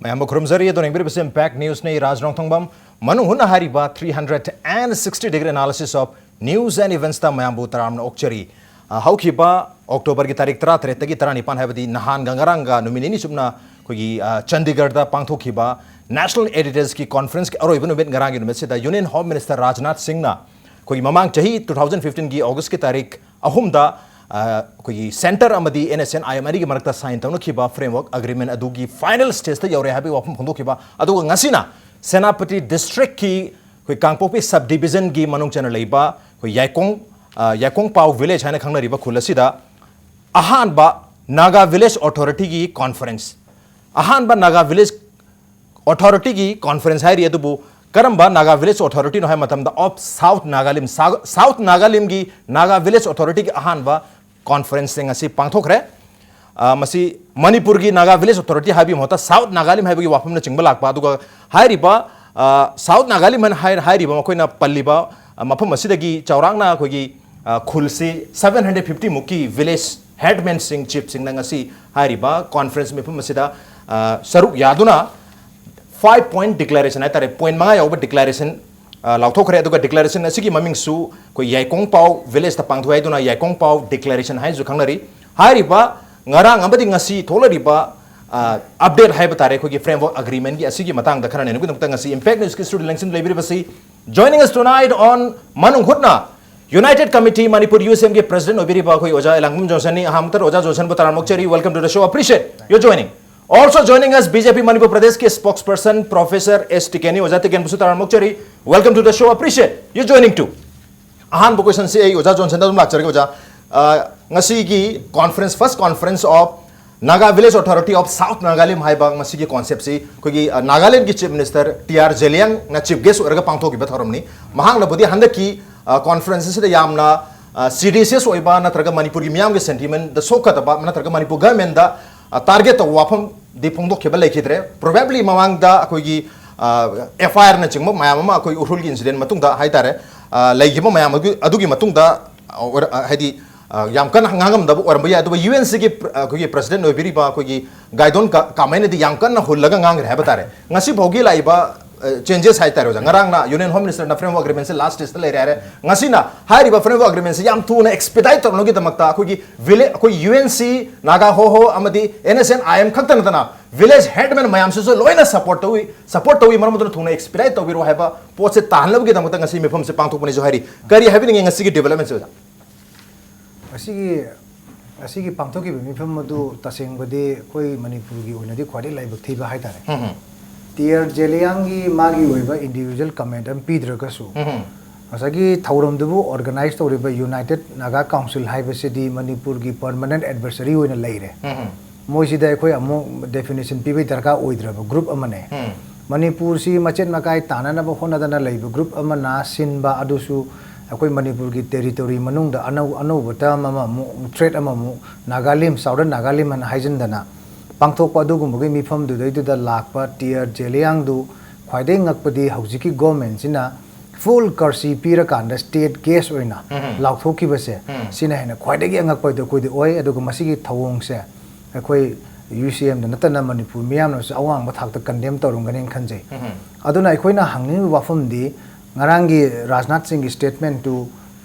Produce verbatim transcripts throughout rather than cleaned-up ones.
ꯃꯌꯥꯝꯕꯨ ꯈꯨꯔꯨꯝꯖꯔꯤ꯫ ꯑꯗꯣ ꯌꯦꯡꯕꯤꯔꯤꯕꯁꯤ Impact Newsꯅꯤ꯫ ꯔꯥꯖ ꯔꯣꯡꯊꯣꯡꯕꯝ꯫ ꯃꯅꯨꯡ ꯍꯨꯠꯅ ꯍꯥꯏꯔꯤꯕ three hundred and sixty degree analysis of news and eventsꯇ ꯃꯌꯥꯝꯕꯨ ꯇꯔꯥꯝꯅ ꯑꯣꯛꯆꯔꯤ꯫ ꯑ, ꯍꯧꯈꯤꯕ Octoberꯒꯤ ꯇꯥꯔꯤꯛ ꯇꯔꯥꯇꯔꯦꯠꯇꯒꯤ ꯇꯔꯥꯅꯤꯄꯥꯟ, ꯍꯥꯏꯕꯗꯤ ꯅꯍꯥꯟꯒ ꯉꯔꯥꯡꯒ ꯅꯨꯃꯤꯠ ꯅꯤꯅꯤ ꯆꯨꯞꯅ ꯑꯩꯈꯣꯏꯒꯤ, ꯑ, ꯆꯟꯗꯤꯒꯔꯗ ꯄꯥꯡꯊꯣꯛꯈꯤꯕ National Editorsꯀꯤ Conferenceꯀꯤ ꯑꯔꯣꯏꯕ ꯅꯨꯃꯤꯠ ꯉꯔꯥꯡꯒꯤ ꯅꯨꯃꯤꯠꯁꯤꯗ Union Home Minister ꯔꯥꯖꯅꯥꯊ ꯁꯤꯡꯅ ꯑꯩꯈꯣꯏꯒꯤ ꯃꯃꯥꯡ ꯆꯍꯤ two thousand fifteenꯒꯤ Augustꯀꯤ ꯇꯥꯔꯤꯛ ꯑꯍꯨꯝꯗ, ꯑ, ꯑꯩꯈꯣꯏꯒꯤ Centre ꯑꯃꯗꯤ NSCN-IM ꯑꯅꯤꯒꯤ ꯃꯔꯛꯇ sign ꯇꯧꯅꯈꯤꯕ Framework Agreement ꯑꯗꯨꯒꯤ final stageꯇ ꯌꯧꯔꯦ ꯍꯥꯏꯕꯒꯤ ꯋꯥꯐꯝ ꯐꯣꯡꯗꯣꯛꯈꯤꯕ꯫ ꯑꯗꯨꯒ ꯉꯁꯤꯅ ꯁꯦꯅꯥꯄꯇꯤ districtꯀꯤ ꯑꯩꯈꯣꯏ ꯀꯥꯡꯄꯣꯛꯄꯤ sub divisionꯒꯤ ꯃꯅꯨꯡ ꯆꯟꯅ ꯂꯩꯕ ꯑꯩꯈꯣꯏ ꯌꯥꯏꯀꯣꯡ, ꯑ, ꯌꯥꯏꯀꯣꯡꯄꯥꯎ village ꯍꯥꯏꯅ ꯈꯪꯅꯔꯤꯕ ꯈꯨꯜ ꯑꯁꯤꯗ ꯑꯍꯥꯟꯕ Naga Village Authorityꯒꯤ conference, ꯑꯍꯥꯟꯕ Naga Village Authorityꯒꯤ conference ꯍꯥꯏꯔꯤ꯫ ꯑꯗꯨꯕꯨ ꯀꯔꯝꯕ Naga Village Authorityꯅꯣ ꯍꯥꯏꯕ ꯃꯇꯝꯗ, of South Nagalim, Sa-, South Nagalimꯒꯤ Naga Village Authorityꯒꯤ ꯑꯍꯥꯟꯕ conferenceꯁꯤꯡ ꯑꯁꯤ ꯄꯥꯡꯊꯣꯛꯈ꯭ꯔꯦ꯫ ꯑ, ꯃꯁꯤ ꯃꯅꯤꯄꯨꯔꯒꯤ Naga Village Authority ꯍꯥꯏꯕꯒꯤ ꯃꯍꯨꯠꯇ South Nagalim ꯍꯥꯏꯕꯒꯤ ꯋꯥꯐꯝꯅꯆꯤꯡꯕ ꯂꯥꯛꯄ꯫ ꯑꯗꯨꯒ ꯍꯥꯏꯔꯤꯕ, ꯑ, South Nagalim ꯍꯥꯏꯅ ꯍꯥꯏ-, ꯍꯥꯏꯔꯤꯕ ꯃꯈꯣꯏꯅ ꯄꯜꯂꯤꯕ, ꯑ, ꯃꯐꯝ ꯑꯁꯤꯗꯒꯤ ꯆꯥꯎꯔꯥꯛꯅ ꯑꯩꯈꯣꯏꯒꯤ, ꯑ, ꯈꯨꯜꯁꯤ seven hundred fifty ꯃꯨꯛꯀꯤ village headmanꯁꯤꯡ, chiefꯁꯤꯡꯅ ꯉꯁꯤ ꯍꯥꯏꯔꯤꯕ conference ꯃꯤꯐꯝ ꯑꯁꯤꯗ, ꯑ, ꯁꯔꯨꯛ ꯌꯥꯗꯨꯅ five point declaration ꯍꯥꯏꯇꯥꯔꯦ, point ꯃꯉꯥ ꯌꯥꯎꯕ declaration, ꯑ, ꯂꯥꯎꯊꯣꯛꯈ꯭ꯔꯦ꯫ ꯑꯗꯨꯒ declaration ꯑꯁꯤꯒꯤ ꯃꯃꯤꯡꯁꯨ ꯑꯩꯈꯣꯏ ꯌꯥꯏꯀꯣꯡꯄꯥꯎ villageꯇ ꯄꯥꯡꯊꯣꯛꯑꯦ꯫ ꯑꯗꯨꯅ ꯌꯥꯏꯀꯣꯡꯄꯥꯎ declaration ꯍꯥꯏꯅꯁꯨ ꯈꯪꯅꯔꯤ꯫ ꯍꯥꯏꯔꯤꯕ ꯉꯔꯥꯡ ꯑꯃꯗꯤ ꯉꯁꯤ ꯊꯣꯛꯂꯔꯤꯕ, ꯑ, update ꯍꯥꯏꯕ ꯇꯥꯔꯦ, ꯑꯩꯈꯣꯏꯒꯤ Framework Agreementꯀꯤ ꯑꯁꯤꯒꯤ ꯃꯇꯥꯡꯗ ꯈꯔ ꯅꯩꯅꯕꯒꯤꯗꯃꯛꯇ ꯉꯁꯤ Impact Newsꯀꯤ studio ꯂꯦꯡꯁꯤꯟ ꯂꯩꯕꯤꯔꯤꯕꯁꯤ, joining us tonight on ꯃꯅꯨꯡ ꯍꯨꯠꯅ United Committee Manipur USMꯒꯤ president ꯑꯣꯏꯕꯤꯔꯤꯕ ꯑꯩꯈꯣꯏ ꯑꯣꯖꯥ ꯑꯦꯂꯥꯡꯕꯝ ꯖꯣꯟꯁꯟꯅꯤ꯫ ꯑꯍꯥꯟꯕꯗ ꯑꯣꯖꯥ ꯖꯣꯟꯁꯟꯕꯨ ꯇꯔꯥꯝꯅ ꯑꯣꯛꯆꯔꯤ꯫ Welcome to the show, appreciate your joining. Also joining us, BJP Manipur Pradesh ꯀꯤ spokesperson Professor S Tikenꯅꯤ꯫ ꯑꯣꯖꯥ ꯇꯤꯀꯦꯟꯕꯨꯁꯨ ꯇꯔꯥꯝꯅ ꯑꯣꯛꯆꯔꯤ꯫ Welcome to the show, appreciate your joining too. ꯑꯍꯥꯟꯕ questionꯁꯤ ꯑꯩ ꯑꯣꯖꯥ ꯖꯣꯟꯁꯟꯗ ꯑꯗꯨꯝ ꯂꯥꯛꯆꯔꯒꯦ, ꯑꯣꯖꯥ꯫ ꯑ, ꯉꯁꯤꯒꯤ conference, first conference of Naga Village Authority of South Nagalim ꯍꯥꯏꯕ ꯃꯁꯤꯒꯤ conceptꯁꯤ ꯑꯩꯈꯣꯏꯒꯤ, ꯑ, ꯅꯥꯒꯥꯂꯦꯟꯒꯤ Chief Minister ꯇꯤ ꯑꯥꯔ ꯖꯦꯂꯤꯌꯥꯡꯅ chief guest ꯑꯣꯏꯔꯒ ꯄꯥꯡꯊꯣꯛꯈꯤꯕ ꯊꯧꯔꯝꯅꯤ꯫ ꯃꯍꯥꯛꯅꯕꯨꯗꯤ ꯍꯟꯗꯛꯀꯤ, ꯑ, conference ꯑꯁꯤꯗ ꯌꯥꯝꯅ, ꯑ, serious ꯑꯣꯏꯕ ꯅꯠꯇ꯭ꯔꯒ ꯃꯅꯤꯄꯨꯔꯒꯤ ꯃꯤꯌꯥꯝꯒꯤ sentimentꯗ ꯁꯣꯛꯀꯗꯕ ꯅꯠꯇ꯭ꯔꯒ ꯃꯅꯤꯄꯨꯔ governmentꯗ, ꯑ, target ꯇꯧꯕ ꯋꯥꯐꯝꯗꯤ ꯐꯣꯡꯗꯣꯛꯈꯤꯕ ꯂꯩꯈꯤꯗ꯭ꯔꯦ꯫ Probably ꯃꯃꯥꯡꯗ ꯑꯩꯈꯣꯏꯒꯤ, ꯑ, FIRꯅꯆꯤꯡꯕ ꯃꯌꯥꯝ ꯑꯃ ꯑꯩꯈꯣꯏ ꯎꯈ꯭ꯔꯨꯜꯒꯤ incident ꯃꯇꯨꯡꯗ ꯍꯥꯏꯇꯥꯔꯦ, ꯑ, ꯂꯩꯈꯤꯕ ꯃꯌꯥꯝ ꯑꯗꯨ, ꯑꯗꯨꯒꯤ ꯃꯇꯨꯡꯗ, ꯑ, ꯑꯣꯏꯔ-, ꯑ, ꯍꯥꯏꯗꯤ, ꯑ, ꯌꯥꯝ ꯀꯟꯅ ꯉꯥꯡꯉꯝꯗꯕ ꯑꯣꯏꯔꯝꯕ ꯌꯥꯏ, ꯑꯗꯨꯕꯨ ꯌꯨ ꯑꯦꯟ ꯁꯤꯒꯤ ꯄ꯭ꯔ-, ꯑꯩꯈꯣꯏꯒꯤ ꯄ꯭ꯔꯁꯤꯗꯦꯟ ꯑꯣꯏꯕꯤꯔꯤꯕ ꯑꯩꯈꯣꯏꯒꯤ ꯒꯥꯏꯗꯣꯟ ꯀ-, ꯀꯥꯃꯩꯅꯗꯤ ꯌꯥꯝ ꯀꯟꯅ ꯍꯨꯜꯂꯒ ꯉꯥꯡꯈ꯭ꯔꯦ ꯍꯥꯏꯕ ꯇꯥꯔꯦ꯫ ꯉꯁꯤ ꯐꯥꯎꯒꯤ ꯂꯥꯛꯏꯕ, ꯑ, ꯆꯦꯟꯖꯦꯁ ꯍꯥꯏ ꯇꯥꯔꯦ ꯑꯣꯖꯥ, ꯉꯔꯥꯡꯅ ꯌꯨꯅꯤꯌꯟ ꯍꯣꯝ ꯃꯤꯅꯤꯁꯇꯔꯅ ꯐ꯭ꯔꯦꯝꯋꯔꯛ ꯑꯦꯒ꯭ꯔꯤꯃꯦꯟꯁꯦ ꯂꯥꯁ ꯁ꯭ꯇꯦꯖꯇ ꯂꯩꯔꯦ ꯍꯥꯏꯔꯦ꯫ ꯉꯁꯤꯅ ꯍꯥꯏꯔꯤꯕ ꯐ꯭ꯔꯦꯝꯋꯔꯛ ꯑꯦꯒ꯭ꯔꯤꯃꯦꯟꯁꯦ ꯌꯥꯝ ꯊꯨꯅ ꯑꯦꯛꯁꯄꯤꯗꯥꯏꯠ ꯇꯧꯅꯕꯒꯤꯗꯃꯛꯇ ꯑꯩꯈꯣꯏꯒꯤ ꯚꯤꯂꯦ-, ꯑꯩꯈꯣꯏ ꯌꯨ ꯑꯦꯟ ꯁꯤ, ꯅꯥꯒꯥ ꯍꯣ ꯍꯣ ꯑꯃꯗꯤ N S N I M ꯈꯛꯇ ꯅꯠꯇꯅ ꯚꯤꯂꯦꯖ ꯍꯦꯗꯃꯦꯟ ꯃꯌꯥꯝꯁꯤꯁꯨ ꯂꯣꯏꯅ ꯁꯄꯣꯔꯠ ꯇꯧꯏ, ꯁꯄꯣꯔꯠ ꯇꯧꯏ, ꯃꯔꯝ ꯑꯗꯨꯅ ꯊꯨꯅ ꯑꯦꯛꯁꯄꯤꯗꯥꯏꯠ ꯇꯧꯕꯤꯔꯣ ꯍꯥꯏꯕ ꯄꯣꯠꯁꯦ ꯇꯥꯍꯟꯅꯕꯒꯤꯗꯃꯛꯇ ꯉꯁꯤ ꯃꯤꯐꯝꯁꯦ ꯄꯥꯡꯊꯣꯛꯄꯅꯤꯁꯨ ꯍꯥꯏꯔꯤ꯫ ꯀꯔꯤ ꯍꯥꯏꯕꯤꯅꯤꯡꯉꯤ ꯉꯁꯤꯒꯤ ꯗꯤꯕꯦꯂꯞꯃꯦꯟꯁꯦ ꯑꯣꯖꯥ? ꯑꯁꯤꯒꯤ, ꯑꯁꯤꯒꯤ ꯄꯥꯡꯊꯣꯛꯈꯤꯕ ꯃꯤꯐꯝ ꯑꯗꯨ ꯇꯁꯦꯡꯕꯗꯤ ꯑꯩꯈꯣꯏ ꯃꯅꯤꯄꯨꯔꯒꯤ ꯑꯣꯏꯅꯗꯤ ꯈ꯭ꯋꯥꯏꯗꯒꯤ ꯂꯥꯏꯕꯛ ꯊꯤꯕ ꯍꯥꯏꯇꯥꯔꯦ꯫ ꯎꯝ, ꯎꯝ꯫ ꯇꯤ ꯑꯥꯔ ꯖꯦꯂꯤꯌꯥꯡꯒꯤ ꯃꯥꯒꯤ ꯑꯣꯏꯕ ꯏꯟꯗꯤꯕꯤꯖꯨꯋꯦꯜ ꯀꯃꯦꯟ ꯑꯃ ꯄꯤꯗ꯭ꯔꯒꯁꯨ, ꯎꯝ, ꯎꯝ꯫ ꯉꯁꯥꯏꯒꯤ ꯊꯧꯔꯝꯗꯨꯕꯨ ꯑꯣꯔꯒꯅꯥꯏꯖ ꯇꯧꯔꯤꯕ ꯌꯨꯅꯥꯏꯇꯦꯠ ꯅꯥꯒꯥ ꯀꯥꯎꯟꯁꯤꯜ ꯍꯥꯏꯕꯁꯤꯗꯤ ꯃꯅꯤꯄꯨꯔꯒꯤ ꯄꯔꯃꯅꯦꯟꯠ ꯑꯦꯗꯚꯔꯁꯔꯤ ꯑꯣꯏꯅ ꯂꯩꯔꯦ꯫ ꯎꯝ, ꯎꯝ꯫ ꯃꯣꯏꯁꯤꯗ ꯑꯩꯈꯣꯏ ꯑꯃꯨꯛ ꯗꯦꯐꯤꯅꯤꯁꯟ ꯄꯤꯕꯩ ꯗꯔꯀꯥꯔ ꯑꯣꯏꯗ꯭ꯔꯕ ꯒ꯭ꯔꯨꯞ ꯑꯃꯅꯦ꯫ ꯎꯝ꯫ ꯃꯅꯤꯄꯨꯔꯁꯤ ꯃꯆꯦꯠ ꯃꯀꯥꯏ ꯇꯥꯟꯅꯅꯕ ꯍꯣꯠꯅꯗꯅ ꯂꯩꯕ ꯒ꯭ꯔꯨꯞ ꯑꯃꯅ ꯁꯤꯟꯕ ꯑꯗꯨꯁꯨ ꯑꯩꯈꯣꯏ ꯃꯅꯤꯄꯨꯔꯒꯤ ꯇꯦꯔꯤꯇꯣꯔꯤ ꯃꯅꯨꯡꯗ ꯑꯅꯧ-, ꯑꯅꯧꯕ ꯇꯔꯝ ꯑꯃꯃꯨꯛ, ꯊ꯭ꯔꯦꯠ ꯑꯃꯃꯨꯛ, ꯅꯥꯒꯥꯂꯤꯝ, ꯁꯥꯎꯗꯔꯟ ꯅꯥꯒꯥꯂꯤꯝ ꯍꯥꯏꯅ ꯍꯥꯏꯖꯤꯟꯗꯅ ꯄꯥꯡꯊꯣꯛꯄ ꯑꯗꯨꯒꯨꯝꯕꯒꯤ ꯃꯤꯐꯝꯗꯨꯗꯩꯗꯨꯗ ꯂꯥꯛꯄ ꯇꯤ ꯑꯥꯔ ꯖꯦꯂꯤꯌꯥꯡꯗꯨ ꯈ꯭ꯋꯥꯏꯗꯒꯤ ꯉꯛꯄꯗꯤ ꯍꯧꯖꯤꯛꯀꯤ ꯒꯣꯔꯃꯦꯟꯁꯤꯅ ꯐꯨꯜ ꯀꯔꯁꯤ ꯄꯤꯔꯀꯥꯟꯗ ꯁ꯭ꯇꯦꯠ ꯒꯦꯁ ꯑꯣꯏꯅ ꯎꯝ꯫ ꯂꯥꯎꯊꯣꯛꯈꯤꯕꯁꯦ, ꯎꯝ꯫ ꯁꯤꯅ ꯍꯦꯟꯅ ꯈ꯭ꯋꯥꯏꯗꯒꯤ ꯑꯉꯛꯄꯗꯣ ꯑꯩꯈꯣꯏꯗꯤ ꯑꯣꯏ꯫ ꯑꯗꯨꯒ ꯃꯁꯤꯒꯤ ꯊꯧꯑꯣꯡꯁꯦ ꯑꯩꯈꯣꯏ ꯌꯨ ꯁꯤ ꯑꯦꯝꯗ ꯅꯠꯇꯅ ꯃꯅꯤꯄꯨꯔ ꯃꯤꯌꯥꯝꯅꯁꯨ ꯑꯋꯥꯡꯕ ꯊꯥꯛꯇ ꯀꯟꯗꯦꯝ ꯇꯧꯔꯝꯒꯅꯤ ꯈꯟꯖꯩ꯫ ꯎꯝ꯫ ꯑꯗꯨꯅ ꯑꯩꯈꯣꯏꯅ ꯍꯪꯅꯤꯡꯉꯤꯕ ꯋꯥꯐꯝꯗꯤ ꯉꯔꯥꯡꯒꯤ ꯔꯥꯖꯅꯥꯊ ꯁꯤꯡꯒꯤ ꯁ꯭ꯇꯦꯠꯃꯦꯟꯠꯇꯨ,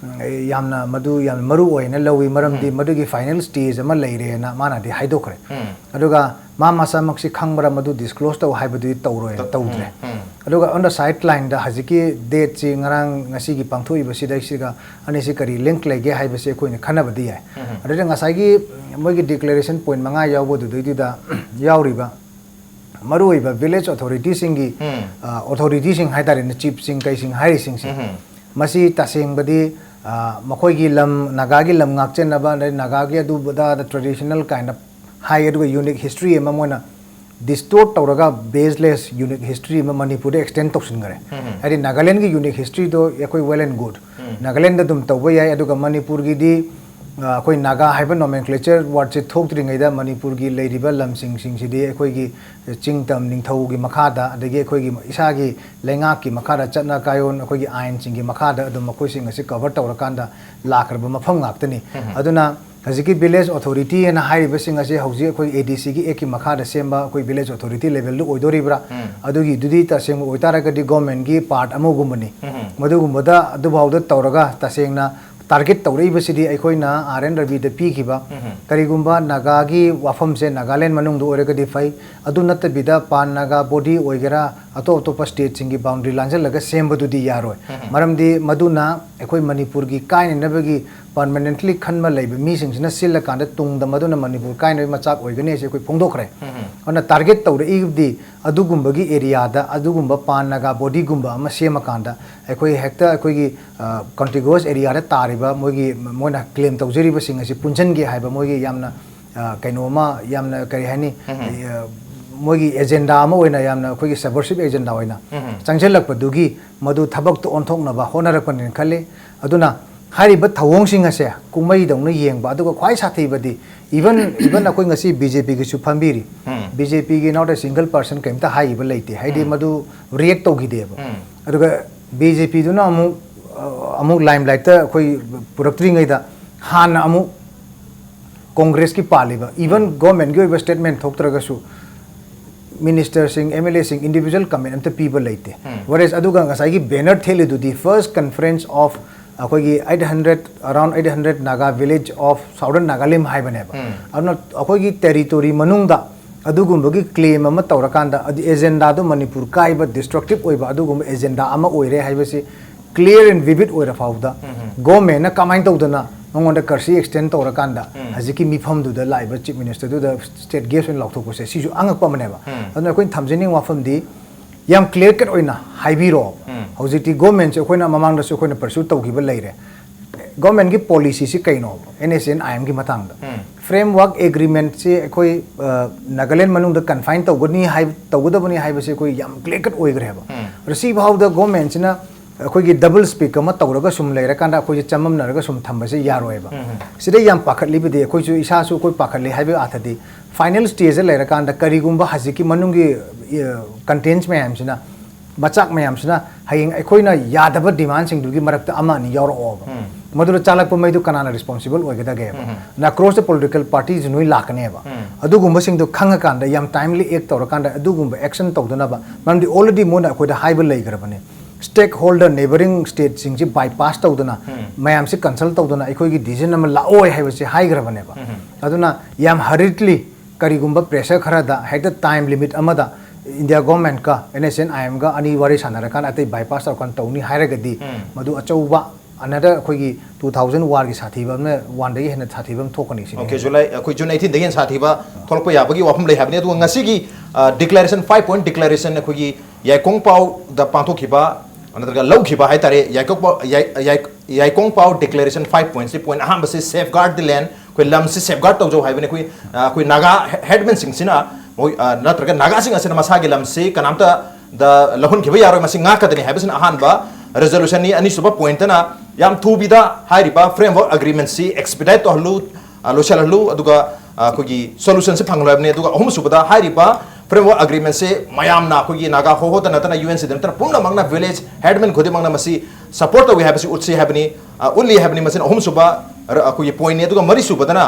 ꯎꯝ, ꯌꯥꯝꯅ, ꯃꯗꯨ ꯌꯥꯝꯅ ꯃꯔꯨ ꯑꯣꯏꯅ ꯂꯧꯏ, ꯃꯔꯝꯗꯤ ꯎꯝ꯫ ꯃꯗꯨꯒꯤ ꯐꯥꯏꯅꯦꯜ ꯁ꯭ꯇꯦꯖ ꯑꯃ ꯂꯩꯔꯦꯅ ꯃꯥꯅꯗꯤ ꯍꯥꯏꯗꯣꯛꯈ꯭ꯔꯦ꯫ ꯎꯝ꯫ ꯑꯗꯨꯒ ꯃꯥ ꯃꯁꯥꯃꯛꯁꯤ ꯈꯪꯕ꯭ꯔꯥ ꯃꯗꯨ ꯗꯤꯁꯀ꯭ꯂꯣꯖ ꯇꯧ ꯍꯥꯏꯕꯗꯨꯗꯤ ꯇꯧꯔꯣꯏ, ꯇꯧ-, ꯇꯧꯗ꯭ꯔꯦ꯫ ꯎꯝ, ꯎꯝ꯫ ꯑꯗꯨꯒ ꯑꯣꯟ ꯗ ꯁꯥꯏꯗ ꯂꯥꯏꯟꯗ ꯍꯧꯖꯤꯛꯀꯤ ꯗꯦꯠꯁꯤ ꯉꯔꯥꯡ ꯉꯁꯤꯒꯤ ꯄꯥꯡꯊꯣꯛꯏꯕꯁꯤꯗꯩꯁꯤꯒ ꯑꯅꯤꯁꯤ ꯀꯔꯤ ꯂꯤꯡꯛ ꯂꯩꯒꯦ ꯍꯥꯏꯕꯁꯤ ꯑꯩꯈꯣꯏꯅ ꯈꯟꯅꯕꯗꯤ ꯌꯥꯏ꯫ ꯎꯝ, ꯎꯝ꯫ ꯑꯗꯨꯗ ꯉꯁꯥꯏꯒꯤ ꯃꯣꯏꯒꯤ ꯗꯤꯀ꯭ꯂꯦꯔꯦꯁꯟ ꯄꯣꯏꯟꯠ ꯃꯉꯥ ꯌꯥꯎꯕꯗꯨꯗꯩꯗꯨꯗ ꯌꯥꯎꯔꯤꯕ ꯃꯔꯨꯑꯣꯏꯕ ꯚꯤꯂꯦꯖ ꯑꯣꯊꯣꯔꯤꯇꯤꯁꯤꯡꯒꯤ, ꯎꯝ꯫ ꯑ, ꯑꯣꯊꯣꯔꯤꯇꯤꯁꯤꯡ ꯍꯥꯏꯇꯥꯔꯦꯅꯦ, ꯆꯤꯐꯁꯤꯡ ꯀꯩꯁꯤꯡ ꯍꯥꯏꯔꯤꯁꯤꯡꯁꯦ, ꯎꯝ꯫ ꯃꯁꯤ ꯇꯁꯦꯡꯕꯗꯤ, ꯑ, ꯃꯈꯣꯏꯒꯤ ꯂꯝ, ꯅꯥꯒꯥꯒꯤ ꯂꯝ ꯉꯥꯛꯆꯅꯕ, ꯑꯗꯩ ꯅꯥꯒꯥꯒꯤ ꯑꯗꯨ ꯑꯗꯥꯗ ꯇ꯭ꯔꯦꯗꯤꯁꯅꯦꯜ ꯀꯥꯏꯅ ꯍꯥꯏ, ꯑꯗꯨꯒ ꯌꯨꯅꯤꯛ ꯍꯤꯁꯇ꯭ꯔꯤ ꯑꯃ ꯃꯣꯏꯅ ꯗꯤꯁꯇꯣꯔꯠ ꯇꯧꯔꯒ ꯕꯦꯁꯂꯦꯁ ꯌꯨꯅꯤꯛ ꯍꯤꯁꯇ꯭ꯔꯤ ꯑꯃ ꯃꯅꯤꯄꯨꯔꯗ ꯑꯦꯛꯁꯇꯦꯟ ꯇꯧꯁꯤꯟꯈꯔꯦ꯫ ꯎꯝ꯫ ꯍꯥꯏꯗꯤ ꯅꯥꯒꯥꯂꯦꯟꯒꯤ ꯌꯨꯅꯤꯛ ꯍꯤꯁꯇ꯭ꯔꯤꯗꯣ ꯑꯩꯈꯣꯏ well and good, ꯎꯝ꯫ ꯅꯥꯒꯥꯂꯦꯟꯗ ꯑꯗꯨꯝ ꯇꯧꯕ ꯌꯥꯏ, ꯑꯗꯨꯒ ꯃꯅꯤꯄꯨꯔꯒꯤꯗꯤ ꯑ, ꯑꯩꯈꯣꯏ ꯅꯥꯒꯥ ꯍꯥꯏꯕ nomenclature wordꯁꯦ ꯊꯣꯛꯇ꯭ꯔꯤꯉꯩꯗ ꯃꯅꯤꯄꯨꯔꯒꯤ ꯂꯩꯔꯤꯕ ꯂꯝꯁꯤꯡꯁꯤꯡꯁꯤꯗꯤ ꯑꯩꯈꯣꯏꯒꯤ ꯆꯤꯡ ꯇꯝ ꯅꯤꯡꯊꯧꯒꯤ ꯃꯈꯥꯗ, ꯑꯗꯒꯤ ꯑꯩꯈꯣꯏꯒꯤ ꯏꯁꯥꯒꯤ ꯂꯩꯉꯥꯛꯀꯤ ꯃꯈꯥꯗ, ꯆꯠꯅ ꯀꯥꯡꯂꯣꯟ, ꯑꯩꯈꯣꯏꯒꯤ ꯑꯥꯏꯟꯁꯤꯡꯒꯤ ꯃꯈꯥꯗ ꯑꯗꯨꯝ ꯃꯈꯣꯏꯁꯤꯡ ꯑꯁꯤ cover ꯇꯧꯔꯀꯥꯟꯗ ꯂꯥꯛꯈ꯭ꯔꯕ ꯃꯐꯝ ꯉꯥꯛꯇꯅꯤ꯫ ꯑꯗꯨꯅ ꯍꯧꯖꯤꯛꯀꯤ village authority ꯍꯥꯏꯅ ꯍꯥꯏꯔꯤꯕꯁꯤꯡ ꯑꯁꯤ ꯍꯧꯖꯤꯛ ꯑꯩꯈꯣꯏ ADCꯒꯤ Actꯀꯤ ꯃꯈꯥꯗ ꯁꯦꯝꯕ ꯑꯩꯈꯣꯏ village authority levelꯗꯨ ꯑꯣꯏꯗꯣꯔꯤꯕ꯭ꯔꯥ? ꯑꯗꯨꯒꯤꯗꯨꯗꯤ ꯇꯁꯦꯡꯕ ꯑꯣꯏꯇꯥꯔꯒꯗꯤ governmentꯀꯤ part ꯑꯃꯒꯨꯝꯕꯅꯤ꯫ ꯃꯗꯨꯒꯨꯝꯕꯗ ꯑꯗꯨꯐꯥꯎꯗ ꯇꯧꯔꯒ ꯇꯁꯦꯡꯅ target ꯇꯧꯔꯛꯏꯕꯁꯤꯗꯤ ꯑꯩꯈꯣꯏꯅ R N ꯔꯕꯤꯗ ꯄꯤꯈꯤꯕ, ꯀꯔꯤꯒꯨꯝꯕ ꯅꯥꯒꯥꯒꯤ ꯋꯥꯐꯝꯁꯦ ꯅꯥꯒꯥꯂꯦꯟ ꯃꯅꯨꯡꯗ ꯑꯣꯏꯔꯒꯗꯤ ꯐꯩ, ꯑꯗꯨ ꯅꯠꯇꯕꯤꯗ pan Naga body ꯑꯣꯏꯒꯦꯔꯥ, ꯑꯇꯣꯞ ꯑꯇꯣꯞꯄ stateꯁꯤꯡꯒꯤ boundary ꯂꯥꯟꯖꯜꯂꯒ ꯁꯦꯝꯕꯗꯨꯗꯤ ꯌꯥꯔꯣꯏ꯫ ꯃꯔꯝꯗꯤ ꯃꯗꯨꯅ ꯑꯩꯈꯣꯏ ꯃꯅꯤꯄꯨꯔꯒꯤ ꯀꯥꯏꯅꯅꯕꯒꯤ permanently ꯈꯟꯕ ꯂꯩꯕ ꯃꯤꯁꯤꯡꯁꯤꯅ ꯁꯤꯜꯂꯀꯥꯟꯗ ꯇꯨꯡꯗ ꯃꯗꯨꯅ ꯃꯅꯤꯄꯨꯔ ꯀꯥꯏꯅꯕꯒꯤ ꯃꯆꯥꯛ ꯑꯣꯏꯒꯅꯤ ꯍꯥꯏꯁꯦ ꯑꯩꯈꯣꯏ ꯐꯣꯡꯗꯣꯛꯈ꯭ꯔꯦ꯫ ꯑꯗꯨꯅ target ꯇꯧꯔꯛꯏꯕꯗꯤ ꯑꯗꯨꯒꯨꯝꯕꯒꯤ areaꯗ ꯑꯗꯨꯒꯨꯝꯕ pan Naga bodyꯒꯨꯝꯕ ꯑꯃ ꯁꯦꯝꯃꯀꯥꯟꯗ ꯑꯩꯈꯣꯏ ꯍꯦꯛꯇ ꯑꯩꯈꯣꯏꯒꯤ, ꯑ, contiguous areaꯗ ꯇꯥꯔꯤꯕ ꯃꯣꯏꯒꯤ, ꯃꯣꯏꯅ claim ꯇꯧꯖꯔꯤꯕꯁꯤꯡ ꯑꯁꯤ ꯄꯨꯟꯁꯤꯟꯒꯦ ꯍꯥꯏꯕ ꯃꯣꯏꯒꯤ ꯌꯥꯝꯅ, ꯑ, ꯀꯩꯅꯣ ꯑꯃ, ꯌꯥꯝꯅ ꯀꯔꯤ ꯍꯥꯏꯅꯤ, ꯑ, ꯃꯣꯏꯒꯤ agenda ꯑꯃ ꯑꯣꯏꯅ, ꯌꯥꯝꯅ ꯑꯩꯈꯣꯏꯒꯤ subversive agenda ꯑꯣꯏꯅ ꯆꯪꯁꯤꯜꯂꯛꯄꯗꯨꯒꯤ ꯃꯗꯨ ꯊꯕꯛꯇ ꯑꯣꯟꯊꯣꯛꯅꯕ ꯍꯣꯠꯅꯔꯛꯄꯅꯦꯅ ꯈꯜꯂꯤ꯫ ꯑꯗꯨꯅ ꯍꯥꯏꯔꯤꯕ ꯊꯧꯑꯣꯡꯁꯤꯡ ꯑꯁꯦ ꯀꯨꯝꯍꯩꯗꯧꯅ ꯌꯦꯡꯕ, ꯑꯗꯨꯒ ꯈ꯭ꯋꯥꯏ ꯁꯥꯊꯤꯕꯗꯤ even, even ꯑꯩꯈꯣꯏ ꯉꯁꯤ BJPꯒꯤꯁꯨ ꯐꯝꯕꯤꯔꯤ꯫ BJPꯒꯤ not a single person ꯀꯩꯝꯇ ꯍꯥꯏꯈꯤꯕ ꯂꯩꯇꯦ, ꯍꯥꯏꯗꯤ ꯃꯗꯨ react ꯇꯧꯈꯤꯗꯦꯕ꯫ ꯑꯗꯨꯒ BJPꯗꯨꯅ ꯑꯃꯨꯛ, ꯑ, ꯑꯃꯨꯛ limelightꯇ ꯑꯩꯈꯣꯏ ꯄꯨꯔꯛꯇ꯭ꯔꯤꯉꯩꯗ ꯍꯥꯟꯅ ꯑꯃꯨꯛ Congressꯀꯤ ꯄꯥꯜꯂꯤꯕ, even governmentꯀꯤ ꯑꯣꯏꯕ statement ꯊꯣꯛꯇ꯭ꯔꯒꯁꯨ ministerꯁꯤꯡ, MLAꯁꯤꯡ individual comment ꯑꯝꯇ ꯄꯤꯕ ꯂꯩꯇꯦ꯫ Whereas ꯑꯗꯨꯒ ꯉꯁꯥꯏꯒꯤ banner ꯊꯦꯠꯂꯤꯗꯨꯗꯤ First Conference of ꯑꯩꯈꯣꯏꯒꯤ eight hundred, around eight hundred Naga village of Southern Nagalim ꯍꯥꯏꯕꯅꯦꯕ꯫ ꯑꯗꯨꯅ ꯑꯩꯈꯣꯏꯒꯤ territory ꯃꯅꯨꯡꯗ ꯑꯗꯨꯒꯨꯝꯕꯒꯤ claim ꯑꯃ ꯇꯧꯔꯀꯥꯟꯗ, ꯑꯗꯨ agendaꯗꯣ ꯃꯅꯤꯄꯨꯔ ꯀꯥꯏꯕ, destructive ꯑꯣꯏꯕ ꯑꯗꯨꯒꯨꯝꯕ agenda ꯑꯃ ꯑꯣꯏꯔꯦ ꯍꯥꯏꯕꯁꯤ clear and vivid ꯑꯣꯏꯔ ꯐꯥꯎꯕꯗ governmentꯅ ꯀꯃꯥꯏꯅ ꯇꯧꯗꯅ ꯃꯉꯣꯟꯗ curfew extend ꯇꯧꯔꯀꯥꯟꯗ ꯍꯧꯖꯤꯛꯀꯤ ꯃꯤꯐꯝꯗꯨꯗ ꯂꯥꯛꯏꯕ Chief Ministerꯗꯨꯗ state guest ꯑꯣꯏꯅ ꯂꯥꯎꯊꯣꯛꯄꯁꯦ ꯁꯤꯁꯨ ꯑꯉꯛꯄ ꯑꯃꯅꯦꯕ꯫ ꯑꯗꯨꯅ ꯑꯩꯈꯣꯏꯅ ꯊꯝꯖꯅꯤꯡꯕ ꯋꯥꯐꯝꯗꯤ ꯌꯥꯝ clear cut ꯑꯣꯏꯅ ꯍꯥꯏꯕꯤꯔꯛꯑꯣ꯫ ꯍꯧꯖꯤꯛꯇꯤ governmentꯁꯦ ꯑꯩꯈꯣꯏꯅ ꯃꯃꯥꯡꯗꯁꯨ ꯑꯩꯈꯣꯏꯅ pursue ꯇꯧꯈꯤꯕ ꯂꯩꯔꯦ꯫ Governmentꯀꯤ policyꯁꯤ ꯀꯩꯅꯣꯕ? NSCN-IMꯒꯤ ꯃꯇꯥꯡꯗ꯫ Framework agreementꯁꯤ ꯑꯩꯈꯣꯏ, ꯑ, ꯅꯥꯒꯥꯂꯦꯟ ꯃꯅꯨꯡꯗ confine ꯇꯧꯒꯅꯤ ꯍꯥꯏ-, ꯇꯧꯒꯗꯕꯅꯤ ꯍꯥꯏꯕꯁꯤ ꯑꯩꯈꯣꯏ ꯌꯥꯝ clear cut ꯑꯣꯏꯈ꯭ꯔꯦꯕ꯫ ꯑꯗꯣ ꯁꯤ ꯐꯥꯎꯗ governmentꯁꯤꯅ ꯑꯩꯈꯣꯏꯒꯤ ꯗꯕꯜ ꯁ꯭ꯄꯤꯛ ꯑꯃ ꯇꯧꯔꯒ ꯁꯨꯝ ꯂꯩꯔꯀꯥꯟꯗ ꯑꯩꯈꯣꯏꯁꯦ ꯆꯃꯝꯅꯔꯒ ꯁꯨꯝ ꯊꯝꯕꯁꯦ ꯌꯥꯔꯣꯏꯕ꯫ ꯁꯤꯗ ꯌꯥꯝ ꯄꯥꯈꯠꯂꯤꯕꯗꯤ ꯑꯩꯈꯣꯏꯁꯨ, ꯏꯁꯥꯁꯨ ꯑꯩꯈꯣꯏ ꯄꯥꯈꯠꯂꯤ ꯍꯥꯏꯕꯒꯤ ꯑꯥꯊꯗꯤ, ꯐꯥꯏꯅꯦꯜ ꯁ꯭ꯇꯦꯖꯇ ꯂꯩꯔꯀꯥꯟꯗ ꯀꯔꯤꯒꯨꯝꯕ ꯍꯧꯖꯤꯛꯀꯤ ꯃꯅꯨꯡꯒꯤ ꯀꯟꯇꯦꯟꯁ ꯃꯌꯥꯝꯁꯤꯅ, ꯃꯆꯥꯛ ꯃꯌꯥꯝꯁꯤꯅ ꯍꯌꯦꯡ ꯑꯩꯈꯣꯏꯅ ꯌꯥꯗꯕ ꯗꯤꯃꯥꯟꯁꯤꯡꯗꯨꯒꯤ ꯃꯔꯛꯇ ꯑꯃ ꯑꯅꯤ ꯌꯥꯎꯔꯛꯑꯣꯕ, ꯃꯗꯨꯗ ꯆꯥꯂꯛꯄ ꯃꯩꯗꯨ ꯀꯅꯥꯅ ꯔꯦꯁꯄꯣꯟꯁꯤꯕꯜ ꯑꯣꯏꯒꯗꯒꯦꯕ? ꯑꯦꯀ꯭ꯔꯣꯁ ꯗ ꯄꯣꯂꯤꯇꯤꯀꯦꯜ ꯄꯥꯔꯇꯤꯁ ꯅꯣꯏ ꯂꯥꯛꯀꯅꯦꯕ꯫ ꯑꯗꯨꯒꯨꯝꯕꯁꯤꯡꯗꯣ ꯈꯪꯉꯀꯥꯟꯗ ꯌꯥꯝ ꯇꯥꯏꯝꯂꯤ ꯑꯦꯛ ꯇꯧꯔꯀꯥꯟꯗ ꯑꯗꯨꯒꯨꯝꯕ ꯑꯦꯛꯁꯟ ꯇꯧꯗꯅꯕ, ꯃꯔꯝꯗꯤ ꯑꯣꯜꯔꯦꯗꯤ ꯃꯣꯏꯅ ꯑꯩꯈꯣꯏꯗ ꯍꯥꯏꯕ ꯂꯩꯈ꯭ꯔꯕꯅꯦ꯫ ꯁ꯭ꯇꯦꯛ ꯍꯣꯜꯗꯔ, ꯅꯦꯕꯔꯤꯡ ꯁ꯭ꯇꯦꯠꯁꯤꯡꯁꯤ ꯕꯥꯏꯄꯥꯁ ꯇꯧꯗꯅ, ꯃꯌꯥꯝꯁꯤ ꯀꯟꯁꯜ ꯇꯧꯗꯅ ꯑꯩꯈꯣꯏꯒꯤ ꯗꯤꯁꯤꯖꯟ ꯑꯃ ꯂꯥꯛꯑꯣꯏ ꯍꯥꯏꯕꯁꯤ ꯍꯥꯏꯈ꯭ꯔꯕꯅꯦꯕ꯫ ꯑꯗꯨꯅ ꯌꯥꯝ ꯍꯔꯤꯗꯂꯤ ꯀꯔꯤꯒꯨꯝꯕ ꯄ꯭ꯔꯦꯁꯔ ꯈꯔꯗ ꯍꯦꯛꯇ ꯇꯥꯏꯝ ꯂꯤꯃꯤꯠ ꯑꯃꯗ ꯏꯟꯗꯤꯌꯥ ꯒꯣꯔꯃꯦꯟꯠꯀ ꯑꯦꯟ ꯑꯦꯁ ꯑꯦꯟ ꯑꯥꯏ ꯑꯦꯝꯒ ꯑꯅꯤ ꯋꯥꯔꯤ ꯁꯥꯟꯅꯔꯀꯥꯟꯗ ꯑꯇꯩ ꯕꯥꯏꯄꯥꯁ ꯇꯧꯔꯀꯥꯟꯗ ꯇꯧꯅꯤ ꯍꯥꯏꯔꯒꯗꯤ, ꯃꯗꯨ ꯑꯆꯧꯕ ꯑꯅꯗꯔ ꯑꯩꯈꯣꯏꯒꯤ ꯇꯨ ꯊꯥꯎꯖꯟ ꯋꯥꯔꯒꯤ ꯁꯥꯊꯤꯕ ꯑꯃꯅ, ꯋꯥꯟꯗꯒꯤ ꯍꯦꯟꯅ ꯁꯥꯊꯤꯕ ꯑꯃ ꯊꯣꯛꯀꯅꯤ ꯁꯤꯅꯤ꯫ ꯑꯣꯀꯦ, ꯖꯨꯂꯥꯏ, ꯑꯩꯈꯣꯏ ꯖꯨꯟ ꯑꯩꯠꯇꯤꯟꯗꯒꯤ ꯍꯦꯟꯅ ꯁꯥꯊꯤꯕ ꯊꯣꯛꯂꯛꯄ ꯌꯥꯕꯒꯤ ꯋꯥꯐꯝ ꯂꯩ ꯍꯥꯏꯕꯅꯤ꯫ ꯑꯗꯨꯒ ꯉꯁꯤꯒꯤ ꯗꯤꯀ꯭ꯂꯥꯔꯦꯁꯟ, ꯐꯥꯏꯚ ꯄꯣꯏꯟꯠ ꯗꯤꯀ꯭ꯂꯥꯔꯦꯁꯟ ꯑꯩꯈꯣꯏꯒꯤ ꯌꯥꯏꯈꯣꯡꯄꯥꯎꯗ ꯄꯥꯡꯊꯣꯛꯈꯤꯕ ꯅꯠꯇ꯭ꯔꯒ ꯂꯧꯈꯤꯕ ꯍꯥꯏꯇꯥꯔꯦ, ꯌꯥꯏꯀꯣꯛꯄ-, ꯌꯥꯏ-, ꯌꯥꯏ-, ꯌꯥꯏꯀꯣꯡꯄꯥꯎ ꯗꯤꯀ꯭ꯂꯥꯔꯦꯁꯟ ꯐꯥꯏꯚ ꯄꯣꯏꯟꯠꯁꯤ, ꯄꯣꯏꯟꯠ ꯑꯍꯥꯟꯕꯁꯤ safeguard the land, ꯑꯩꯈꯣꯏ ꯂꯝꯁꯤ ꯁꯦꯐꯒꯥꯔꯗ ꯇꯧꯖꯧ ꯍꯥꯏꯕꯅꯤ꯫ ꯑꯩꯈꯣꯏ, ꯑ, ꯑꯩꯈꯣꯏ ꯅꯥꯒꯥ ꯍꯦ-, ꯍꯦꯗꯃꯦꯟꯁꯤꯡꯁꯤꯅ, ꯃꯣꯏ, ꯑ, ꯅꯠꯇ꯭ꯔꯒ ꯅꯥꯒꯥꯁꯤꯡ ꯑꯁꯤꯅ ꯃꯁꯥꯒꯤ ꯂꯝꯁꯤ ꯀꯅꯥꯝꯇꯗ ꯂꯧꯍꯟꯈꯤꯕ ꯌꯥꯔꯣꯏ, ꯃꯁꯤ ꯉꯥꯛꯀꯗꯅꯤ ꯍꯥꯏꯕꯁꯤꯅ ꯑꯍꯥꯟꯕ ꯔꯤꯖꯣꯂꯨꯁꯟꯅꯤ꯫ ꯑꯅꯤꯁꯨꯕ ꯄꯣꯏꯟꯠꯇꯅ ꯌꯥꯝ ꯊꯨꯕꯤꯗ ꯍꯥꯏꯔꯤꯕ ꯐ꯭ꯔꯦꯝꯋꯔꯛ ꯑꯦꯒ꯭ꯔꯤꯃꯦꯟꯠꯁꯤ ꯑꯦꯛꯁꯄꯤꯗꯥꯏꯠ ꯇꯧꯍꯜꯂꯨ, ꯑ, ꯂꯣꯏꯁꯤꯜꯍꯜꯂꯨ, ꯑꯗꯨꯒ, ꯑ, ꯑꯩꯈꯣꯏꯒꯤ ꯁꯣꯂꯨꯁꯟꯁꯤ ꯐꯪꯍꯜꯂꯣ ꯍꯥꯏꯕꯅꯤ꯫ ꯑꯗꯨꯒ ꯑꯍꯨꯝꯁꯨꯕꯗ ꯍꯥꯏꯔꯤꯕ ꯐ꯭ꯔꯦꯝꯋꯔꯛ ꯑꯦꯒ꯭ꯔꯤꯃꯦꯟꯠꯁꯦ ꯃꯌꯥꯝꯅ, ꯑꯩꯈꯣꯏꯒꯤ ꯅꯥꯒꯥ ꯍꯣꯍꯣꯗ ꯅꯠꯇꯅ, ꯌꯨ ꯑꯦꯟ ꯁꯤꯗ ꯅꯠꯇꯅ, ꯄꯨꯝꯅꯃꯛꯅ, ꯚꯤꯂꯦꯖ ꯍꯦꯗꯃꯦꯟ ꯈꯨꯗꯤꯡꯃꯛꯅ ꯃꯁꯤ ꯁꯄꯣꯔꯠ ꯇꯧꯏ ꯍꯥꯏꯕꯁꯤ ꯎꯠꯁꯤ ꯍꯥꯏꯕꯅꯤ, ꯑ, ꯎꯠꯂꯤ ꯍꯥꯏꯕꯅꯤ꯫ ꯃꯁꯤꯅ ꯑꯍꯨꯝꯁꯨꯕ ꯔ-, ꯑꯩꯈꯣꯏꯒꯤ ꯄꯣꯏꯟꯠꯅꯤ꯫ ꯑꯗꯨꯒ ꯃꯔꯤꯁꯨꯕꯗꯅ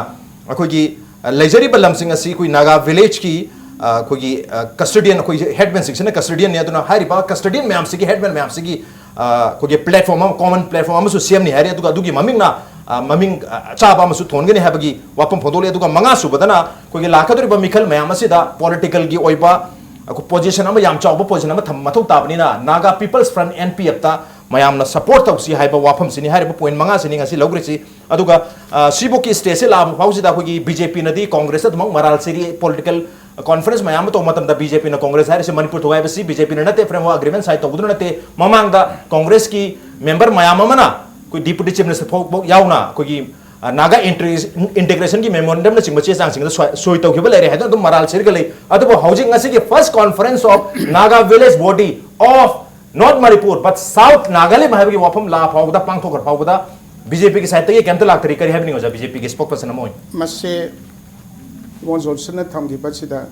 ꯑꯩꯈꯣꯏꯒꯤ, ꯑ, ꯂꯩꯖꯔꯤꯕ ꯂꯝꯁꯤꯡ ꯑꯁꯤ ꯑꯩꯈꯣꯏ ꯅꯥꯒꯥ ꯚꯤꯂꯦꯖꯀꯤ, ꯑ, ꯑꯩꯈꯣꯏꯒꯤ, ꯑ, ꯀꯁꯇꯗꯤꯌꯟ, ꯑꯩꯈꯣꯏ ꯍꯦꯗꯃꯦꯟꯁꯤꯡꯁꯤꯅ ꯀꯁꯇꯗꯤꯌꯟꯅꯤ꯫ ꯑꯗꯨꯅ ꯍꯥꯏꯔꯤꯕ ꯀꯁꯇꯗꯤꯌꯟ ꯃꯌꯥꯝꯁꯤꯒꯤ, ꯍꯦꯗꯃꯦꯟ ꯃꯌꯥꯝꯁꯤꯒꯤ, ꯑ, ꯑꯩꯈꯣꯏꯒꯤ ꯄ꯭ꯂꯦꯠꯐꯣꯔꯝ ꯑꯃ, ꯀꯣꯃꯟ ꯄ꯭ꯂꯦꯠꯐꯣꯔꯝ ꯑꯃꯁꯨ ꯁꯦꯝꯅꯤ ꯍꯥꯏꯔꯤ꯫ ꯑꯗꯨꯒ ꯑꯗꯨꯒꯤ ꯃꯃꯤꯡꯅ, ꯑ, ꯃꯃꯤꯡ, ꯑ, ꯆꯥꯕ ꯑꯃꯁꯨ ꯊꯣꯟꯒꯅꯤ ꯍꯥꯏꯕꯒꯤ ꯋꯥꯐꯝ ꯐꯣꯡꯗꯣꯛꯂꯤ꯫ ꯑꯗꯨꯒ ꯃꯉꯥꯁꯨꯕꯗꯅ ꯑꯩꯈꯣꯏꯒꯤ ꯂꯥꯛꯀꯗꯧꯔꯤꯕ ꯃꯤꯈꯜ ꯃꯌꯥꯝ ꯑꯁꯤꯗ ꯄꯣꯂꯤꯇꯤꯀꯦꯜꯒꯤ ꯑꯣꯏꯕ ꯑꯩꯈꯣꯏ ꯄꯣꯖꯤꯁꯟ ꯑꯃ, ꯌꯥꯝ ꯆꯥꯎꯕ ꯄꯣꯖꯤꯁꯟ ꯑꯃ ꯊꯝꯕ ꯃꯊꯧ ꯇꯥꯕꯅꯤꯅ, Naga peoples front, N P ꯑꯦꯐꯇ ꯃꯌꯥꯝꯅ ꯁꯄꯣꯔꯠ ꯇꯧꯁꯤ ꯍꯥꯏꯕ ꯋꯥꯐꯝꯁꯤꯅꯤ꯫ ꯍꯥꯏꯔꯤꯕ ꯄꯣꯏꯟꯠ ꯃꯉꯥꯁꯤꯅꯤ ꯉꯁꯤ ꯂꯧꯈ꯭ꯔꯤꯁꯤ꯫ ꯑꯗꯨꯒ, ꯑ, ꯁꯤꯕꯣꯛꯀꯤ ꯁ꯭ꯇꯦꯖꯁꯤ ꯂꯥꯛꯄ ꯐꯥꯎꯁꯤꯗ ꯑꯩꯈꯣꯏꯒꯤ ꯕꯤ ꯖꯦ ꯄꯤꯅꯗꯤ ꯀꯣꯡꯒ꯭ꯔꯦꯁꯇ ꯑꯗꯨꯃꯛ ꯃꯔꯥꯜ ꯁꯤꯔꯤ, ꯄꯣꯂꯤꯇꯤꯀꯦꯜ ꯀꯣꯟꯐꯔꯦꯟꯁ ꯃꯌꯥꯝ ꯑꯃ ꯇꯧꯕ ꯃꯇꯝꯗ ꯕꯤ ꯖꯦ ꯄꯤꯅ ꯀꯣꯡꯒ꯭ꯔꯦꯁ ꯍꯥꯏꯔꯤꯁꯤ ꯃꯅꯤꯄꯨꯔ ꯊꯨꯒꯥꯏꯕꯁꯤ ꯕꯤ ꯖꯦ ꯄꯤꯅ ꯅꯠꯇꯦ, ꯐ꯭ꯔꯦꯝꯋꯔꯛ ꯑꯦꯒ꯭ꯔꯤꯃꯦꯟꯠ ꯁꯥꯏꯟ ꯇꯧꯕꯗꯨꯅ ꯅꯠꯇꯦ꯫ ꯃꯃꯥꯡꯗ ꯀꯣꯡꯒ꯭ꯔꯦꯁꯀꯤ ꯃꯦꯝꯕꯔ ꯃꯌꯥꯝ ꯑꯃꯅ ꯑꯩꯈꯣꯏ ꯗꯤꯄꯨꯇꯤ ꯆꯤꯐ ꯃꯤꯅꯤꯁꯇꯔ ꯐꯥꯎ, ꯐꯥꯎ ꯌꯥꯎꯅ ꯑꯩꯈꯣꯏꯒꯤ, ꯑ, ꯅꯥꯒꯥ ꯏꯟꯇꯤꯒ꯭ꯔꯦꯁꯟꯒꯤ ꯃꯦꯃꯣꯔꯦꯟꯗꯝꯅꯆꯤꯡꯕ ꯆꯦ ꯆꯥꯡꯁꯤꯡꯗ ꯁꯣꯏ, ꯁꯣꯏ ꯇꯧꯈꯤꯕ ꯂꯩꯔꯦ ꯍꯥꯏꯗꯨꯅ ꯑꯗꯨꯝ ꯃꯔꯥꯜ ꯁꯤꯔꯒ ꯂꯩ꯫ ꯑꯗꯨꯕꯨ ꯍꯧꯖꯤꯛ ꯉꯁꯤꯒꯤ first conference of Naga village body of Not Manipur, but South Nagalim ꯍꯥꯏꯕꯒꯤ ꯋꯥꯐꯝ ꯂꯥ ꯐꯥꯎꯕꯗ, ꯄꯥꯡꯊꯣꯛꯈ꯭ꯔ ꯐꯥꯎꯕꯗ ꯕꯤ ꯖꯦ ꯄꯤꯒꯤ ꯁꯥꯏꯠꯇꯒꯤ ꯀꯩꯝꯇ ꯂꯥꯛꯇ꯭ꯔꯤ꯫ ꯀꯔꯤ ꯍꯥꯏꯕꯤꯅꯤꯡꯉꯤ ꯑꯣꯖꯥ, ꯕꯤ ꯖꯦ ꯄꯤꯒꯤ ꯁ꯭ꯄꯣꯛꯁ ꯄꯔꯁꯟ ꯑꯃ ꯑꯣꯏꯅ? ꯃꯁꯤ ꯏꯕꯣꯟ ꯖꯣꯟꯁꯟꯅ ꯊꯝꯈꯤꯕꯁꯤꯗ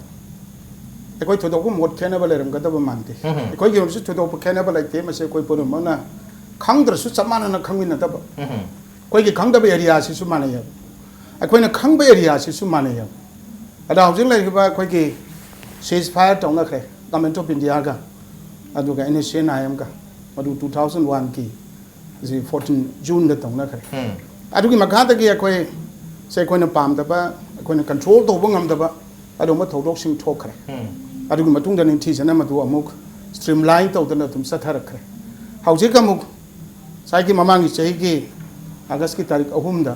ꯑꯩꯈꯣꯏ ꯊꯣꯏꯗꯣꯛꯄ ꯃꯣꯠ ꯈꯦꯠꯅꯕ ꯂꯩꯔꯝꯒꯗꯕ ꯃꯥꯟꯗꯦ꯫ ꯎꯝ꯫ ꯑꯩꯈꯣꯏꯒꯤ ꯑꯣꯏꯅꯁꯨ ꯊꯣꯏꯗꯣꯛꯄ ꯈꯦꯠꯅꯕ ꯂꯩꯇꯦ꯫ ꯃꯁꯤ ꯑꯩꯈꯣꯏ ꯄꯨꯝꯅꯃꯛꯅ ꯈꯪꯗ꯭ꯔꯁꯨ ꯆꯞ ꯃꯥꯟꯅꯅ ꯈꯪꯃꯤꯟꯅꯗꯕ, ꯎꯝ꯫ ꯑꯩꯈꯣꯏꯒꯤ ꯈꯪꯗꯕ ꯑꯦꯔꯤꯌꯥꯁꯤꯁꯨ ꯃꯥꯟꯅꯩꯌꯦꯕ, ꯑꯩꯈꯣꯏꯅ ꯈꯪꯕ ꯑꯦꯔꯤꯌꯥꯁꯤꯁꯨ ꯃꯥꯟꯅꯩꯌꯦꯕ꯫ ꯑꯗ ꯍꯧꯖꯤꯛ ꯂꯩꯔꯤꯕ ꯑꯩꯈꯣꯏꯒꯤ ceasefire ꯇꯧꯅꯈ꯭ꯔꯦ Government of Indiaꯒ, ꯑꯗꯨꯒ NSCN-IMꯒ, ꯃꯗꯨ two thousand oneꯒꯤ ꯖꯤ fourteen Juneꯗ ꯇꯧꯅꯈ꯭ꯔꯦ꯫ ꯎꯝ꯫ ꯑꯗꯨꯒꯤ ꯃꯈꯥꯗꯒꯤ ꯑꯩꯈꯣꯏ ꯁꯦ ꯑꯩꯈꯣꯏꯅ ꯄꯥꯝꯗꯕ, ꯑꯩꯈꯣꯏꯅ control ꯇꯧꯕ ꯉꯝꯗꯕ ꯑꯗꯨꯒꯨꯝꯕ ꯊꯧꯗꯣꯛꯁꯤꯡ ꯊꯣꯛꯈ꯭ꯔꯦ꯫ ꯎꯝ꯫ ꯑꯗꯨꯒꯤ ꯃꯇꯨꯡꯗ ꯅꯤꯡꯊꯤꯖꯅ ꯃꯗꯨ ꯑꯃꯨꯛ streamline ꯇꯧꯗꯅ ꯑꯗꯨꯝ ꯆꯠꯊꯔꯛꯈ꯭ꯔꯦ꯫ ꯍꯧꯖꯤꯛ ꯑꯃꯨꯛ ꯉꯁꯥꯏꯒꯤ ꯃꯃꯥꯡꯒꯤ ꯆꯍꯤꯒꯤ Augustꯀꯤ ꯇꯥꯔꯤꯛ ꯑꯍꯨꯝꯗ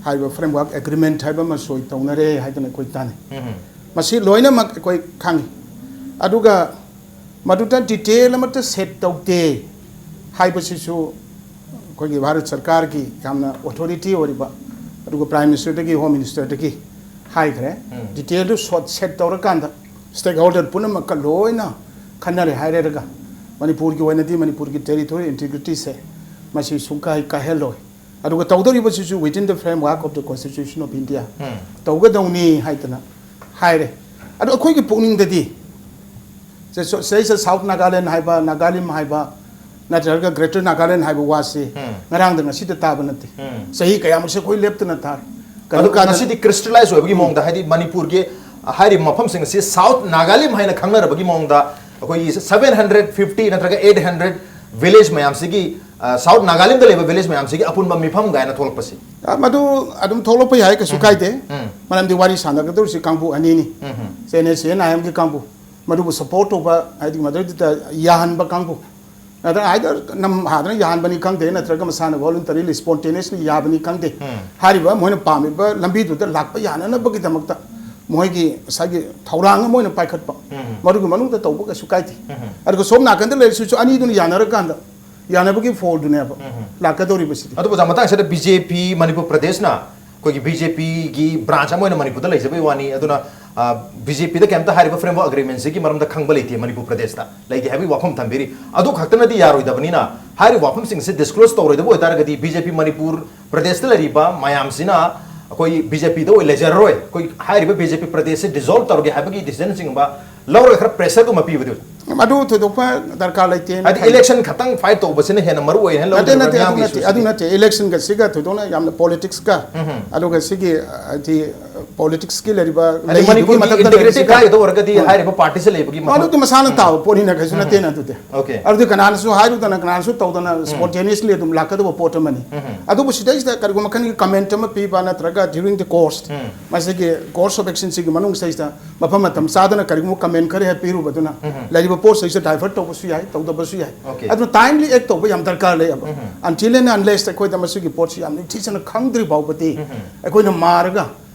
ꯍꯥꯏꯔꯤꯕ framework agreement ꯍꯥꯏꯕ ꯑꯃ ꯁꯣꯏ ꯇꯧꯅꯔꯦ ꯍꯥꯏꯗꯅ ꯑꯩꯈꯣꯏ ꯇꯥꯟꯅꯩ꯫ ꯎꯝ꯫ ꯃꯁꯤ ꯂꯣꯏꯅꯃꯛ ꯑꯩꯈꯣꯏ ꯈꯪꯉꯤ꯫ ꯑꯗꯨꯒ ꯃꯗꯨꯗ detail ꯑꯃꯠꯇ set ꯇꯧꯗꯦ ꯍꯥꯏꯕꯁꯤꯁꯨ ꯑꯩꯈꯣꯏꯒꯤ ꯚꯥꯔꯠ ꯁꯔꯀꯥꯔꯒꯤ ꯌꯥꯝꯅ authority ꯑꯣꯏꯔꯤꯕ, ꯑꯗꯨꯒ Prime Ministerꯗꯒꯤ, Home Ministerꯗꯒꯤ ꯍꯥꯏꯈ꯭ꯔꯦ꯫ ꯎꯝ꯫ Detailꯗꯨ ꯁꯣꯠ set ꯇꯧꯔꯀꯥꯟꯗ stakeholder ꯄꯨꯝꯅꯃꯛꯀ ꯂꯣꯏꯅ ꯈꯟꯅꯔꯦ ꯍꯥꯏꯔꯒ ꯃꯅꯤꯄꯨꯔꯒꯤ ꯑꯣꯏꯅꯗꯤ ꯃꯅꯤꯄꯨꯔꯒꯤ territorial integrityꯁꯦ ꯃꯁꯤ ꯁꯨꯡꯀꯥꯏ ꯀꯥꯏꯍꯜꯂꯣꯏ꯫ ꯑꯗꯨꯒ ꯇꯧꯗꯧꯔꯤꯕꯁꯤꯁꯨ within the framework of the Constitution of India ꯎꯝ꯫ ꯇꯧꯒꯗꯧꯅꯤ ꯍꯥꯏꯗꯅ ꯍꯥꯏꯔꯦ꯫ ꯑꯗꯣ ꯑꯩꯈꯣꯏꯒꯤ ꯄꯨꯛꯅꯤꯡꯗꯗꯤ ꯁꯦ-, ꯁꯣ-, ꯁꯤꯗꯩꯁꯤꯗ South Nagaland ꯍꯥꯏꯕ, ꯅꯥꯒꯥꯂꯤꯝ ꯍꯥꯏꯕ, ꯅꯠꯇ꯭ꯔꯒ Greater Nagaland ꯍꯥꯏꯕ ꯋꯥꯁꯤ ꯎꯝ꯫ ꯉꯔꯥꯡꯗ ꯉꯁꯤꯗ ꯇꯥꯕ ꯅꯠꯇꯦ꯫ ꯎꯝ꯫ ꯆꯍꯤ ꯀꯌꯥꯃꯨꯛꯁꯦ ꯑꯩꯈꯣꯏ ꯂꯦꯞꯇꯅ ꯇꯥꯔꯦ꯫ ꯑꯗꯨ ꯀꯩꯅꯣ ꯀꯥꯟꯗ ꯉꯁꯤꯗꯤ crystallize ꯑꯣꯏꯕꯒꯤ ꯎꯝ꯫ ꯃꯑꯣꯡꯗ, ꯍꯥꯏꯗꯤ ꯃꯅꯤꯄꯨꯔꯒꯤ ꯍꯥꯏꯔꯤꯕ ꯃꯐꯝꯁꯤꯡ ꯑꯁꯤ South Nagalim ꯍꯥꯏꯅ ꯈꯪꯅꯔꯕꯒꯤ ꯃꯑꯣꯡꯗ ꯑꯩꯈꯣꯏꯒꯤ seven hundred fifty ꯅꯠꯇ꯭ꯔꯒ eight hundred village ꯃꯌꯥꯝꯁꯤꯒꯤ, ꯑ, South Nagalimꯗ ꯂꯩꯕ village ꯃꯌꯥꯝꯁꯤꯒꯤ ꯑꯄꯨꯟꯕ ꯃꯤꯐꯝ ꯀꯥꯏꯅ ꯊꯣꯛꯂꯛꯄꯁꯤ꯫ ꯑ, ꯃꯗꯨ ꯑꯗꯨꯝ ꯊꯣꯛꯂꯛꯄ ꯌꯥꯏ, ꯀꯩꯁꯨ ꯎꯝ꯫ ꯀꯥꯏꯗꯦ꯫ ꯎꯝ꯫ ꯃꯔꯝꯗꯤ ꯋꯥꯔꯤ ꯁꯥꯟꯅꯒꯗꯧꯔꯤꯁꯤ ꯀꯥꯡꯕꯨ ꯑꯅꯤꯅꯤ꯫ ꯎꯝ꯫ ꯁꯦ NSCN-IMꯒꯤ ꯀꯥꯡꯕꯨ, ꯃꯗꯨꯕꯨ support ꯇꯧꯕ, ꯍꯥꯏꯗꯤ ꯃꯗꯨꯗ ꯌꯥꯍꯟꯕ ꯀꯥꯡꯕꯨ, ꯅꯠꯇ꯭ꯔꯒ either ꯅꯝꯍꯥꯗꯅ ꯌꯥꯍꯟꯕꯅꯤ ꯈꯪꯗꯦ, ꯅꯠꯇ꯭ꯔꯒ ꯃꯁꯥꯅ voluntarily, spontaneously ꯌꯥꯕꯅꯤ ꯈꯪꯗꯦ꯫ ꯎꯝ꯫ ꯍꯥꯏꯔꯤꯕ ꯃꯣꯏꯅ ꯄꯥꯝꯃꯤꯕ ꯂꯝꯕꯤꯗꯨꯗ ꯂꯥꯛꯄ ꯌꯥꯅꯅꯕꯒꯤꯗꯃꯛꯇ ꯃꯣꯏꯒꯤ ꯉꯁꯥꯏꯒꯤ ꯊꯧꯔꯥꯡ ꯑꯃ ꯑꯣꯏꯅ ꯄꯥꯏꯈꯠꯄ, ꯎꯝ꯫ ꯃꯗꯨꯒꯤ ꯃꯅꯨꯡꯗ ꯇꯧꯕ ꯀꯩꯁꯨ ꯀꯥꯏꯗꯦ꯫ ꯎꯝ꯫ ꯑꯗꯨꯒ ꯁꯣꯝ ꯅꯥꯀꯟꯗ ꯂꯩꯔꯤꯁꯤꯁꯨ ꯑꯅꯤꯗꯨꯅ ꯌꯥꯅꯔꯀꯥꯟꯗ ꯌꯥꯅꯕꯒꯤ ꯐꯣꯜꯗꯨꯅꯦꯕ ꯎꯝ꯫ ꯂꯥꯛꯀꯗꯧꯔꯤꯕꯁꯤꯗꯤ꯫ ꯑꯗꯨꯕꯨ ꯑꯣꯖꯥ, ꯃꯇꯥꯡꯁꯤꯗ ꯕꯤ ꯖꯦ ꯄꯤ ꯃꯅꯤꯄꯨꯔ ꯄ꯭ꯔꯗꯦꯁꯅ ꯑꯩꯈꯣꯏꯒꯤ ꯕꯤ ꯖꯦ ꯄꯤꯒꯤ branch ꯑꯃ ꯑꯣꯏꯅ ꯃꯅꯤꯄꯨꯔꯗ ꯂꯩꯖꯕꯩ ꯋꯥꯅꯤ꯫ ꯑꯗꯨꯅ ꯕꯤ ꯖꯦ ꯄꯤꯗ ꯀꯩꯝꯇ ꯍꯥꯏꯔꯤꯕ ꯐ꯭ꯔꯦꯝꯋꯔꯛ ꯑꯦꯒ꯭ꯔꯤꯃꯦꯟꯁꯤꯒꯤ ꯃꯔꯝꯗ ꯈꯪꯕ ꯂꯩꯇꯦ ꯃꯅꯤꯄꯨꯔ ꯄ꯭ꯔꯗꯦꯁꯇ ꯂꯩꯇꯦ ꯍꯥꯏꯕꯒꯤ ꯋꯥꯐꯝ ꯊꯝꯕꯤꯔꯤ꯫ ꯑꯗꯨ ꯈꯛꯇꯅꯗꯤ ꯌꯥꯔꯣꯏꯗꯕꯅꯤꯅ, ꯍꯥꯏꯔꯤꯕ ꯋꯥꯐꯝꯁꯤꯡꯁꯦ ꯗꯤꯁꯀ꯭ꯂꯣꯁ ꯇꯧꯔꯣꯏꯗꯕ ꯑꯣꯏꯇꯥꯔꯒꯗꯤ, ꯕꯤ ꯖꯦ ꯄꯤ ꯃꯅꯤꯄꯨꯔ ꯄ꯭ꯔꯗꯦꯁꯇ ꯂꯩꯔꯤꯕ ꯃꯌꯥꯝꯁꯤꯅ ꯑꯩꯈꯣꯏ ꯕꯤ ꯖꯦ ꯄꯤꯗ ꯑꯣꯏ ꯂꯩꯖꯔꯔꯣꯏ, ꯑꯩꯈꯣꯏ ꯍꯥꯏꯔꯤꯕ ꯕꯤ ꯖꯦ ꯄꯤ ꯄ꯭ꯔꯗꯦꯁꯁꯦ ꯗꯤꯖꯣꯜꯕ ꯇꯧꯔꯒꯦ ꯍꯥꯏꯕꯒꯤ ꯗꯤꯁꯤꯖꯟꯁꯤꯡꯒꯨꯝꯕ ꯂꯧꯔꯒ ꯈꯔ ꯄ꯭ꯔꯦꯁꯔꯒꯨꯝꯕ ꯄꯤꯕꯗꯨ꯫ ꯑꯗꯨ ꯊꯣꯏꯗꯣꯛꯄ ꯗꯔꯀꯥꯔ ꯂꯩꯇꯦꯅ ꯍꯥꯏꯗꯤ ꯈꯜꯂꯤ꯫ ꯏꯂꯦꯛꯁꯟ ꯈꯛꯇꯪ ꯐꯥꯏꯠ ꯇꯧꯕꯁꯤꯅ ꯍꯦꯟꯅ ꯃꯔꯨ ꯑꯣꯏ ꯍꯥꯏꯅ ꯅꯠꯇꯦ, ꯂꯧꯗꯣꯏꯔꯤꯕ꯭ꯔꯥ ꯅꯠꯇꯦ, ꯑꯗꯨ ꯃꯤꯌꯥꯝꯒꯤ ꯅꯠꯇꯦ, ꯏꯁꯨꯁꯤꯗꯤ? ꯑꯗꯨ ꯅꯠꯇꯦ꯫ ꯏꯂꯦꯛꯁꯟꯒ ꯁꯤꯒ ꯊꯣꯏꯗꯣꯛꯅ ꯌꯥꯝꯅ ꯄꯣꯂꯤꯇꯤꯛꯁꯀ, ꯎꯝ ꯍꯝ꯫ ꯑꯗꯨꯒ ꯁꯤꯒꯤ, ꯍꯥꯏꯗꯤ, ꯄꯣꯂꯤꯇꯤꯛꯁꯀꯤ ꯂꯩꯔꯤꯕ ꯍꯥꯏꯗꯤ ꯂꯩꯔꯤꯗꯨꯒꯤ ꯃꯅꯤꯄꯨꯔꯒꯤ ꯃꯊꯛꯇ ꯏꯟꯇꯦꯒ꯭ꯔꯤꯇꯤ ꯂꯩꯔꯤꯁꯤꯒ ꯀꯥꯏꯒꯗꯧ ꯑꯣꯏꯔꯒꯗꯤ ꯎꯝ꯫ ꯍꯥꯏꯔꯤꯕ ꯄꯥꯔꯇꯤꯁꯦ ꯂꯩꯕꯒꯤ ꯃꯊꯧ ꯃꯗꯨꯗꯤ ꯃꯁꯥꯅ ꯎꯝ꯫ ꯇꯥꯕ ꯄꯣꯠꯅꯤꯅ ꯀꯩꯁꯨ ꯎꯝ꯫ ꯅꯠꯇꯦꯅ ꯑꯗꯨꯗꯤ꯫ ꯑꯣꯀꯦ꯫ ꯑꯗꯨꯗꯤ ꯀꯅꯥꯅꯁꯨ ꯍꯥꯏꯔꯨꯗꯅ, ꯀꯅꯥꯅꯁꯨ ꯇꯧꯗꯅ, ꯎꯝ꯫ ꯁ꯭ꯄꯣꯟꯇꯦꯅꯤꯌꯁꯂꯤ ꯑꯗꯨꯝ ꯂꯥꯛꯀꯗꯕ ꯄꯣꯠ ꯑꯃꯅꯤ꯫ ꯎꯝ꯫ ꯑꯗꯨꯕꯨ ꯁꯤꯗꯩꯁꯤꯗ ꯀꯔꯤꯒꯨꯝꯕ ꯃꯈꯜꯒꯤ ꯀꯃꯦꯟꯠ ꯑꯃ ꯄꯤꯕ ꯅꯠꯇ꯭ꯔꯒ during the course, ꯎꯝ꯫ ꯃꯁꯤꯒꯤ course of action ꯁꯤꯒꯤ ꯃꯅꯨꯡꯁꯤꯗꯩꯁꯤꯗ ꯃꯐꯝ ꯃꯇꯝ ꯆꯥꯗꯅ ꯀꯔꯤꯒꯨꯝꯕ ꯀꯃꯦꯟꯠ ꯈꯔ ꯍꯦꯛ ꯄꯤꯔꯨꯕꯗꯨꯅ ꯎꯝ꯫ ꯂꯩꯔꯤꯕ ꯄꯣꯠꯁꯤꯗꯩꯁꯤꯗ divert ꯇꯧꯕꯁꯨ ꯌꯥꯏ, ꯇꯧꯗꯕꯁꯨ ꯌꯥꯏ꯫ ꯑꯣꯀꯦ꯫ ꯑꯗꯨꯅ timely act ꯇꯧꯕ ꯌꯥꯝ ꯗꯔꯀꯥꯔ ꯂꯩꯌꯦꯕ꯫ ꯎꯝ꯫ Until and unless ꯑꯩꯈꯣꯏꯗ ꯃꯁꯤꯒꯤ ꯄꯣꯠꯁꯤ ꯌꯥꯝ ꯅꯤꯡꯊꯤꯖꯅ ꯈꯪꯗ꯭ꯔꯤ ꯐꯥꯎꯕꯗꯤ ꯎꯝ꯫ ꯑꯩꯈꯣꯏꯅ ꯃꯥꯔꯒ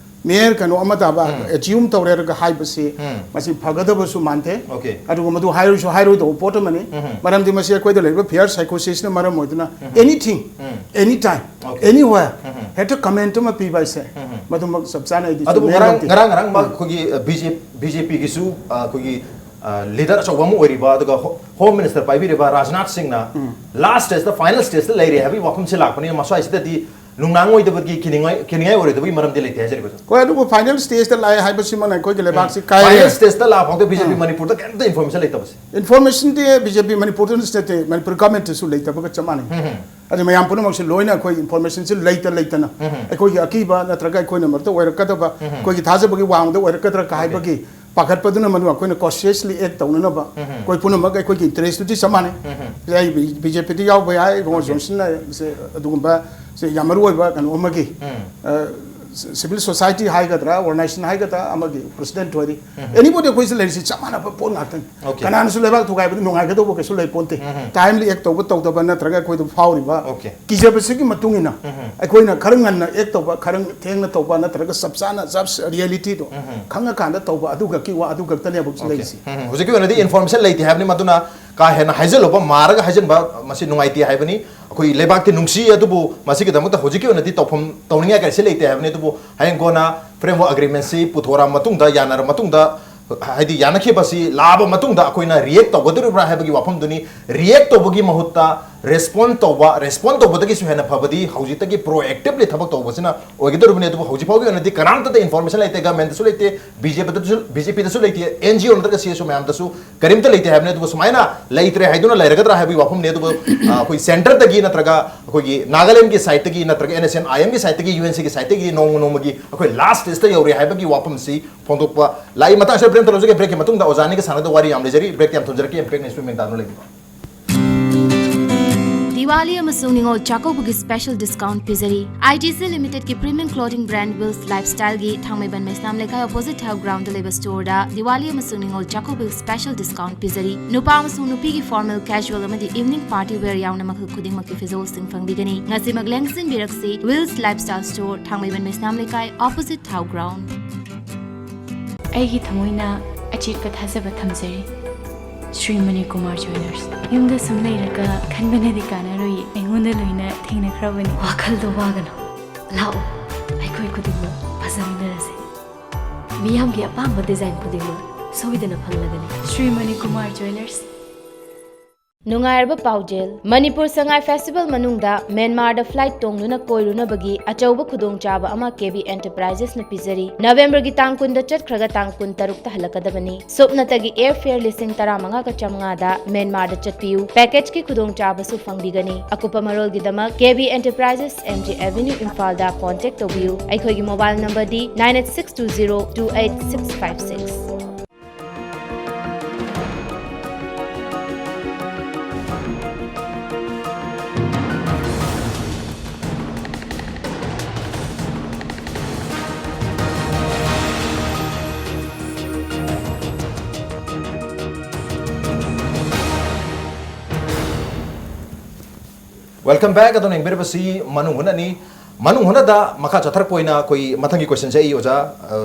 ꯃꯦꯌꯔ ꯀꯩꯅꯣ ꯑꯃ ꯇꯥꯕ ꯎꯝ꯫ ꯑꯦꯖ꯭ꯌꯨꯝ ꯇꯧꯔꯦꯔꯒ ꯍꯥꯏꯕꯁꯤ ꯎꯝ꯫ ꯃꯁꯤ ꯐꯒꯗꯕꯁꯨ ꯃꯥꯟꯗꯦ꯫ ꯑꯣꯀꯦ꯫ ꯑꯗꯨꯒ ꯃꯗꯨ ꯍꯥꯏꯔꯁꯨ ꯍꯥꯏꯔꯣꯏꯗꯧꯕ ꯄꯣꯠ ꯑꯃꯅꯤ꯫ ꯎꯝ꯫ ꯃꯔꯝꯗꯤ ꯃꯁꯤ ꯑꯩꯈꯣꯏꯗ ꯂꯩꯔꯤꯕ ꯐꯤꯌꯔ ꯁꯥꯏꯀꯣꯁꯤꯁꯅ ꯃꯔꯝ ꯑꯣꯏꯗꯨꯅ ꯎꯝ꯫ Anything, ꯎꯝ꯫ Anytime, okay. Anywhere, ꯎꯝ꯫ ꯍꯦꯛꯇ ꯀꯃꯦꯟꯠ ꯑꯃ ꯄꯤꯕ ꯍꯥꯏꯁꯦ ꯎꯝ꯫ ꯃꯗꯨꯃꯛ ꯆꯞ ꯆꯥꯅ ꯑꯩꯗꯤ ꯑꯗꯨꯕꯨ ꯆꯨꯝꯃꯦ ꯉꯔꯥꯡ ꯂꯧꯗꯦ꯫ ꯉꯔꯥꯡ ꯉꯔꯥꯡꯃꯛ ꯎꯝ꯫ ꯑꯩꯈꯣꯏꯒꯤ, ꯑ, ꯕꯤ ꯖꯦ ꯄꯤ, ꯕꯤ ꯖꯦ ꯄꯤꯒꯤꯁꯨ, ꯑ, ꯑꯩꯈꯣꯏꯒꯤ, ꯑ, ꯂꯤꯗꯔ ꯑꯆꯧꯕ ꯑꯃ ꯑꯣꯏꯔꯤꯕ, ꯑꯗꯨꯒ ꯍꯣ-, ꯍꯣꯝ ꯃꯤꯅꯤꯁꯇꯔ ꯄꯥꯏꯕꯤꯔꯤꯕ ꯔꯥꯖꯅꯥꯊ ꯁꯤꯡꯅ ꯎꯝ꯫ ꯂꯥꯁ ꯁ꯭ꯇꯦꯖꯇ, ꯐꯥꯏꯅꯦꯜ ꯁ꯭ꯇꯦꯖꯇ ꯂꯩꯔꯦ ꯍꯥꯏꯕꯒꯤ ꯋꯥꯐꯝꯁꯦ ꯂꯥꯛꯄꯅꯤꯅ, ꯃꯁ꯭ꯋꯥꯏꯁꯤꯗꯗꯤ ꯅꯨꯡꯅꯥꯡ ꯑꯣꯏꯗꯕꯒꯤ, ꯀꯤꯅꯤꯡꯉꯥꯏ, ꯀꯤꯅꯤꯡꯉꯥꯏ ꯑꯣꯏꯔꯣꯏꯗꯕꯒꯤ ꯃꯔꯝꯗꯤ ꯂꯩꯇꯦ ꯍꯥꯏꯖꯔꯤꯕ꯫ ꯍꯣꯏ, ꯑꯗꯨꯕꯨ ꯐꯥꯏꯅꯦꯜ ꯁ꯭ꯇꯦꯖꯇ ꯂꯥꯛꯑꯦ ꯍꯥꯏꯕꯁꯤꯃꯅ ꯑꯩꯈꯣꯏꯒꯤ ꯂꯩꯕꯥꯛꯁꯤ ꯎꯝ꯫ ꯀꯥꯏꯔꯦ꯫ ꯐꯥꯏꯅꯦꯜ ꯁ꯭ꯇꯦꯖꯇ ꯂꯥꯛꯄ ꯐꯥꯎꯗ ꯕꯤ ꯖꯦ ꯄꯤ ꯎꯝ꯫ ꯃꯅꯤꯄꯨꯔꯗ ꯀꯩꯝꯇ ꯏꯟꯐꯣꯔꯃꯦꯁꯟ ꯂꯩꯇꯕꯁꯦ꯫ ꯏꯟꯐꯣꯔꯃꯦꯁꯟꯗꯤ ꯕꯤ ꯖꯦ ꯄꯤ ꯃꯅꯤꯄꯨꯔꯗ ꯅꯠꯇꯦ, ꯃꯅꯤꯄꯨꯔ ꯒꯚꯔꯟꯃꯦꯟꯠꯇꯁꯨ ꯂꯩꯇꯕꯒ ꯆꯞ ꯃꯥꯟꯅꯩ꯫ ꯎꯝ꯫ ꯑꯗꯨ ꯃꯌꯥꯝ ꯄꯨꯝꯅꯃꯛꯁꯦ ꯂꯣꯏꯅ ꯑꯩꯈꯣꯏ ꯏꯟꯐꯣꯔꯃꯦꯁꯟꯁꯦ ꯂꯩꯇ ꯂꯩꯇꯅ ꯎꯝ꯫ ꯑꯩꯈꯣꯏꯒꯤ ꯑꯀꯤꯕ ꯅꯠꯇ꯭ꯔꯒ ꯑꯩꯈꯣꯏꯅ ꯃꯔꯛꯇ ꯑꯣꯏꯔꯛꯀꯗꯕ, ꯎꯝ꯫ ꯑꯩꯈꯣꯏꯒꯤ ꯊꯥꯖꯕꯒꯤ ꯋꯥꯡꯃꯗ ꯑꯣꯏꯔꯛꯀꯗ꯭ꯔꯥ ꯀ ꯑꯣꯀꯦ꯫ ꯍꯥꯏꯕꯒꯤ ꯄꯥꯈꯠꯄꯗꯨꯅ ꯃꯗꯨ ꯑꯩꯈꯣꯏꯅ ꯀꯣꯁꯤꯌꯁꯂꯤ ꯑꯦꯛ ꯇꯧꯅꯅꯕ ꯎꯝ꯫ ꯑꯩꯈꯣꯏ ꯄꯨꯝꯅꯃꯛ ꯑꯩꯈꯣꯏꯒꯤ ꯏꯟꯇꯔꯦꯁꯇꯨꯗꯤ ꯆꯞ ꯃꯥꯟꯅꯩ꯫ ꯎꯝ꯫ ꯑꯩ ꯕꯤ ꯖꯦ ꯄꯤꯗ ꯌꯥꯎꯕ ꯌꯥꯏ, ꯏꯕꯨꯡꯉꯣ ꯑꯣꯀꯦ꯫ ꯖꯣꯟꯁꯟꯅ ꯁꯦ ꯑꯗꯨꯒꯨꯝꯕ ꯁꯦ ꯌꯥꯝ ꯃꯔꯨ ꯑꯣꯏꯕ ꯀꯩꯅꯣ ꯑꯃꯒꯤ, ꯎꯝ꯫ ꯑ, ꯁꯤ-, ꯁꯤꯚꯤꯜ ꯁꯣꯁꯥꯏꯇꯤ ꯍꯥꯏꯒꯗ꯭ꯔꯥ, ꯑꯣꯔꯒꯅꯥꯏꯖꯦꯁꯟ ꯍꯥꯏꯒꯗ꯭ꯔꯥ, ꯑꯃꯒꯤ ꯄ꯭ꯔꯁꯤꯗꯦꯟꯠ ꯑꯣꯏꯔꯤ꯫ ꯎꯝ꯫ Anybody, ꯑꯩꯈꯣꯏꯁꯦ ꯂꯩꯔꯤꯁꯤ ꯆꯞ ꯃꯥꯟꯅꯕ ꯄꯣꯠ ꯉꯥꯛꯇꯅꯤ꯫ ꯑꯣꯀꯦ꯫ ꯀꯅꯥꯅꯁꯨ ꯂꯩꯕꯥꯛ ꯊꯨꯒꯥꯏꯕꯗ ꯅꯨꯡꯉꯥꯏꯒꯗꯧꯕ ꯀꯩꯁꯨ ꯂꯩ ꯄꯣꯟꯇꯦ꯫ ꯎꯝ꯫ Timely act ꯇꯧꯕ ꯇꯧꯗꯕ ꯅꯠꯇ꯭ꯔꯒ ꯑꯩꯈꯣꯏꯗ ꯐꯥꯎꯔꯤꯕ ꯑꯣꯀꯦ꯫ ꯀꯤꯖꯕꯁꯤꯒꯤ ꯃꯇꯨꯡ ꯏꯟꯅ ꯎꯝ꯫ ꯑꯩꯈꯣꯏꯅ ꯈꯔ ꯉꯟꯅ ꯑꯦꯛ ꯇꯧꯕ, ꯈꯔ ꯊꯦꯡꯅ ꯇꯧꯕ ꯅꯠꯇ꯭ꯔꯒ ꯆꯞ ꯆꯥꯅ ꯖꯁ ꯔꯤꯌꯦꯂꯤꯇꯤꯗꯣ ꯎꯝ꯫ ꯈꯪꯉꯀꯥꯟꯗ ꯇꯧꯕ ꯑꯗꯨ ꯈꯛꯀꯤ ꯋꯥ, ꯑꯗꯨ ꯈꯛꯇꯅꯦꯕ ꯍꯧꯖꯤꯛ ꯑꯣꯀꯦ꯫ ꯂꯩꯔꯤꯁꯤ꯫ ꯎꯝ꯫ ꯍꯧꯖꯤꯛꯀꯤ ꯑꯣꯏꯅꯗꯤ ꯏꯟꯐꯣꯔꯃꯦꯁꯟ ꯂꯩꯇꯦ ꯍꯥꯏꯕꯅꯤ, ꯃꯗꯨꯅ ꯀꯥ ꯍꯦꯟꯅ ꯍꯥꯏꯖꯜꯂꯨꯕ, ꯃꯥꯔꯒ ꯍꯥꯏꯖꯟꯕ ꯃꯁꯤ ꯅꯨꯡꯉꯥꯏꯇꯦ ꯍꯥꯏꯕꯅꯤ꯫ ꯑꯩꯈꯣꯏ ꯂꯩꯕꯥꯛꯇꯤ ꯅꯨꯡꯁꯤ, ꯑꯗꯨꯕꯨ ꯃꯁꯤꯒꯤꯗꯃꯛꯇ ꯍꯧꯖꯤꯛꯀꯤ ꯑꯣꯏꯅꯗꯤ ꯇꯧꯐꯝ, ꯇꯧꯅꯤꯡꯉꯥꯏ ꯀꯔꯤꯁꯨ ꯂꯩꯇꯦ ꯍꯥꯏꯕꯅꯤ꯫ ꯑꯗꯨꯕꯨ ꯍꯌꯦꯡ ꯀꯣꯟꯅ framework agreement ꯁꯤ ꯄꯨꯊꯣꯔꯛꯑ ꯃꯇꯨꯡꯗ, ꯌꯥꯅꯔ ꯃꯇꯨꯡꯗ, ꯍꯥꯏꯗꯤ ꯌꯥꯅꯈꯤꯕꯁꯤ ꯂꯥꯛꯑꯕ ꯃꯇꯨꯡꯗ ꯑꯩꯈꯣꯏꯅ react ꯇꯧꯒꯗꯧꯔꯤꯕ꯭ꯔꯥ ꯍꯥꯏꯕꯒꯤ ꯋꯥꯐꯝꯗꯨꯅꯤ꯫ React ꯇꯧꯕꯒꯤ ꯃꯍꯨꯠꯇ respond ꯇꯧꯕ, respond ꯇꯧꯕꯗꯒꯤꯁꯨ ꯍꯦꯟꯅ ꯐꯕꯗꯤ ꯍꯧꯖꯤꯛꯇꯒꯤ proactively ꯊꯕꯛ ꯇꯧꯕꯁꯤꯅ ꯑꯣꯏꯒꯗꯧꯔꯤꯕꯅꯤ꯫ ꯑꯗꯨꯕꯨ ꯍꯧꯖꯤꯛ ꯐꯥꯎꯒꯤ ꯑꯣꯏꯅꯗꯤ ꯀꯅꯥꯝꯇꯗ information ꯂꯩꯇꯦ, government ꯇꯁꯨ ꯂꯩꯇꯦ, BJP ꯗꯁꯨ, BJP ꯗꯁꯨ ꯂꯩꯇꯦ, NGO ꯅꯠꯇ꯭ꯔꯒ CSO ꯃꯌꯥꯝꯗꯁꯨ ꯀꯔꯤꯝꯇ ꯂꯩꯇꯦ ꯍꯥꯏꯕꯅꯤ꯫ ꯑꯗꯨꯕꯨ ꯁꯨꯃꯥꯏꯅ ꯂꯩꯇ꯭ꯔꯦ ꯍꯥꯏꯗꯨꯅ ꯂꯩꯔꯒꯗ꯭ꯔꯥ ꯍꯥꯏꯕꯒꯤ ꯋꯥꯐꯝꯅꯤ꯫ ꯑꯗꯨꯕꯨ, ꯑ, ꯑꯩꯈꯣꯏ centre ꯗꯒꯤ ꯅꯠꯇ꯭ꯔꯒ ꯑꯩꯈꯣꯏꯒꯤ ꯅꯥꯒꯥꯂꯦꯟꯒꯤ side ꯇꯒꯤ ꯅꯠꯇ꯭ꯔꯒ NSCN-IM ꯒꯤ side ꯇꯒꯤ, UNC ꯒꯤ side ꯇꯒꯤ ꯅꯣꯡꯃ ꯅꯣꯡꯃꯒꯤ ꯑꯩꯈꯣꯏ last stage ꯇ ꯌꯧꯔꯦ ꯍꯥꯏꯕꯒꯤ ꯋꯥꯐꯝꯁꯤ ꯐꯣꯡꯗꯣꯛꯄ ꯂꯥꯛꯏ꯫ ꯃꯇꯥꯡꯁꯤꯗ break ꯑꯃ ꯇꯧꯔꯁꯤꯒꯦ꯫ Break ꯀꯤ ꯃꯇꯨꯡꯗ ꯑꯣꯖꯥ ꯑꯅꯤꯒ ꯁꯥꯟꯅꯒꯗꯕ ꯋꯥꯔꯤ ꯌꯥꯝ ꯂꯩꯖꯔꯤ꯫ Break ꯌꯥꯝ ꯊꯝꯖꯔꯛꯀꯦ꯫ Break ꯅ ꯏꯁꯨ ꯃꯦꯡꯗꯥꯗꯨꯅ ꯂꯩꯕꯤꯕ꯫ ꯗꯤꯋꯥꯂꯤ ꯑꯃꯁꯨꯡ ꯅꯤꯉꯣꯜ ꯆꯥꯛꯀꯧꯕꯒꯤ special discount ꯄꯤꯖꯔꯤ꯫ ITC Limited ꯀꯤ premium clothing brand Wills Lifestyle ꯒꯤ ꯊꯥꯡꯃꯩꯕꯟ ꯃꯩꯁꯅꯥꯝ ꯂꯩꯀꯥꯏ opposite ꯊꯥꯎ ground ꯗ ꯂꯩꯕ store ꯗ ꯗꯤꯋꯥꯂꯤ ꯑꯃꯁꯨꯡ ꯅꯤꯉꯣꯜ ꯆꯥꯛꯀꯧꯕꯒꯤ special discount ꯄꯤꯖꯔꯤ꯫ ꯅꯨꯄꯥ ꯑꯃꯁꯨꯡ ꯅꯨꯄꯤꯒꯤ formal, casual ꯑꯃꯗꯤ evening party wear ꯌꯥꯎꯅ ꯃꯈꯜ ꯈꯨꯗꯤꯡꯃꯛꯀꯤ ꯐꯤꯖꯣꯜꯁꯤꯡ ꯐꯪꯕꯤꯒꯅꯤ꯫ ꯉꯁꯤꯃꯛ ꯂꯦꯡꯁꯤꯟꯕꯤꯔꯛꯁꯤ Wills Lifestyle Store, ꯊꯥꯡꯃꯩꯕꯟ ꯃꯩꯁꯅꯥꯝ ꯂꯩꯀꯥꯏ, opposite ꯊꯥꯎ ground꯫ ꯑꯩꯒꯤ ꯊꯃꯣꯏꯅ ꯑꯆꯦꯠꯄ ꯊꯥꯖꯕ ꯊꯝꯖꯔꯤ꯫ ꯁ꯭ꯔꯤ ꯃꯅꯤꯀꯨꯃꯥꯔ ꯖ꯭ꯋꯦꯂꯔꯁ꯫ ꯌꯨꯝꯗ ꯁꯨꯝ ꯂꯩꯔꯒ ꯈꯟꯕꯅꯗꯤ ꯀꯥꯟꯅꯔꯣꯏꯌꯦ, ꯑꯩꯉꯣꯟꯗ ꯂꯣꯏꯅ ꯊꯦꯡꯅꯈ꯭ꯔꯕꯅꯤ꯫ ꯋꯥꯈꯜꯗꯣ ꯋꯥꯒꯅꯨ, ꯂꯥꯛꯑꯣ, ꯑꯩꯈꯣꯏ ꯈꯨꯗꯤꯡꯃꯛ ꯐꯖꯃꯤꯟꯅꯔꯁꯦ꯫ ꯃꯤꯌꯥꯝꯒꯤ ꯑꯄꯥꯝꯕ design ꯈꯨꯗꯤꯡꯃꯛ ꯁꯣꯏꯗꯅ ꯐꯪꯂꯒꯅꯤ꯫ ꯁ꯭ꯔꯤ ꯃꯅꯤꯀꯨꯃꯥꯔ ꯖ꯭ꯋꯦꯂꯔꯁ꯫ ꯅꯨꯡꯉꯥꯏꯔꯕ ꯄꯥꯎꯖꯦꯜ, ꯃꯅꯤꯄꯨꯔ ꯁꯉꯥꯏ festival ꯃꯅꯨꯡꯗ ꯃ꯭ꯌꯥꯟꯃꯥꯔꯗ flight ꯇꯣꯡꯗꯨꯅ ꯀꯣꯏꯔꯨꯅꯕꯒꯤ ꯑꯆꯧꯕ ꯈꯨꯗꯣꯡꯆꯥꯕ ꯑꯃ KB Enterprises ꯅ ꯄꯤꯖꯔꯤ꯫ ꯅꯕꯦꯝꯕꯔꯒꯤ ꯇꯥꯡ ꯀꯨꯟꯗ ꯆꯠꯈ꯭ꯔꯒ ꯇꯥꯡ ꯀꯨꯟꯇꯔꯨꯛꯇ ꯍꯜꯂꯛꯀꯗꯕꯅꯤ꯫ ꯁꯨꯞꯅꯇꯒꯤ airfare ꯂꯤꯁꯤꯡ ꯇꯔꯥꯃꯉꯥꯒ ꯆꯥꯃꯉꯥꯗ ꯃ꯭ꯌꯥꯟꯃꯥꯔꯗ ꯆꯠꯄꯤꯌꯨ꯫ Package ꯀꯤ ꯈꯨꯗꯣꯡꯆꯥꯕꯁꯨ ꯐꯪꯕꯤꯒꯅꯤ꯫ ꯑꯀꯨꯞꯄ ꯃꯔꯣꯜꯒꯤꯗꯃꯛ KB Enterprises, MG Avenue, ꯏꯝꯐꯥꯜꯗ contact ꯇꯧꯕꯤꯌꯨ꯫ ꯑꯩꯈꯣꯏꯒꯤ mobile number ꯗꯤ nine eight six two zero two eight six five six꯫ Welcome back. ꯑꯗꯣꯝꯅ ꯌꯦꯡꯕꯤꯔꯤꯕꯁꯤ ꯃꯅꯨꯡ ꯍꯨꯠꯅꯅꯤ꯫ ꯃꯅꯨꯡ ꯍꯨꯠꯅꯗ ꯃꯈꯥ ꯆꯠꯊꯔꯛꯄ ꯑꯣꯏꯅ ꯑꯩꯈꯣꯏ ꯃꯊꯪꯒꯤ question ꯁꯦ ꯑꯩ ꯑꯣꯖꯥ, ꯑ,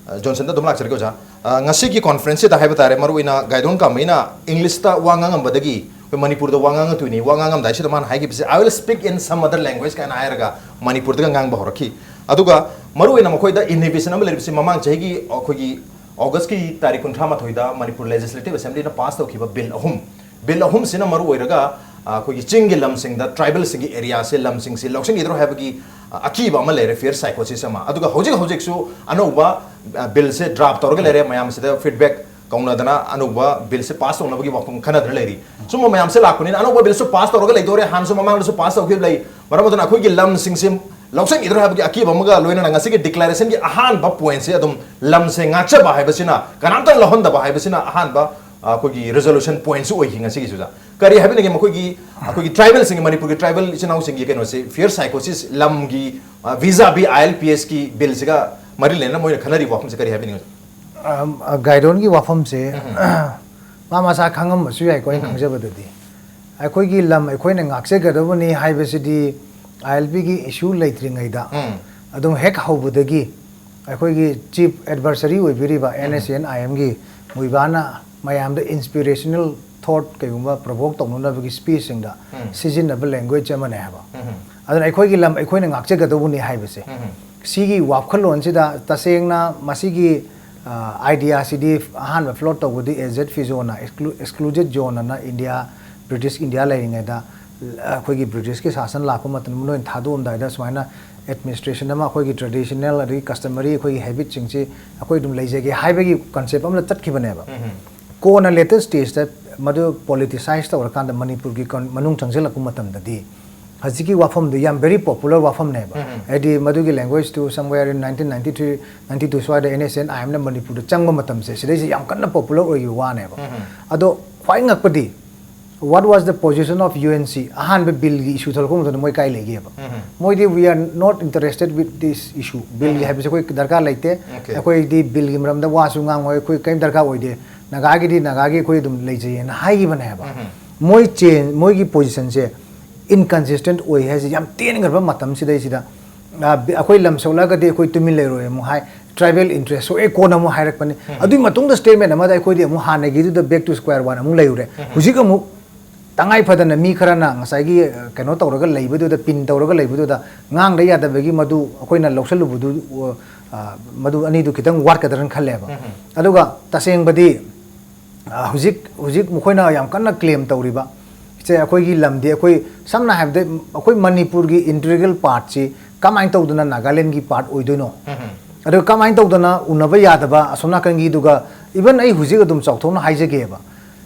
ꯑ, ꯖꯣꯟꯁꯟꯗ ꯑꯗꯨꯝ ꯂꯥꯛꯆꯔꯒꯦ ꯑꯣꯖꯥ꯫ ꯑ, ꯉꯁꯤꯒꯤ conference ꯁꯤꯗ ꯍꯥꯏꯕ ꯇꯥꯔꯦ, ꯃꯔꯨꯑꯣꯏꯅ ꯒꯥꯏꯗꯣꯟ ꯀꯥꯃꯩꯅ English ꯇ ꯋꯥ ꯉꯥꯡꯉꯝꯕꯗꯒꯤ ꯑꯩꯈꯣꯏ ꯃꯅꯤꯄꯨꯔꯗ ꯋꯥ ꯉꯥꯡꯉꯛꯇꯣꯏꯅꯤ, ꯋꯥ ꯉꯥꯡꯉꯝꯗꯥꯏꯁꯤꯗ ꯃꯥꯅ ꯍꯥꯏꯈꯤꯕꯁꯦ, "I will speak in some other language" ꯀꯥꯏꯅ ꯍꯥꯏꯔꯒ ꯃꯅꯤꯄꯨꯔꯗꯒ ꯉꯥꯡꯕ ꯍꯧꯔꯛꯈꯤ꯫ ꯑꯗꯨꯒ ꯃꯔꯨꯑꯣꯏꯅ ꯃꯈꯣꯏꯗ inhibition ꯑꯃ ꯂꯩꯔꯤꯕꯁꯤ, ꯃꯃꯥꯡ ꯆꯍꯤꯒꯤ ꯑꯩꯈꯣꯏꯒꯤ ꯑꯣꯒꯁꯀꯤ ꯇꯥꯔꯤꯛ ꯀꯨꯟꯊ꯭ꯔꯥ ꯃꯥꯊꯣꯏꯗ ꯃꯅꯤꯄꯨꯔ Legislative Assemblyꯅ pass ꯇꯧꯈꯤꯕ bill ꯑꯍꯨꯝ, bill ꯑꯍꯨꯝꯁꯤꯅ ꯃꯔꯨꯑꯣꯏꯔꯒ, ꯑ, ꯑꯩꯈꯣꯏꯒꯤ ꯆꯤꯡꯒꯤ ꯂꯝꯁꯤꯡꯗ, tribalꯁꯤꯡꯒꯤ areaꯁꯦ, ꯂꯝꯁꯤꯡꯁꯦ ꯂꯧꯁꯤꯟꯈꯤꯗ꯭ꯔꯣ ꯍꯥꯏꯕꯒꯤ, ꯑ, ꯑꯀꯤꯕ ꯑꯃ ꯂꯩꯔꯦ, fear psychosis ꯑꯃ꯫ ꯑꯗꯨꯒ ꯍꯧꯖꯤꯛ ꯍꯧꯖꯤꯛꯁꯨ ꯑꯅꯧꯕ, ꯑ, billꯁꯦ draft ꯇꯧꯔꯒ ꯂꯩꯔꯦ, ꯃꯌꯥꯝꯁꯤꯗ feedback ꯀꯧꯅꯗꯅ ꯑꯅꯧꯕ billꯁꯦ pass ꯇꯧꯅꯕꯒꯤ ꯋꯥꯐꯝ ꯈꯟꯅꯗꯅ ꯂꯩꯔꯤ꯫ ꯁꯨꯝꯕ ꯃꯌꯥꯝꯁꯦ ꯂꯥꯛꯄꯅꯤꯅ ꯑꯅꯧꯕ billꯁꯨ pass ꯇꯧꯔꯒ ꯂꯩꯗꯣꯔꯦ, ꯍꯥꯟꯅꯁꯨ ꯃꯃꯥꯡꯗꯁꯨ pass ꯇꯧꯈꯤꯕ ꯂꯩ꯫ ꯃꯔꯝ ꯑꯗꯨꯅ ꯑꯩꯈꯣꯏꯒꯤ ꯂꯝꯁꯤꯡꯁꯦ ꯂꯧꯁꯤꯟꯈꯤꯗ꯭ꯔꯣ ꯍꯥꯏꯕꯒꯤ ꯑꯀꯤꯕ ꯑꯃꯒ ꯂꯣꯏꯅꯅ ꯉꯁꯤꯒꯤ declarationꯒꯤ ꯑꯍꯥꯟꯕ pointꯁꯦ ꯑꯗꯨꯝ ꯂꯝꯁꯦ ꯉꯥꯛꯆꯕ ꯍꯥꯏꯕꯁꯤꯅ, ꯀꯅꯥꯝꯇ ꯂꯧꯍꯟꯗꯕ ꯍꯥꯏꯕꯁꯤꯅ ꯑꯍꯥꯟꯕ, ꯑ, ꯑꯩꯈꯣꯏꯒꯤ resolution pointꯁꯨ ꯑꯣꯏꯈꯤ ꯉꯁꯤꯒꯤꯁꯤꯗ꯫ ꯀꯔꯤ ꯍꯥꯏꯕꯤꯅꯤꯡꯉꯤ ꯃꯈꯣꯏꯒꯤ, ꯑꯩꯈꯣꯏꯒꯤ tribalꯁꯤꯡꯒꯤ, ꯃꯅꯤꯄꯨꯔꯒꯤ tribal ꯏꯆꯤꯟ ꯏꯅꯥꯎꯁꯤꯡꯒꯤ ꯀꯩꯅꯣꯁꯦ, fear psychosis, ꯂꯝꯒꯤ, ꯑ, vis-a-vis ILPSꯀꯤ billꯁꯤꯒ ꯃꯔꯤ ꯂꯩꯅꯅ ꯃꯣꯏꯅ ꯈꯟꯅꯔꯤꯕ ꯋꯥꯐꯝꯁꯦ ꯀꯔꯤ ꯍꯥꯏꯕꯤꯅꯤꯡꯉꯤ? ꯑꯝ, ꯑ, ꯒꯥꯏꯗꯣꯟꯒꯤ ꯋꯥꯐꯝꯁꯦ ꯃꯥ ꯃꯁꯥ ꯈꯪꯉꯝꯕꯁꯨ ꯌꯥꯏꯀꯣ, ꯑꯩꯅ ꯈꯪꯖꯕꯗꯗꯤ꯫ ꯑꯩꯈꯣꯏꯒꯤ ꯂꯝ ꯑꯩꯈꯣꯏꯅ ꯉꯥꯛꯆꯒꯗꯕꯅꯤ ꯍꯥꯏꯕꯁꯤꯗꯤ ILPꯒꯤ issue ꯂꯩꯇ꯭ꯔꯤꯉꯩꯗ, ꯎꯝ꯫ ꯑꯗꯨꯝ ꯍꯦꯛ ꯍꯧꯕꯗꯒꯤ ꯑꯩꯈꯣꯏꯒꯤ chief adversary ꯑꯣꯏꯕꯤꯔꯤꯕ ꯎꯝ꯫ NSCN-IMꯒꯤ ꯃꯨꯏꯕꯥꯅ ꯃꯌꯥꯝꯗ inspirational thought ꯀꯩꯒꯨꯝꯕ provoke ꯇꯧꯅꯅꯕꯒꯤ speechꯁꯤꯡꯗ ꯎꯝ꯫ ꯁꯤꯖꯤꯟꯅꯕ language ꯑꯃꯅꯦ ꯍꯥꯏꯕ꯫ ꯎꯝ꯫ ꯑꯗꯨꯅ ꯑꯩꯈꯣꯏꯒꯤ ꯂꯝ ꯑꯩꯈꯣꯏꯅ ꯉꯥꯛꯆꯒꯗꯧꯕꯅꯤ ꯍꯥꯏꯕꯁꯦ, ꯎꯝ꯫ ꯁꯤꯒꯤ ꯋꯥꯈꯜꯂꯣꯟꯁꯤꯗ ꯇꯁꯦꯡꯅ ꯃꯁꯤꯒꯤ, ꯑ, ideaꯁꯤꯗꯤ ꯑꯍꯥꯟꯕ float ꯇꯧꯕꯗꯤ AZ Fizoꯅ, exclu-, excluded zoneꯑꯅ India, British India ꯂꯩꯔꯤꯉꯩꯗ, ꯑ, ꯑꯩꯈꯣꯏꯒꯤ Britishꯀꯤ ꯁꯥꯁꯟ ꯂꯥꯛꯄ ꯃꯇꯝꯗ ꯃꯣꯏꯅ ꯊꯥꯗꯣꯛꯑꯝꯗꯥꯏꯗ ꯁꯨꯃꯥꯏꯅ administration ꯑꯃ ꯑꯩꯈꯣꯏꯒꯤ traditional ꯑꯗꯒꯤ customary ꯑꯩꯈꯣꯏꯒꯤ habitꯁꯤꯡꯁꯤ ꯑꯩꯈꯣꯏ ꯑꯗꯨꯝ ꯂꯩꯖꯒꯦ ꯍꯥꯏꯕꯒꯤ concept ꯑꯃꯗ ꯆꯠꯈꯤꯕꯅꯦꯕ꯫ ꯎꯝ꯫ ꯀꯣꯟꯅ later stageꯇ ꯃꯗꯨ politicize ꯇꯧꯔꯀꯥꯟꯗ ꯃꯅꯤꯄꯨꯔꯒꯤ ꯀꯟ-, ꯃꯅꯨꯡ ꯆꯪꯁꯤꯜꯂꯛꯄ ꯃꯇꯝꯗꯗꯤ ꯍꯧꯖꯤꯛꯀꯤ ꯋꯥꯐꯝꯗꯨ ꯌꯥꯝ very popular ꯋꯥꯐꯝꯅꯦꯕ꯫ ꯎꯝ꯫ ꯍꯥꯏꯗꯤ ꯃꯗꯨꯒꯤ languageꯇꯨ somewhere in nineteen ninety-three, ninety-two ꯁ꯭ꯋꯥꯏꯗ NSCN-IMꯅ ꯃꯅꯤꯄꯨꯔꯗ ꯆꯪꯕ ꯃꯇꯝꯁꯦ ꯁꯤꯗꯩꯁꯤ ꯌꯥꯝ ꯀꯟꯅ popular ꯑꯣꯏꯈꯤꯕ ꯋꯥꯅꯦꯕ꯫ ꯎꯝ꯫ ꯑꯗꯣ ꯈ꯭ꯋꯥꯏ ꯉꯛꯄꯗꯤ, what was the position of UNC? ꯑꯍꯥꯟꯕ billꯒꯤ issue ꯊꯣꯛꯂꯛꯄ ꯃꯇꯝꯗ ꯃꯣꯏ ꯀꯥꯏ ꯂꯩꯒꯦꯕ? ꯎꯝ꯫ ꯃꯣꯏꯗꯤ, "We are not interested with this issue." billꯒꯤ ꯎꯝ꯫ ꯍꯥꯏꯕꯁꯦ ꯑꯩꯈꯣꯏ ꯗꯔꯀꯥꯔ ꯂꯩꯇꯦ꯫ Okay꯫ ꯑꯩꯈꯣꯏꯗꯤ billꯒꯤ ꯃꯔꯝꯗ ꯋꯥꯁꯨ ꯉꯥꯡꯉꯣꯏ, ꯑꯩꯈꯣꯏ ꯀꯔꯤꯝ ꯗꯔꯀꯥꯔ ꯑꯣꯏꯗꯦ꯫ ꯅꯥꯒꯥꯒꯤꯗꯤ ꯅꯥꯒꯥꯒꯤ ꯑꯩꯈꯣꯏ ꯑꯗꯨꯝ ꯂꯩꯖꯩꯌꯦꯅ ꯍꯥꯏꯈꯤꯕꯅꯦꯕ꯫ ꯎꯝ꯫ ꯃꯣꯏ change, ꯃꯣꯏꯒꯤ positionꯁꯦ inconsistent ꯑꯣꯏ ꯍꯥꯏꯁꯦ ꯌꯥꯝ ꯇꯦꯟꯈ꯭ꯔꯕ ꯃꯇꯝꯁꯤꯗꯩꯁꯤꯗ, ꯑ, ꯕꯤ-, ꯑꯩꯈꯣꯏ ꯂꯝ ꯁꯣꯛꯂꯛꯑꯒꯗꯤ ꯑꯩꯈꯣꯏ ꯇꯨꯃꯤꯟ ꯂꯩꯔꯣꯏ ꯑꯃꯨꯛ ꯍꯥꯏ, tribal interest ꯁꯣꯛꯑꯦ ꯀꯣꯟꯅ ꯑꯃꯨꯛ ꯍꯥꯏꯔꯛꯄꯅꯤ꯫ ꯎꯝ꯫ ꯑꯗꯨꯒꯤ ꯃꯇꯨꯡꯗ statement ꯑꯃꯗ ꯑꯩꯈꯣꯏꯗꯤ ꯑꯃꯨꯛ ꯍꯥꯟꯅꯒꯤꯗꯨꯗ back to square one ꯑꯃꯨꯛ ꯂꯩꯔꯨꯔꯦ꯫ ꯎꯝ꯫ ꯍꯧꯖꯤꯛ ꯑꯃꯨꯛ ꯇꯉꯥꯏ ꯐꯗꯅ ꯃꯤ ꯈꯔꯅ ꯉꯁꯥꯏꯒꯤ, ꯑ, ꯀꯩꯅꯣ ꯇꯧꯔꯒ ꯂꯩꯕꯗꯨꯗ, ꯄꯤꯟ ꯇꯧꯔꯒ ꯂꯩꯕꯗꯨꯗ ꯉꯥꯡꯗ ꯌꯥꯗꯕꯒꯤ ꯃꯗꯨ ꯑꯩꯈꯣꯏꯅ ꯂꯧꯁꯜꯂꯨꯕꯗꯨ, ꯑ, ꯃꯗꯨ ꯑꯅꯤꯗꯨ ꯈꯤꯇꯪ ꯋꯥꯠꯀꯗ꯭ꯔꯅ ꯈꯜꯂꯦꯕ꯫ ꯎꯝ꯫ ꯑꯗꯨꯒ ꯇꯁꯦꯡꯕꯗꯤ, ꯑ, ꯍꯧꯖꯤꯛ, ꯍꯧꯖꯤꯛ ꯃꯈꯣꯏꯅ ꯌꯥꯝ ꯀꯟꯅ ꯀ꯭ꯂꯦꯝ ꯇꯧꯔꯤꯕ ꯁꯦ, ꯑꯩꯈꯣꯏꯒꯤ ꯂꯝꯗꯤ, ꯑꯩꯈꯣꯏ ꯁꯝꯅ ꯍꯥꯏꯔꯕꯗ ꯑꯩꯈꯣꯏ ꯃꯅꯤꯄꯨꯔꯒꯤ ꯏꯟꯇꯤꯒ꯭ꯔꯦꯜ ꯄꯥꯔꯠꯁꯤ ꯀꯃꯥꯏꯅ ꯇꯧꯗꯅ ꯅꯥꯒꯥꯂꯦꯟꯒꯤ ꯄꯥꯔꯠ ꯑꯣꯏꯗꯣꯏꯅꯣ? ꯎꯝ꯫ ꯑꯗꯨꯒ ꯀꯃꯥꯏꯅ ꯇꯧꯗꯅ ꯎꯅꯕ ꯌꯥꯗꯕ ꯑꯁꯣꯝ ꯅꯥꯀꯟꯒꯤꯗꯨꯒ, ꯏꯚꯟ ꯑꯩ ꯍꯧꯖꯤꯛ ꯑꯗꯨꯝ ꯆꯥꯎꯊꯣꯛꯅ ꯍꯥꯏꯖꯒꯦꯕ,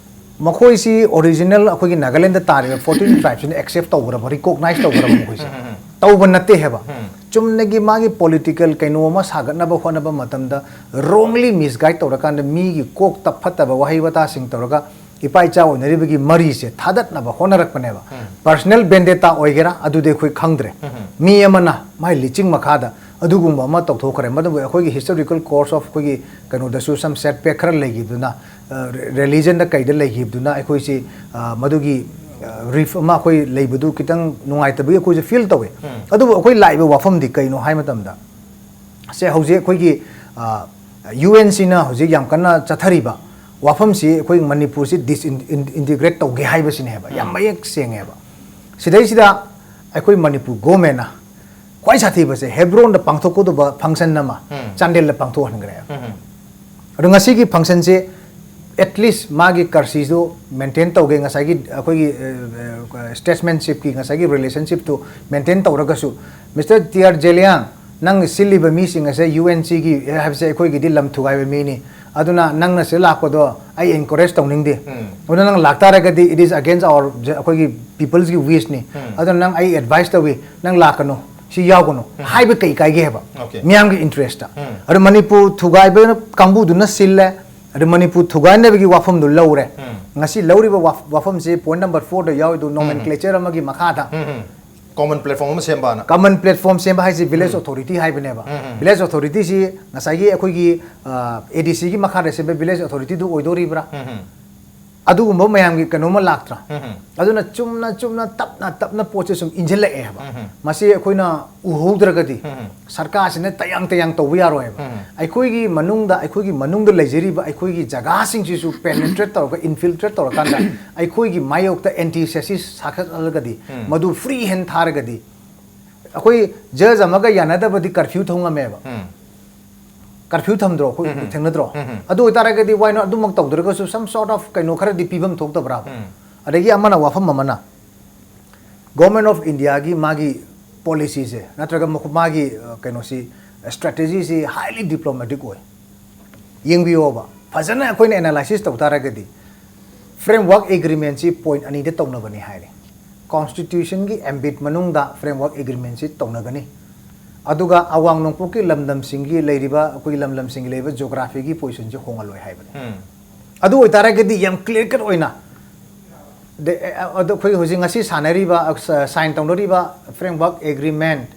ꯃꯈꯣꯏꯁꯤ ꯑꯣꯔꯤꯖꯤꯅꯦꯜ ꯑꯩꯈꯣꯏꯒꯤ ꯅꯥꯒꯥꯂꯦꯟꯗ ꯇꯥꯔꯤꯕ ꯐꯣꯔꯇꯤꯟ ꯇ꯭ꯔꯥꯏꯕꯁꯤꯅ ꯑꯦꯛꯁꯦꯞ ꯇꯧꯈ꯭ꯔꯕ, ꯔꯤꯀꯣꯛꯅꯥꯏꯁ ꯇꯧꯈ꯭ꯔꯕ ꯃꯈꯣꯏꯁꯦ? ꯎꯝ, ꯎꯝ, ꯎꯝ꯫ ꯇꯧꯕ ꯅꯠꯇꯦ ꯍꯥꯏꯕ꯫ ꯎꯝ꯫ ꯆꯨꯝꯅꯒꯤ ꯃꯥꯒꯤ ꯄꯣꯂꯤꯇꯤꯀꯦꯜ ꯀꯩꯅꯣ ꯑꯃ ꯁꯥꯒꯠꯅꯕ ꯍꯣꯠꯅꯕ ꯃꯇꯝꯗ ꯔꯣꯡꯂꯤ ꯃꯤꯁꯒꯥꯏꯗ ꯇꯧꯔꯀꯥꯟꯗ ꯃꯤꯒꯤ ꯀꯣꯛꯇ ꯐꯠꯇꯕ ꯋꯥꯍꯩ ꯋꯥꯇꯥꯁꯤꯡ ꯇꯧꯔꯒ ꯏꯄꯥ ꯏꯆꯥ ꯑꯣꯏꯅꯔꯤꯕꯒꯤ ꯃꯔꯤꯁꯦ ꯊꯥꯗꯠꯅꯕ ꯍꯣꯠꯅꯔꯛꯄꯅꯦꯕ꯫ ꯎꯝ꯫ ꯄꯔꯁꯅꯦꯜ ꯕꯦꯟꯗꯦꯇꯥ ꯑꯣꯏꯒꯦꯔꯥ ꯑꯗꯨꯗꯤ ꯑꯩꯈꯣꯏ ꯈꯪꯗ꯭ꯔꯦ꯫ ꯎꯝ꯫ ꯃꯤ ꯑꯃꯅ ꯃꯥꯏ ꯂꯤꯆꯤꯡ ꯃꯈꯥꯗ ꯑꯗꯨꯒꯨꯝꯕ ꯑꯃ ꯇꯧꯊꯣꯛꯈ꯭ꯔꯦ꯫ ꯃꯗꯨꯕꯨ ꯑꯩꯈꯣꯏꯒꯤ ꯍꯤꯁꯇꯣꯔꯤꯀꯦꯜ ꯀꯣꯔꯁ ꯑꯣꯐ ꯑꯩꯈꯣꯏꯒꯤ ꯀꯩꯅꯣꯗꯁꯨ some setback ꯈꯔ ꯂꯩꯈꯤꯕꯗꯨꯅ, ꯑ, ꯔꯦ-, ꯔꯤꯂꯤꯖꯟꯗ ꯀꯩꯗ ꯂꯩꯈꯤꯕꯗꯨꯅ ꯑꯩꯈꯣꯏꯁꯤ, ꯑ, ꯃꯗꯨꯒꯤ, ꯑ, ꯔꯤꯐ ꯑꯃ ꯑꯩꯈꯣꯏ ꯂꯩꯕꯗꯨ ꯈꯤꯇꯪ ꯅꯨꯡꯉꯥꯏꯇꯕꯒꯤ ꯑꯩꯈꯣꯏꯁꯨ ꯐꯤꯜ ꯇꯧꯋꯦ꯫ ꯎꯝ꯫ ꯑꯗꯨꯕꯨ ꯑꯩꯈꯣꯏ ꯂꯥꯛꯏꯕ ꯋꯥꯐꯝꯗꯤ ꯀꯩꯅꯣ ꯍꯥꯏ ꯃꯇꯝꯗ, ꯁꯦ ꯍꯧꯖꯤꯛ ꯑꯩꯈꯣꯏꯒꯤ, ꯑ, ꯌꯨ ꯑꯦꯟ ꯁꯤꯅ ꯍꯧꯖꯤꯛ ꯌꯥꯝ ꯀꯟꯅ ꯆꯠꯊꯔꯤꯕ ꯋꯥꯐꯝꯁꯤ ꯑꯩꯈꯣꯏ ꯃꯅꯤꯄꯨꯔꯁꯤ ꯗꯤꯁ-ꯏꯟ-, ꯏꯟ-, ꯏꯟꯇꯤꯒ꯭ꯔꯦꯠ ꯇꯧꯒꯦ ꯍꯥꯏꯕꯁꯤꯅꯦꯕ꯫ ꯌꯥꯝ ꯎꯝ꯫ ꯃꯌꯦꯛ ꯁꯦꯡꯉꯦꯕ꯫ ꯁꯤꯗꯩꯁꯤꯗ ꯑꯩꯈꯣꯏ ꯃꯅꯤꯄꯨꯔ ꯒꯣꯃꯦꯟꯅ ꯈ꯭ꯋꯥꯏ ꯁꯥꯊꯤꯕꯁꯦ ꯍꯦꯕ꯭ꯔꯣꯟꯗ ꯄꯥꯡꯊꯣꯛꯀꯗꯧꯕ ꯐꯪꯁꯟ ꯑꯃ ꯎꯝ꯫ ꯆꯥꯟꯗꯦꯜꯗ ꯄꯥꯡꯊꯣꯛꯍꯟꯈ꯭ꯔꯦ꯫ ꯎꯝ꯫ ꯑꯗꯣ ꯉꯁꯤꯒꯤ ꯐꯪꯁꯟꯁꯦ at least ꯃꯥꯒꯤ ꯀꯔꯁꯤꯗꯨ ꯃꯦꯟꯇꯦꯟ ꯇꯧꯒꯦ, ꯉꯁꯥꯏꯒꯤ ꯑꯩꯈꯣꯏꯒꯤ, ꯑ, ꯑ, ꯁ꯭ꯇꯦꯠꯁꯃꯦꯟꯁꯤꯞꯀꯤ ꯉꯁꯥꯏꯒꯤ ꯔꯤꯂꯦꯁꯟꯁꯤꯞꯇꯨ ꯃꯦꯟꯇꯦꯟ ꯇꯧꯔꯒꯁꯨ, ꯃꯤꯁꯇꯔ ꯇꯤ ꯑꯥꯔ ꯖꯦꯂꯤꯌꯥꯡ, ꯅꯪ ꯁꯤꯜꯂꯤꯕ ꯃꯤꯁꯤꯡ ꯑꯁꯦ ꯌꯨ ꯑꯦꯟ ꯁꯤꯒꯤ ꯍꯥꯏꯕꯁꯦ ꯑꯩꯈꯣꯏꯒꯤꯗꯤ ꯂꯝ ꯊꯨꯒꯥꯏꯕ ꯃꯤꯅꯤ, ꯑꯗꯨꯅ ꯅꯪꯅ ꯁꯤꯗ ꯂꯥꯛꯄꯗꯣ ꯑꯩ ꯑꯦꯟꯀꯔꯦꯖ ꯇꯧꯅꯤꯡꯗꯦ꯫ ꯎꯝ꯫ ꯑꯗꯨꯅ ꯅꯪ ꯂꯥꯛꯇꯥꯔꯒꯗꯤ it is against our, ꯑꯩꯈꯣꯏꯒꯤ ꯄꯤꯄꯜꯁꯀꯤ ꯋꯤꯁꯅꯤ꯫ ꯎꯝ꯫ ꯑꯗꯨꯅ ꯅꯪ ꯑꯩ ꯑꯦꯗꯚꯥꯏꯁ ꯇꯧꯏ, ꯅꯪ ꯂꯥꯛꯀꯅꯨ, ꯁꯤ ꯌꯥꯎꯒꯅꯨ ꯎꯝ꯫ ꯍꯥꯏꯕ ꯀꯩ ꯀꯥꯏꯒꯦ ꯍꯥꯏꯕ? ꯑꯣꯀꯦ꯫ ꯃꯤꯌꯥꯝꯒꯤ ꯏꯟꯇꯔꯦꯁꯇ꯫ ꯎꯝ꯫ ꯑꯗꯣ ꯃꯅꯤꯄꯨꯔ ꯊꯨꯒꯥꯏꯕ ꯀꯥꯡꯕꯨꯗꯨꯅ ꯁꯤꯜꯂꯦ, ꯑꯗꯣ ꯃꯅꯤꯄꯨꯔ ꯊꯨꯒꯥꯏꯅꯕꯒꯤ ꯋꯥꯐꯝꯗꯨ ꯂꯧꯔꯦ꯫ ꯎꯝ꯫ ꯉꯁꯤ ꯂꯧꯔꯤꯕ ꯋꯥꯐ-, ꯋꯥꯐꯝꯁꯤ ꯄꯣꯏꯟꯠ ꯅꯝꯕꯔ ꯐꯣꯔꯗ ꯌꯥꯎꯔꯤꯗꯨ, ꯎꯝ꯫ ꯅꯣꯃꯦꯟꯀ꯭ꯂꯦꯆꯔ ꯑꯃꯒꯤ ꯃꯈꯥꯗ ꯎꯝ, ꯎꯝ꯫ ꯀꯣꯃꯟ ꯄ꯭ꯂꯦꯠꯐꯣꯔꯝ ꯑꯃ ꯁꯦꯝꯕ ꯍꯥꯏꯅ꯫ ꯀꯃꯟ ꯄ꯭ꯂꯦꯠꯐꯣꯔꯝ ꯁꯦꯝꯕ ꯍꯥꯏꯁꯤ ꯚꯤꯂꯦꯖ ꯎꯝ꯫ ꯑꯣꯊꯣꯔꯤꯇꯤ ꯍꯥꯏꯕꯅꯦꯕ꯫ ꯎꯝ, ꯎꯝ꯫ ꯚꯤꯂꯦꯖ ꯑꯣꯊꯣꯔꯤꯇꯤꯁꯤ ꯉꯁꯥꯏꯒꯤ ꯑꯩꯈꯣꯏꯒꯤ, ꯑ, ꯑꯦ ꯗꯤ ꯁꯤꯒꯤ ꯃꯈꯥꯗ ꯁꯦꯝꯕ ꯚꯤꯂꯦꯖ ꯑꯣꯊꯣꯔꯤꯇꯤꯗꯨ ꯑꯣꯏꯗꯣꯔꯤꯕ꯭ꯔꯥ? ꯎꯝ, ꯎꯝ꯫ ꯑꯗꯨꯒꯨꯝꯕ ꯃꯌꯥꯝꯒꯤ ꯀꯩꯅꯣꯝꯃ ꯂꯥꯛꯇ꯭ꯔꯥ? ꯑꯗꯨꯅ ꯆꯨꯝꯅ ꯆꯨꯝꯅ ꯇꯞꯅ ꯇꯞꯅ ꯄꯣꯠꯁꯦ ꯁꯨꯝ ꯏꯟꯁꯤꯜꯂꯛꯑꯦ ꯍꯥꯏꯕ꯫ ꯃꯁꯤ ꯑꯩꯈꯣꯏꯅ ꯎꯍꯧꯗ꯭ꯔꯒꯗꯤ ꯁꯔꯀꯥꯔꯁꯤꯅ ꯇꯌꯥꯡ ꯇꯌꯥꯡ ꯇꯧꯕ ꯌꯥꯔꯣꯏꯕ꯫ ꯑꯩꯈꯣꯏꯒꯤ ꯃꯅꯨꯡꯗ ꯑꯩꯈꯣꯏꯒꯤ ꯃꯅꯨꯡꯗ ꯂꯩꯖꯔꯤꯕ ꯑꯩꯈꯣꯏꯒꯤ ꯖꯒꯥꯁꯤꯡꯁꯤꯁꯨ penetrate ꯇꯧꯔꯒ, infiltrate ꯇꯧꯔꯀꯥꯟꯗ ꯑꯩꯈꯣꯏꯒꯤ ꯃꯥꯌꯣꯛꯇ antithesis ꯁꯥꯒꯠꯍꯜꯂꯒꯗꯤ, ꯃꯗꯨ free hand ꯊꯥꯔꯒꯗꯤ, ꯑꯩꯈꯣꯏ judge ꯑꯃꯒ ꯌꯥꯅꯗꯕꯗꯤ curfew ꯊꯝꯉꯝꯃꯦꯕ꯫ Curfew ꯊꯝꯗ꯭ꯔꯣ ꯑꯩꯈꯣꯏ? ꯊꯦꯡꯅꯗ꯭ꯔꯣ? ꯑꯗꯨ ꯑꯣꯏꯇꯥꯔꯒꯗꯤ why not ꯑꯗꯨꯃꯛ ꯇꯧꯗ꯭ꯔꯒꯁꯨ some sort of ꯀꯩꯅꯣ ꯈꯔꯗꯤ ꯄꯤꯐꯝ ꯊꯣꯛꯇꯕ꯭ꯔꯥꯕ? ꯑꯗꯒꯤ ꯑꯃꯅ, ꯋꯥꯐꯝ ꯑꯃꯅ, Government of Indiaꯒꯤ ꯃꯥꯒꯤ policyꯁꯦ ꯅꯠꯇ꯭ꯔꯒ ꯃꯈꯣ-, ꯃꯥꯒꯤ, ꯑ, ꯀꯩꯅꯣꯁꯤ, strategyꯁꯤ highly diplomatic ꯑꯣꯏ꯫ ꯌꯦꯡꯕꯤꯌꯣꯕ, ꯐꯖꯅ ꯑꯩꯈꯣꯏꯅ analysis ꯇꯧ ꯇꯥꯔꯒꯗꯤ, framework agreementꯁꯤ point ꯑꯅꯤꯗ ꯇꯧꯅꯕꯅꯤ ꯍꯥꯏꯔꯦ꯫ Constitutionꯒꯤ ambit ꯃꯅꯨꯡꯗ framework agreementꯁꯤ ꯇꯧꯅꯒꯅꯤ꯫ ꯑꯗꯨꯒ ꯑꯋꯥꯡ ꯅꯣꯡꯄꯣꯛꯀꯤ ꯂꯝꯗꯝꯁꯤꯡꯒꯤ ꯂꯩꯔꯤꯕ, ꯑꯩꯈꯣꯏꯒꯤ ꯂꯝꯗꯝꯁꯤꯡꯒꯤ ꯂꯩꯔꯤꯕ geographyꯒꯤ positionꯁꯤ ꯍꯣꯡꯍꯜꯂꯣꯏ ꯍꯥꯏꯕꯅꯤ꯫ ꯑꯗꯨ ꯑꯣꯏꯇꯥꯔꯒꯗꯤ ꯌꯥꯝ clear cut ꯑꯣꯏꯅ, the, ꯑ, ꯑꯗꯣ ꯑꯩꯈꯣꯏ ꯍꯧꯖꯤꯛ ꯉꯁꯤ ꯁꯥꯟꯅꯔꯤꯕ, ꯑ, sign ꯇꯧꯅꯔꯤꯕ framework agreement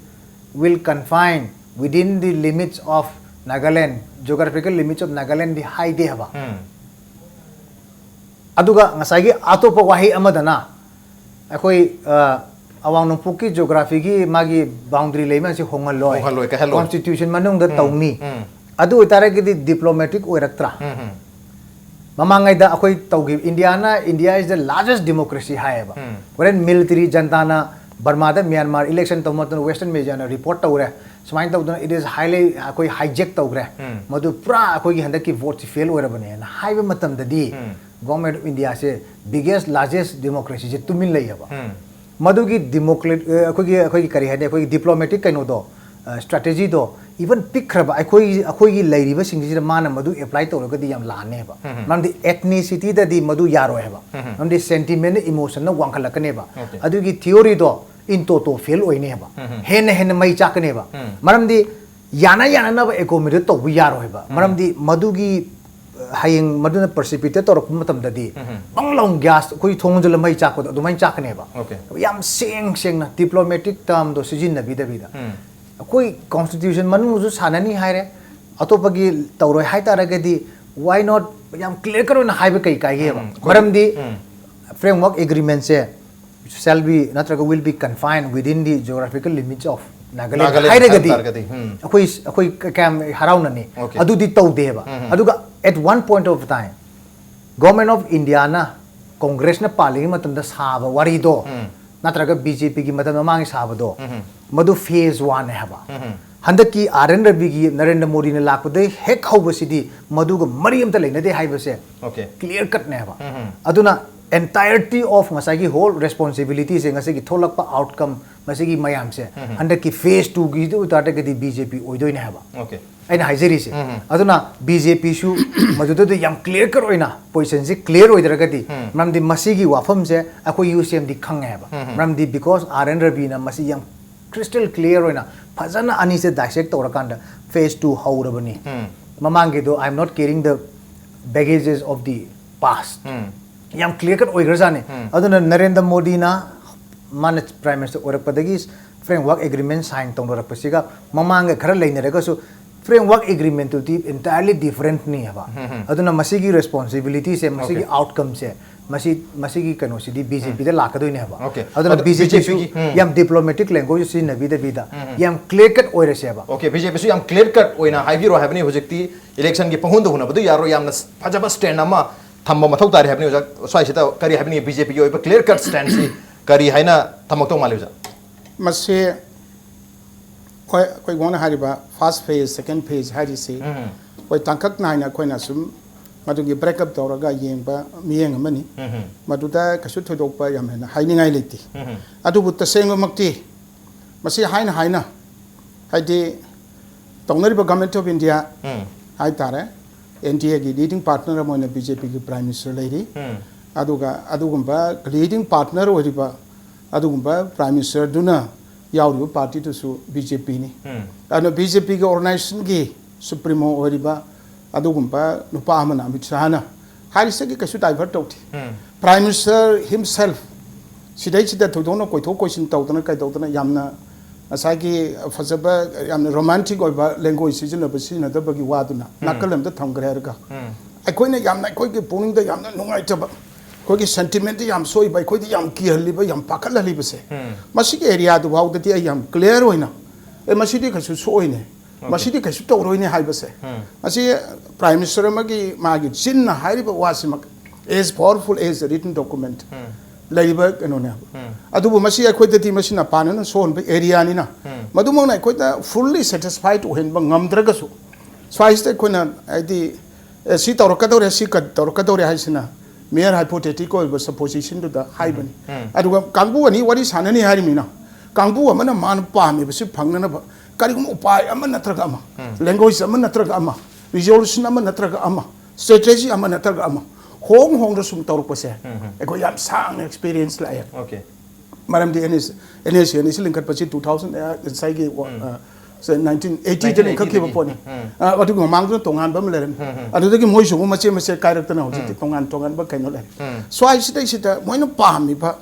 will confine within the limits of Nagaland, geographical limits of Nagalandꯗꯤ ꯍꯥꯏꯗꯦ ꯍꯥꯏꯕ꯫ ꯑꯗꯨꯒ ꯉꯁꯥꯏꯒꯤ ꯑꯇꯣꯞꯄ ꯋꯥꯍꯩ ꯑꯃꯗꯅ ꯑꯩꯈꯣꯏ, ꯑ, ꯑꯋꯥꯡ ꯅꯣꯡꯄꯣꯛꯀꯤ geographyꯒꯤ ꯃꯥꯒꯤ boundary ꯂꯩ ꯃꯌꯥꯝꯁꯤ ꯍꯣꯡꯍꯜꯂꯣꯏ꯫ ꯍꯣꯡꯍꯜꯂꯣꯏ, ꯀꯥꯏꯍꯜꯂꯣꯏ꯫ Constitution ꯃꯅꯨꯡꯗ ꯇꯧꯅꯤ꯫ ꯑꯗꯨ ꯑꯣꯏꯇꯥꯔꯒꯗꯤ diplomatic ꯑꯣꯏꯔꯛꯇ꯭ꯔꯥ? ꯃꯃꯥꯡꯉꯩꯗ ꯑꯩꯈꯣꯏ ꯇꯧꯈꯤꯕ, ꯏꯟꯗꯤꯌꯥꯅ, "India is the largest democracy" ꯍꯥꯏꯌꯦꯕ꯫ ꯍꯣꯔꯦꯟ military juntaꯅ ꯕꯔꯃꯥꯗ ꯃ꯭ꯌꯥꯟꯃꯥꯔ election ꯇꯧꯕ ꯃꯇꯝꯗ Western mediaꯅ report ꯇꯧꯔꯦ, ꯁꯨꯃꯥꯏꯅ ꯇꯧꯗꯅ it is highly, ꯑꯩꯈꯣꯏ hijack ꯇꯧꯈ꯭ꯔꯦ, ꯃꯗꯨ ꯄꯨꯔꯥ ꯑꯩꯈꯣꯏꯒꯤ ꯍꯟꯗꯛꯀꯤ voteꯁꯤ fail ꯑꯣꯏꯔꯕꯅꯦꯅ ꯍꯥꯏꯕ ꯃꯇꯝꯗꯗꯤ, Government of Indiaꯁꯦ biggest, largest democracyꯁꯦ ꯇꯨꯃꯤꯟ ꯂꯩꯌꯦꯕ꯫ ꯃꯗꯨꯒꯤ democrat-, ꯑ, ꯑꯩꯈꯣꯏꯒꯤ, ꯑꯩꯈꯣꯏꯒꯤ ꯀꯔꯤ ꯍꯥꯏꯅꯤ, ꯑꯩꯈꯣꯏꯒꯤ diplomatic ꯀꯩꯅꯣꯗꯣ, ꯑ, strategyꯗꯣ, even ꯄꯤꯛꯈ꯭ꯔꯕ ꯑꯩꯈꯣꯏ, ꯑꯩꯈꯣꯏꯒꯤ ꯂꯩꯔꯤꯕꯁꯤꯡꯁꯤꯗ ꯃꯥꯅ ꯃꯗꯨ apply ꯇꯧꯔꯒꯗꯤ ꯌꯥꯝ ꯂꯥꯟꯅꯦꯕ꯫ ꯃꯔꯝꯗꯤ ethnicity ꯗꯗꯤ ꯃꯗꯨ ꯌꯥꯔꯣꯏ ꯍꯥꯏꯕ꯫ ꯃꯔꯝꯗꯤ sentiment emotionꯅ ꯋꯥꯡꯈꯠꯂꯛꯀꯅꯦꯕ꯫ Okay. ꯑꯗꯨꯒꯤ theoryꯗꯣ in toto fail ꯑꯣꯏꯅꯦꯕ꯫ ꯍꯦꯟꯅ ꯍꯦꯟꯅ ꯃꯩ ꯆꯥꯛꯀꯅꯦꯕ꯫ ꯃꯔꯝꯗꯤ ꯌꯥꯅ ꯌꯥꯅꯅꯕ accommodate ꯇꯧꯕ ꯌꯥꯔꯣꯏꯕ꯫ ꯃꯔꯝꯗꯤ ꯃꯗꯨꯒꯤ, ꯑ, ꯍꯌꯦꯡ ꯃꯗꯨꯅ precipitate ꯇꯧꯔꯛꯄ ꯃꯇꯝꯗꯗꯤ, ꯕꯪ ꯂꯥꯎꯅ gas ꯑꯩꯈꯣꯏ ꯊꯣꯡ ꯍꯣꯟꯖꯤꯜꯂ ꯃꯩ ꯆꯥꯛꯄꯗꯣ ꯑꯗꯨꯃꯥꯏꯅ ꯆꯥꯛꯀꯅꯦꯕ꯫ Okay. ꯌꯥꯝ ꯁꯦꯡ ꯁꯦꯡꯅ diplomatic termꯗꯣ ꯁꯤꯖꯤꯟꯅꯕꯤꯗꯕꯤꯗ, ꯑꯩꯈꯣꯏ constitution ꯃꯅꯨꯡꯗꯁꯨ ꯁꯥꯟꯅꯅꯤ ꯍꯥꯏꯔꯦ, ꯑꯇꯣꯞꯄꯒꯤ ꯇꯧꯔꯣꯏ ꯍꯥꯏꯇꯥꯔꯒꯗꯤ, why not ꯌꯥꯝ ꯀ꯭ꯂꯤꯌꯥꯔ ꯀꯠ ꯑꯣꯏꯅ ꯍꯥꯏꯕ ꯀꯩ ꯀꯥꯏꯒꯦꯕ? ꯎꯝ, ꯑꯩꯈꯣꯏ ꯃꯔꯝꯗꯤ ꯎꯝ꯫ Framework Agreement say shall be ꯅꯠꯇ꯭ꯔꯒ will be confined within the geographical limits of Nagaland Nagaland ꯍꯥꯏꯔꯒꯗꯤ ꯍꯥꯏꯕ ꯇꯥꯔꯒꯗꯤ, ꯎꯝ꯫ ꯑꯩꯈꯣꯏ ꯑꯩꯈꯣꯏ ꯀꯌꯥꯝ ꯍꯔꯥꯎꯅꯅꯤ? Okay. ꯑꯗꯨꯗꯤ ꯇꯧꯗꯦꯕ꯫ ꯎꯝ, ꯎꯝ꯫ ꯑꯗꯨꯒ at one point of time Government of India ꯅ Congress ꯅ ꯄꯥꯜꯂꯤꯉꯩ ꯃꯇꯝꯗ ꯁꯥꯕ ꯋꯥꯔꯤꯗꯣ ꯎꯝ꯫ ꯅꯠꯇ꯭ꯔꯒ BJP ꯒꯤ ꯃꯇꯝ ꯃꯃꯥꯡꯒꯤ ꯁꯥꯕꯗꯣ ꯎꯝ꯫ ꯃꯗꯨ phase one ꯅꯦ ꯍꯥꯏꯕ꯫ ꯎꯝ꯫ ꯍꯟꯗꯛꯀꯤ R N Ravi ꯒꯤ ꯅꯔꯦꯟꯗ꯭ꯔ ꯃꯣꯗꯤꯅ ꯂꯥꯛꯄꯗꯒꯤ ꯍꯦꯛ ꯍꯧꯕꯁꯤꯗꯤ ꯃꯗꯨꯒ ꯃꯔꯤ ꯑꯃꯇ ꯂꯩꯅꯗꯦ ꯍꯥꯏꯕꯁꯦ Okay. Clear cut ꯅꯦ ꯍꯥꯏꯕ꯫ ꯎꯝ꯫ ꯑꯗꯨꯅ entirety of ꯉꯁꯥꯏꯒꯤ whole responsibility ꯁꯦ ꯉꯁꯤꯒꯤ ꯊꯣꯛꯂꯛꯄ outcome ꯃꯁꯤꯒꯤ ꯃꯌꯥꯝꯁꯦ ꯎꯝ꯫ ꯍꯟꯗꯛꯀꯤ phase two ꯒꯤꯗ ꯑꯣꯏꯇꯥꯔꯒꯗꯤ BJP ꯑꯣꯏꯗꯣꯏꯅꯦ ꯍꯥꯏꯕ꯫ Okay. ꯑꯩꯅ ꯍꯥꯏꯖꯔꯤꯁꯦ꯫ ꯎꯝ꯫ ꯑꯗꯨꯅ BJP ꯁꯨ ꯃꯗꯨꯗ ꯌꯥꯝ clear cut ꯑꯣꯏꯅ position ꯁꯦ clear ꯑꯣꯏꯗ꯭ꯔꯒꯗꯤ, ꯎꯝ꯫ ꯃꯔꯝꯗꯤ ꯃꯁꯤꯒꯤ ꯋꯥꯐꯝꯁꯦ ꯑꯩꯈꯣꯏ UCM ꯗꯤ ꯈꯪꯉꯦ ꯍꯥꯏꯕ꯫ ꯎꯝ꯫ ꯃꯔꯝꯗꯤ because R N Ravi ꯅ ꯃꯁꯤ ꯌꯥꯝ crystal clear ꯑꯣꯏꯅ ꯐꯖꯅ ꯑꯅꯤꯁꯦ dissect ꯇꯧꯔꯀꯥꯟꯗ phase two ꯍꯧꯔꯕꯅꯤ꯫ Um. ꯃꯃꯥꯡꯒꯤꯗꯣ "I am not carrying the baggages of the past" ꯎꯝ꯫ ꯌꯥꯝ clear cut ꯑꯣꯏꯈ꯭ꯔꯖꯥꯠꯅꯤ꯫ ꯎꯝ꯫ ꯑꯗꯨꯅ ꯅꯔꯦꯟꯗ꯭ꯔ ꯃꯣꯗꯤꯅ ꯃꯥꯅ Prime Minister ꯑꯣꯏꯔꯛꯄꯗꯒꯤ Framework Agreement sign ꯇꯧꯅꯔꯛꯄꯁꯤꯒ ꯃꯃꯥꯡꯒ ꯈꯔ ꯂꯩꯅꯔꯒꯁꯨ Framework Agreement ꯇꯨꯗꯤ entirely different ꯅꯤ ꯍꯥꯏꯕ꯫ ꯎꯝ, ꯎꯝ꯫ ꯑꯗꯨꯅ ꯃꯁꯤꯒꯤ responsibility ꯁꯦ, ꯃꯁꯤꯒꯤ Okay. outcome ꯁꯦ, ꯃꯁꯤ, ꯃꯁꯤꯒꯤ ꯀꯩꯅꯣꯁꯤꯗꯤ BJP ꯗ ꯂꯥꯛꯀꯗꯣꯏꯅꯦ ꯍꯥꯏꯕ꯫ Okay. ꯑꯗꯨꯅ ꯑꯗꯣ BJP ꯁꯨ BJP ꯒꯤ, ꯎꯝ꯫ ꯌꯥꯝ diplomatic language ꯁꯤꯖꯤꯟꯅꯕꯤꯗꯕꯤꯗ ꯎꯝ, ꯎꯝ꯫ ꯌꯥꯝ clear cut ꯑꯣꯏꯔꯁꯦꯕ꯫ Okay, BJP ꯁꯨ ꯌꯥꯝ clear cut ꯑꯣꯏꯅ ꯍꯥꯏꯕꯤꯔꯣ ꯍꯥꯏꯕꯅꯤ꯫ ꯍꯧꯖꯤꯛꯇꯤ election ꯒꯤ ꯄꯪꯍꯨꯟꯗ ꯍꯨꯟꯅꯕꯗꯨ ꯌꯥꯔꯣꯏ꯫ ꯌꯥꯝꯅ ꯐꯖꯕ stand ꯑꯃ ꯊꯝꯕ ꯃꯊꯧ ꯇꯥꯔꯦ ꯍꯥꯏꯕꯅꯤ ꯑꯣꯖꯥ꯫ ꯁ꯭ꯋꯥꯏꯁꯤꯗ ꯀꯔꯤ ꯍꯥꯏꯕꯅꯤ? BJP ꯒꯤ ꯑꯣꯏꯕ clear cut stand ꯁꯤ ꯀꯔꯤ ꯍꯥꯏꯅ ꯊꯝꯃꯛꯇꯧ ꯃꯥꯜꯂꯤ ꯑꯣꯖꯥ? ꯃꯁꯤ ꯍꯣꯏ, ꯑꯩꯈꯣꯏ ꯒꯣꯟꯅ ꯍꯥꯏꯔꯤꯕ first phase, second phase ꯍꯥꯏꯔꯤꯁꯤ ꯎꯝ꯫ ꯑꯩꯈꯣꯏ ꯇꯥꯡꯀꯛ ꯅꯥꯏꯅ ꯑꯩꯈꯣꯏꯅ ꯁꯨꯝ ꯃꯗꯨꯒꯤ break up ꯇꯧꯔꯒ ꯌꯦꯡꯕ ꯃꯤꯠꯌꯦꯡ ꯑꯃꯅꯤ꯫ ꯎꯝ꯫ ꯃꯗꯨꯗ ꯀꯩꯁꯨ ꯊꯣꯏꯗꯣꯛꯄ ꯌꯥꯝ ꯍꯦꯟꯅ ꯍꯥꯏꯅꯤꯡꯉꯥꯏ ꯂꯩꯇꯦ꯫ ꯎꯝ꯫ ꯑꯗꯨꯕꯨ ꯇꯁꯦꯡꯕꯃꯛꯇꯤ ꯃꯁꯤ ꯍꯥꯏꯅ ꯍꯥꯏꯅ, ꯍꯥꯏꯗꯤ ꯇꯧꯅꯔꯤꯕ Government of India ꯎꯝ꯫ ꯍꯥꯏꯇꯥꯔꯦ, NDA ꯒꯤ leading partner ꯑꯃ ꯑꯣꯏꯅ BJP ꯒꯤ Prime Minister ꯂꯩꯔꯤ꯫ ꯎꯝ꯫ ꯑꯗꯨꯒ ꯑꯗꯨꯒꯨꯝꯕ leading partner ꯑꯣꯏꯔꯤꯕ ꯑꯗꯨꯒꯨꯝꯕ Prime Minister ꯗꯨꯅ ꯌꯥꯎꯔꯤꯕ party ꯗꯨꯁꯨ BJP ꯅꯤ꯫ ꯎꯝ꯫ ꯑꯗꯨꯅ BJP ꯒꯤ organization ꯒꯤ supremo ꯑꯣꯏꯔꯤꯕ ꯑꯗꯨꯒꯨꯝꯕ ꯅꯨꯄꯥ ꯑꯃꯅ, ꯑꯃꯤꯠ ꯁꯥꯍꯅ ꯍꯥꯏꯔꯤꯁꯤꯒꯤ ꯀꯩꯁꯨ divert ꯇꯧꯗꯦ꯫ ꯎꯝ꯫ Prime Minister himself ꯁꯤꯗꯩꯁꯤꯗ ꯊꯣꯏꯗꯣꯛꯅ ꯀꯣꯏꯊꯣꯛ ꯀꯣꯏꯁꯤꯟ ꯇꯧꯗꯅ ꯀꯩꯗꯧꯗꯅ ꯌꯥꯝꯅ ꯉꯁꯥꯏꯒꯤ ꯐꯖꯕ, ꯌꯥꯝꯅ romantic ꯑꯣꯏꯕ language ꯁꯤꯖꯤꯟꯅꯕ, ꯁꯤꯖꯤꯟꯅꯗꯕꯒꯤ ꯋꯥꯗꯨꯅ ꯎꯝ꯫ ꯅꯥꯀꯜ ꯑꯃꯗ ꯊꯝꯈ꯭ꯔꯦ ꯍꯥꯏꯔꯒ ꯎꯝ꯫ ꯑꯩꯈꯣꯏꯅ ꯌꯥꯝꯅ, ꯑꯩꯈꯣꯏꯒꯤ ꯄꯨꯛꯅꯤꯡꯗ ꯌꯥꯝꯅ ꯅꯨꯡꯉꯥꯏꯇꯕ, ꯑꯩꯈꯣꯏꯒꯤ ꯁꯦꯟꯇꯤꯃꯦꯟꯇ ꯌꯥꯝ ꯁꯣꯛꯏꯕ, ꯑꯩꯈꯣꯏꯗ ꯌꯥꯝ ꯀꯤꯍꯜꯂꯤꯕ, ꯌꯥꯝ ꯄꯥꯈꯠꯍꯜꯂꯤꯕꯁꯦ, ꯃꯁꯤꯒꯤ ꯑꯦꯔꯤꯌꯥꯗꯨ ꯐꯥꯎꯗꯗꯤ ꯑꯩ ꯌꯥꯝ ꯀ꯭ꯂꯤꯌꯥꯔ ꯑꯣꯏꯅ, ꯑꯦ, ꯃꯁꯤꯗꯤ ꯀꯩꯁꯨ ꯁꯣꯛꯑꯣꯏꯅꯦ, ꯃꯁꯤꯗꯤ ꯀꯩꯁꯨ ꯇꯧꯔꯣꯏꯅꯦ ꯍꯥꯏꯕꯁꯦ, ꯃꯁꯤ ꯄ꯭ꯔꯥꯏꯝ ꯃꯤꯅꯤꯁꯇꯔ ꯑꯃꯒꯤ ꯃꯥꯒꯤ ꯆꯤꯟꯅ ꯍꯥꯏꯔꯤꯕ ꯋꯥꯁꯤꯃꯛ as powerful as the written document ꯂꯩꯔꯤꯕ ꯀꯩꯅꯣꯅꯦ꯫ ꯑꯗꯨꯕꯨ ꯃꯁꯤ ꯑꯩꯈꯣꯏꯗꯗꯤ ꯃꯁꯤꯅ ꯄꯥꯟꯅꯅ ꯁꯣꯛꯍꯟꯕ ꯑꯦꯔꯤꯌꯥꯅꯤꯅ, ꯃꯗꯨꯃꯛꯅ ꯑꯩꯈꯣꯏꯗ ꯐꯨꯜꯂꯤ ꯁꯦꯇꯤꯁꯐꯥꯏꯠ ꯑꯣꯏꯍꯟꯕ ꯉꯝꯗ꯭ꯔꯒꯁꯨ, ꯁ꯭ꯋꯥꯏꯁꯤꯗ ꯑꯩꯈꯣꯏꯅ, ꯍꯥꯏꯗꯤ, ꯑꯦ, ꯁꯤ ꯇꯧꯔꯛꯀꯗꯧꯔꯦ, ꯁꯤ ꯀ-, ꯇꯧꯔꯛꯀꯗꯧꯔꯦ ꯍꯥꯏꯁꯤꯅ ꯃꯦꯌꯔ ꯍꯥꯏꯄꯣꯊꯦꯇꯤꯛ ꯑꯣꯏꯕ ꯁꯄꯣꯖꯤꯁꯟꯗꯨꯗ ꯍꯥꯏꯕꯅꯤ꯫ ꯑꯗꯨꯒ ꯀꯥꯡꯕꯨ ꯑꯅꯤ ꯋꯥꯔꯤ ꯁꯥꯟꯅꯅꯤ ꯍꯥꯏꯔꯤꯃꯤꯅ, ꯀꯥꯡꯕꯨ ꯑꯃꯅ ꯃꯥꯅ ꯄꯥꯝꯃꯤꯕꯁꯤ ꯐꯪꯅꯅꯕ ꯀꯔꯤꯒꯨꯝꯕ ꯎꯄꯥꯏ ꯑꯃ ꯅꯠꯇ꯭ꯔꯒ ꯑꯃ, ꯂꯦꯡꯒ꯭ꯋꯦꯖ ꯑꯃ ꯅꯠꯇ꯭ꯔꯒ ꯑꯃ, ꯔꯤꯖꯣꯂꯨꯁꯟ ꯑꯃ ꯅꯠꯇ꯭ꯔꯒ ꯑꯃ, ꯁ꯭ꯇ꯭ꯔꯦꯇꯦꯖꯤ ꯑꯃ ꯅꯠꯇ꯭ꯔꯒ ꯑꯃ ꯍꯣꯡ ꯍꯣꯡꯗ ꯁꯨꯝ ꯇꯧꯔꯛꯄꯁꯦ, ꯑꯩꯈꯣꯏ ꯌꯥꯝ ꯁꯥꯡꯅ ꯑꯦꯛꯁꯄꯤꯔꯤꯌꯦꯟꯁ ꯂꯥꯛꯑꯦ꯫ ꯃꯔꯝꯗꯤ and S, and S C ꯑꯅꯤꯁꯤ ꯂꯤꯡꯈꯠꯄꯁꯤ two thousand, ꯑ, ꯉꯁꯥꯏꯒꯤ, ꯑ, ꯁꯦ, nineteen eighty ꯗ ꯂꯤꯡꯈꯠꯈꯤꯕ ꯄꯣꯠꯅꯤ꯫ ꯑ, ꯑꯗꯨꯒꯤ ꯃꯃꯥꯡꯗꯨꯅ ꯇꯣꯉꯥꯟꯕ ꯑꯃ ꯂꯩꯔꯝꯃꯤ꯫ ꯑꯗꯨꯗꯒꯤ ꯃꯣꯏꯁꯨ ꯑꯃꯨꯛ ꯃꯆꯦ ꯃꯆꯦ ꯀꯥꯏꯔꯛꯇꯅ ꯍꯧꯖꯤꯛꯇꯤ ꯇꯣꯉꯥꯟ ꯇꯣꯉꯥꯟꯕ ꯀꯩꯅꯣ ꯂꯩꯔꯦ꯫ ꯁ꯭ꯋꯥꯏꯁꯤꯗꯩꯁꯤꯗ ꯃꯣꯏꯅ ꯄꯥꯝꯃꯤꯕ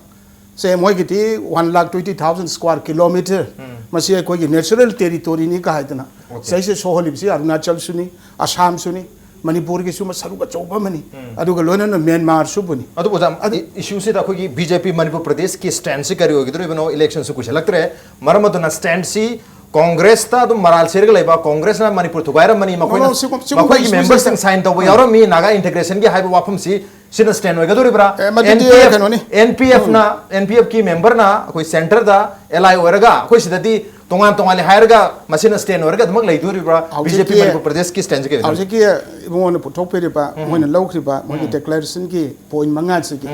ꯁꯦ, ꯃꯣꯏꯒꯤꯗꯤ one lakh twenty thousand square kilometre, ꯃꯁꯤ ꯑꯩꯈꯣꯏꯒꯤ natural territoryꯅꯤ ꯀ ꯍꯥꯏꯗꯅ ꯁꯤꯁꯦ ꯁꯣꯛꯍꯜꯂꯤꯕꯁꯤ ꯑꯔꯨꯅꯥꯆꯜꯁꯨꯅꯤ, ꯑꯁꯥꯝꯁꯨꯅꯤ, ꯃꯅꯤꯄꯨꯔꯒꯤꯁꯨ ꯃ-, ꯁꯔꯨꯛ ꯑꯆꯧꯕ ꯑꯃꯅꯤ, ꯑꯗꯨꯒ ꯂꯣꯏꯅꯅ ꯃ꯭ꯌꯥꯟꯃꯥꯔꯁꯨꯕꯨꯅꯤ꯫ ꯑꯗꯨꯕꯨ ꯑꯣꯖꯥ, ꯑꯗꯨ ꯏ-, ꯏꯁꯨꯁꯤꯗ ꯑꯩꯈꯣꯏꯒꯤ ꯕꯤ ꯖꯦ ꯄꯤ ꯃꯅꯤꯄꯨꯔ ꯄ꯭ꯔꯗꯦꯁꯀꯤ ꯁ꯭ꯇꯦꯟꯁꯤ ꯀꯔꯤ ꯑꯣꯏꯒꯗꯧꯔꯤꯕꯅꯣ? ꯏꯂꯦꯛꯁꯟꯁꯨ ꯀꯨꯏꯁꯜꯂꯛꯇ꯭ꯔꯦ꯫ ꯃꯔꯝ ꯑꯗꯨꯅ ꯁ꯭ꯇꯦꯟꯁꯤ ꯀꯣꯡꯒ꯭ꯔꯦꯁꯇ ꯑꯗꯨꯝ ꯃꯔꯥꯜ ꯁꯤꯔꯒ ꯂꯩꯕ, ꯀꯣꯡꯒ꯭ꯔꯦꯁꯅ ꯃꯅꯤꯄꯨꯔ ꯊꯨꯒꯥꯏꯔꯝꯃꯅꯤ, ꯃꯈꯣꯏꯅ, ꯅꯣ, ꯅꯣ, ꯁꯤꯒꯨꯝ-, ꯁꯤꯒꯨꯝꯕ ꯃꯈꯣꯏꯒꯤ ꯏꯁꯨꯁꯦ ꯃꯦꯝꯕꯔꯁꯤꯡ ꯁꯥꯏꯟ ꯇꯧꯕ ꯌꯥꯎꯔꯝꯃꯤ, ꯅꯥꯒꯥ ꯏꯟꯇꯤꯒ꯭ꯔꯦꯁꯟꯒꯤ ꯍꯥꯏꯕ ꯋꯥꯐꯝꯁꯤ ꯁꯤꯅ ꯁ꯭ꯇꯦꯟ ꯑꯣꯏꯒꯗꯧꯔꯤꯕ꯭ꯔꯥ? ꯑꯦ, ꯃꯗꯨꯗꯤ ꯑꯦꯟ ꯄꯤ ꯑꯦꯐ, ꯀꯩꯅꯣꯅꯤ꯫ ꯑꯦꯟ ꯄꯤ ꯑꯦꯐꯅ, ꯑꯦꯟ ꯄꯤ ꯑꯦꯐꯀꯤ ꯃꯦꯝꯕꯔꯅ ꯑꯩꯈꯣꯏ ꯁꯦꯟꯇꯔꯗ ꯑꯦꯂꯥꯏ ꯑꯣꯏꯔꯒ ꯑꯩꯈꯣꯏ ꯁꯤꯗꯗꯤ ꯇꯣꯉꯥꯟ ꯇꯣꯉꯥꯟꯂꯦ ꯍꯥꯏꯔꯒ ꯃꯁꯤꯅ ꯁ꯭ꯇꯦꯟ ꯑꯣꯏꯔꯒ ꯑꯗꯨꯃꯛ ꯂꯩꯗꯣꯔꯤꯕ꯭ꯔꯥ? ꯕꯤ ꯖꯦ ꯄꯤ ꯍꯧꯖꯤꯛꯀꯤ, ꯃꯅꯤꯄꯨꯔ ꯄ꯭ꯔꯗꯦꯁꯀꯤ ꯁ꯭ꯇꯦꯟꯁꯤ ꯀꯩꯅꯣ? ꯍꯧꯖꯤꯛꯀꯤ ꯏꯕꯨꯡꯉꯣꯅ ꯄꯨꯊꯣꯛꯄꯤꯔꯤꯕ, ꯃꯣꯏꯅ ꯂꯧꯈ꯭ꯔꯤꯕ ꯃꯣꯏꯒꯤ ꯗꯦꯀ꯭ꯂꯥꯔꯦꯁꯟꯒꯤ ꯄꯣꯏꯟ ꯃꯉꯥꯁꯤꯒꯤ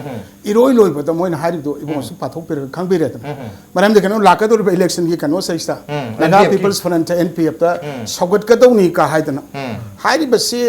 ꯏꯔꯣꯏ ꯂꯣꯏꯕꯗ ꯃꯣꯏꯅ ꯍꯥꯏꯔꯤꯕꯗꯣ ꯏꯕꯨꯡꯉꯣꯁꯨ ꯄꯥꯊꯣꯛꯄꯤꯔꯒ ꯈꯪꯕꯤꯔꯦꯗꯅ꯫ ꯃꯔꯝꯗꯤ ꯀꯩꯅꯣ, ꯂꯥꯛꯀꯗꯧꯔꯤꯕ ꯏꯂꯦꯛꯁꯟꯒꯤ ꯀꯩꯅꯣꯁꯤꯗꯩꯁꯤꯗ ꯅꯥꯒꯥ ꯑꯦꯟ ꯄꯤ ꯑꯦꯐꯀꯤ꯫ ꯄꯤꯄꯜꯁ ꯐ꯭ꯔꯟꯠ, ꯑꯦꯟ ꯄꯤ ꯑꯦꯐꯇ ꯁꯧꯒꯠꯀꯗꯧꯅꯤ ꯀ ꯍꯥꯏꯗꯅ ꯍꯥꯏꯔꯤꯕꯁꯤ,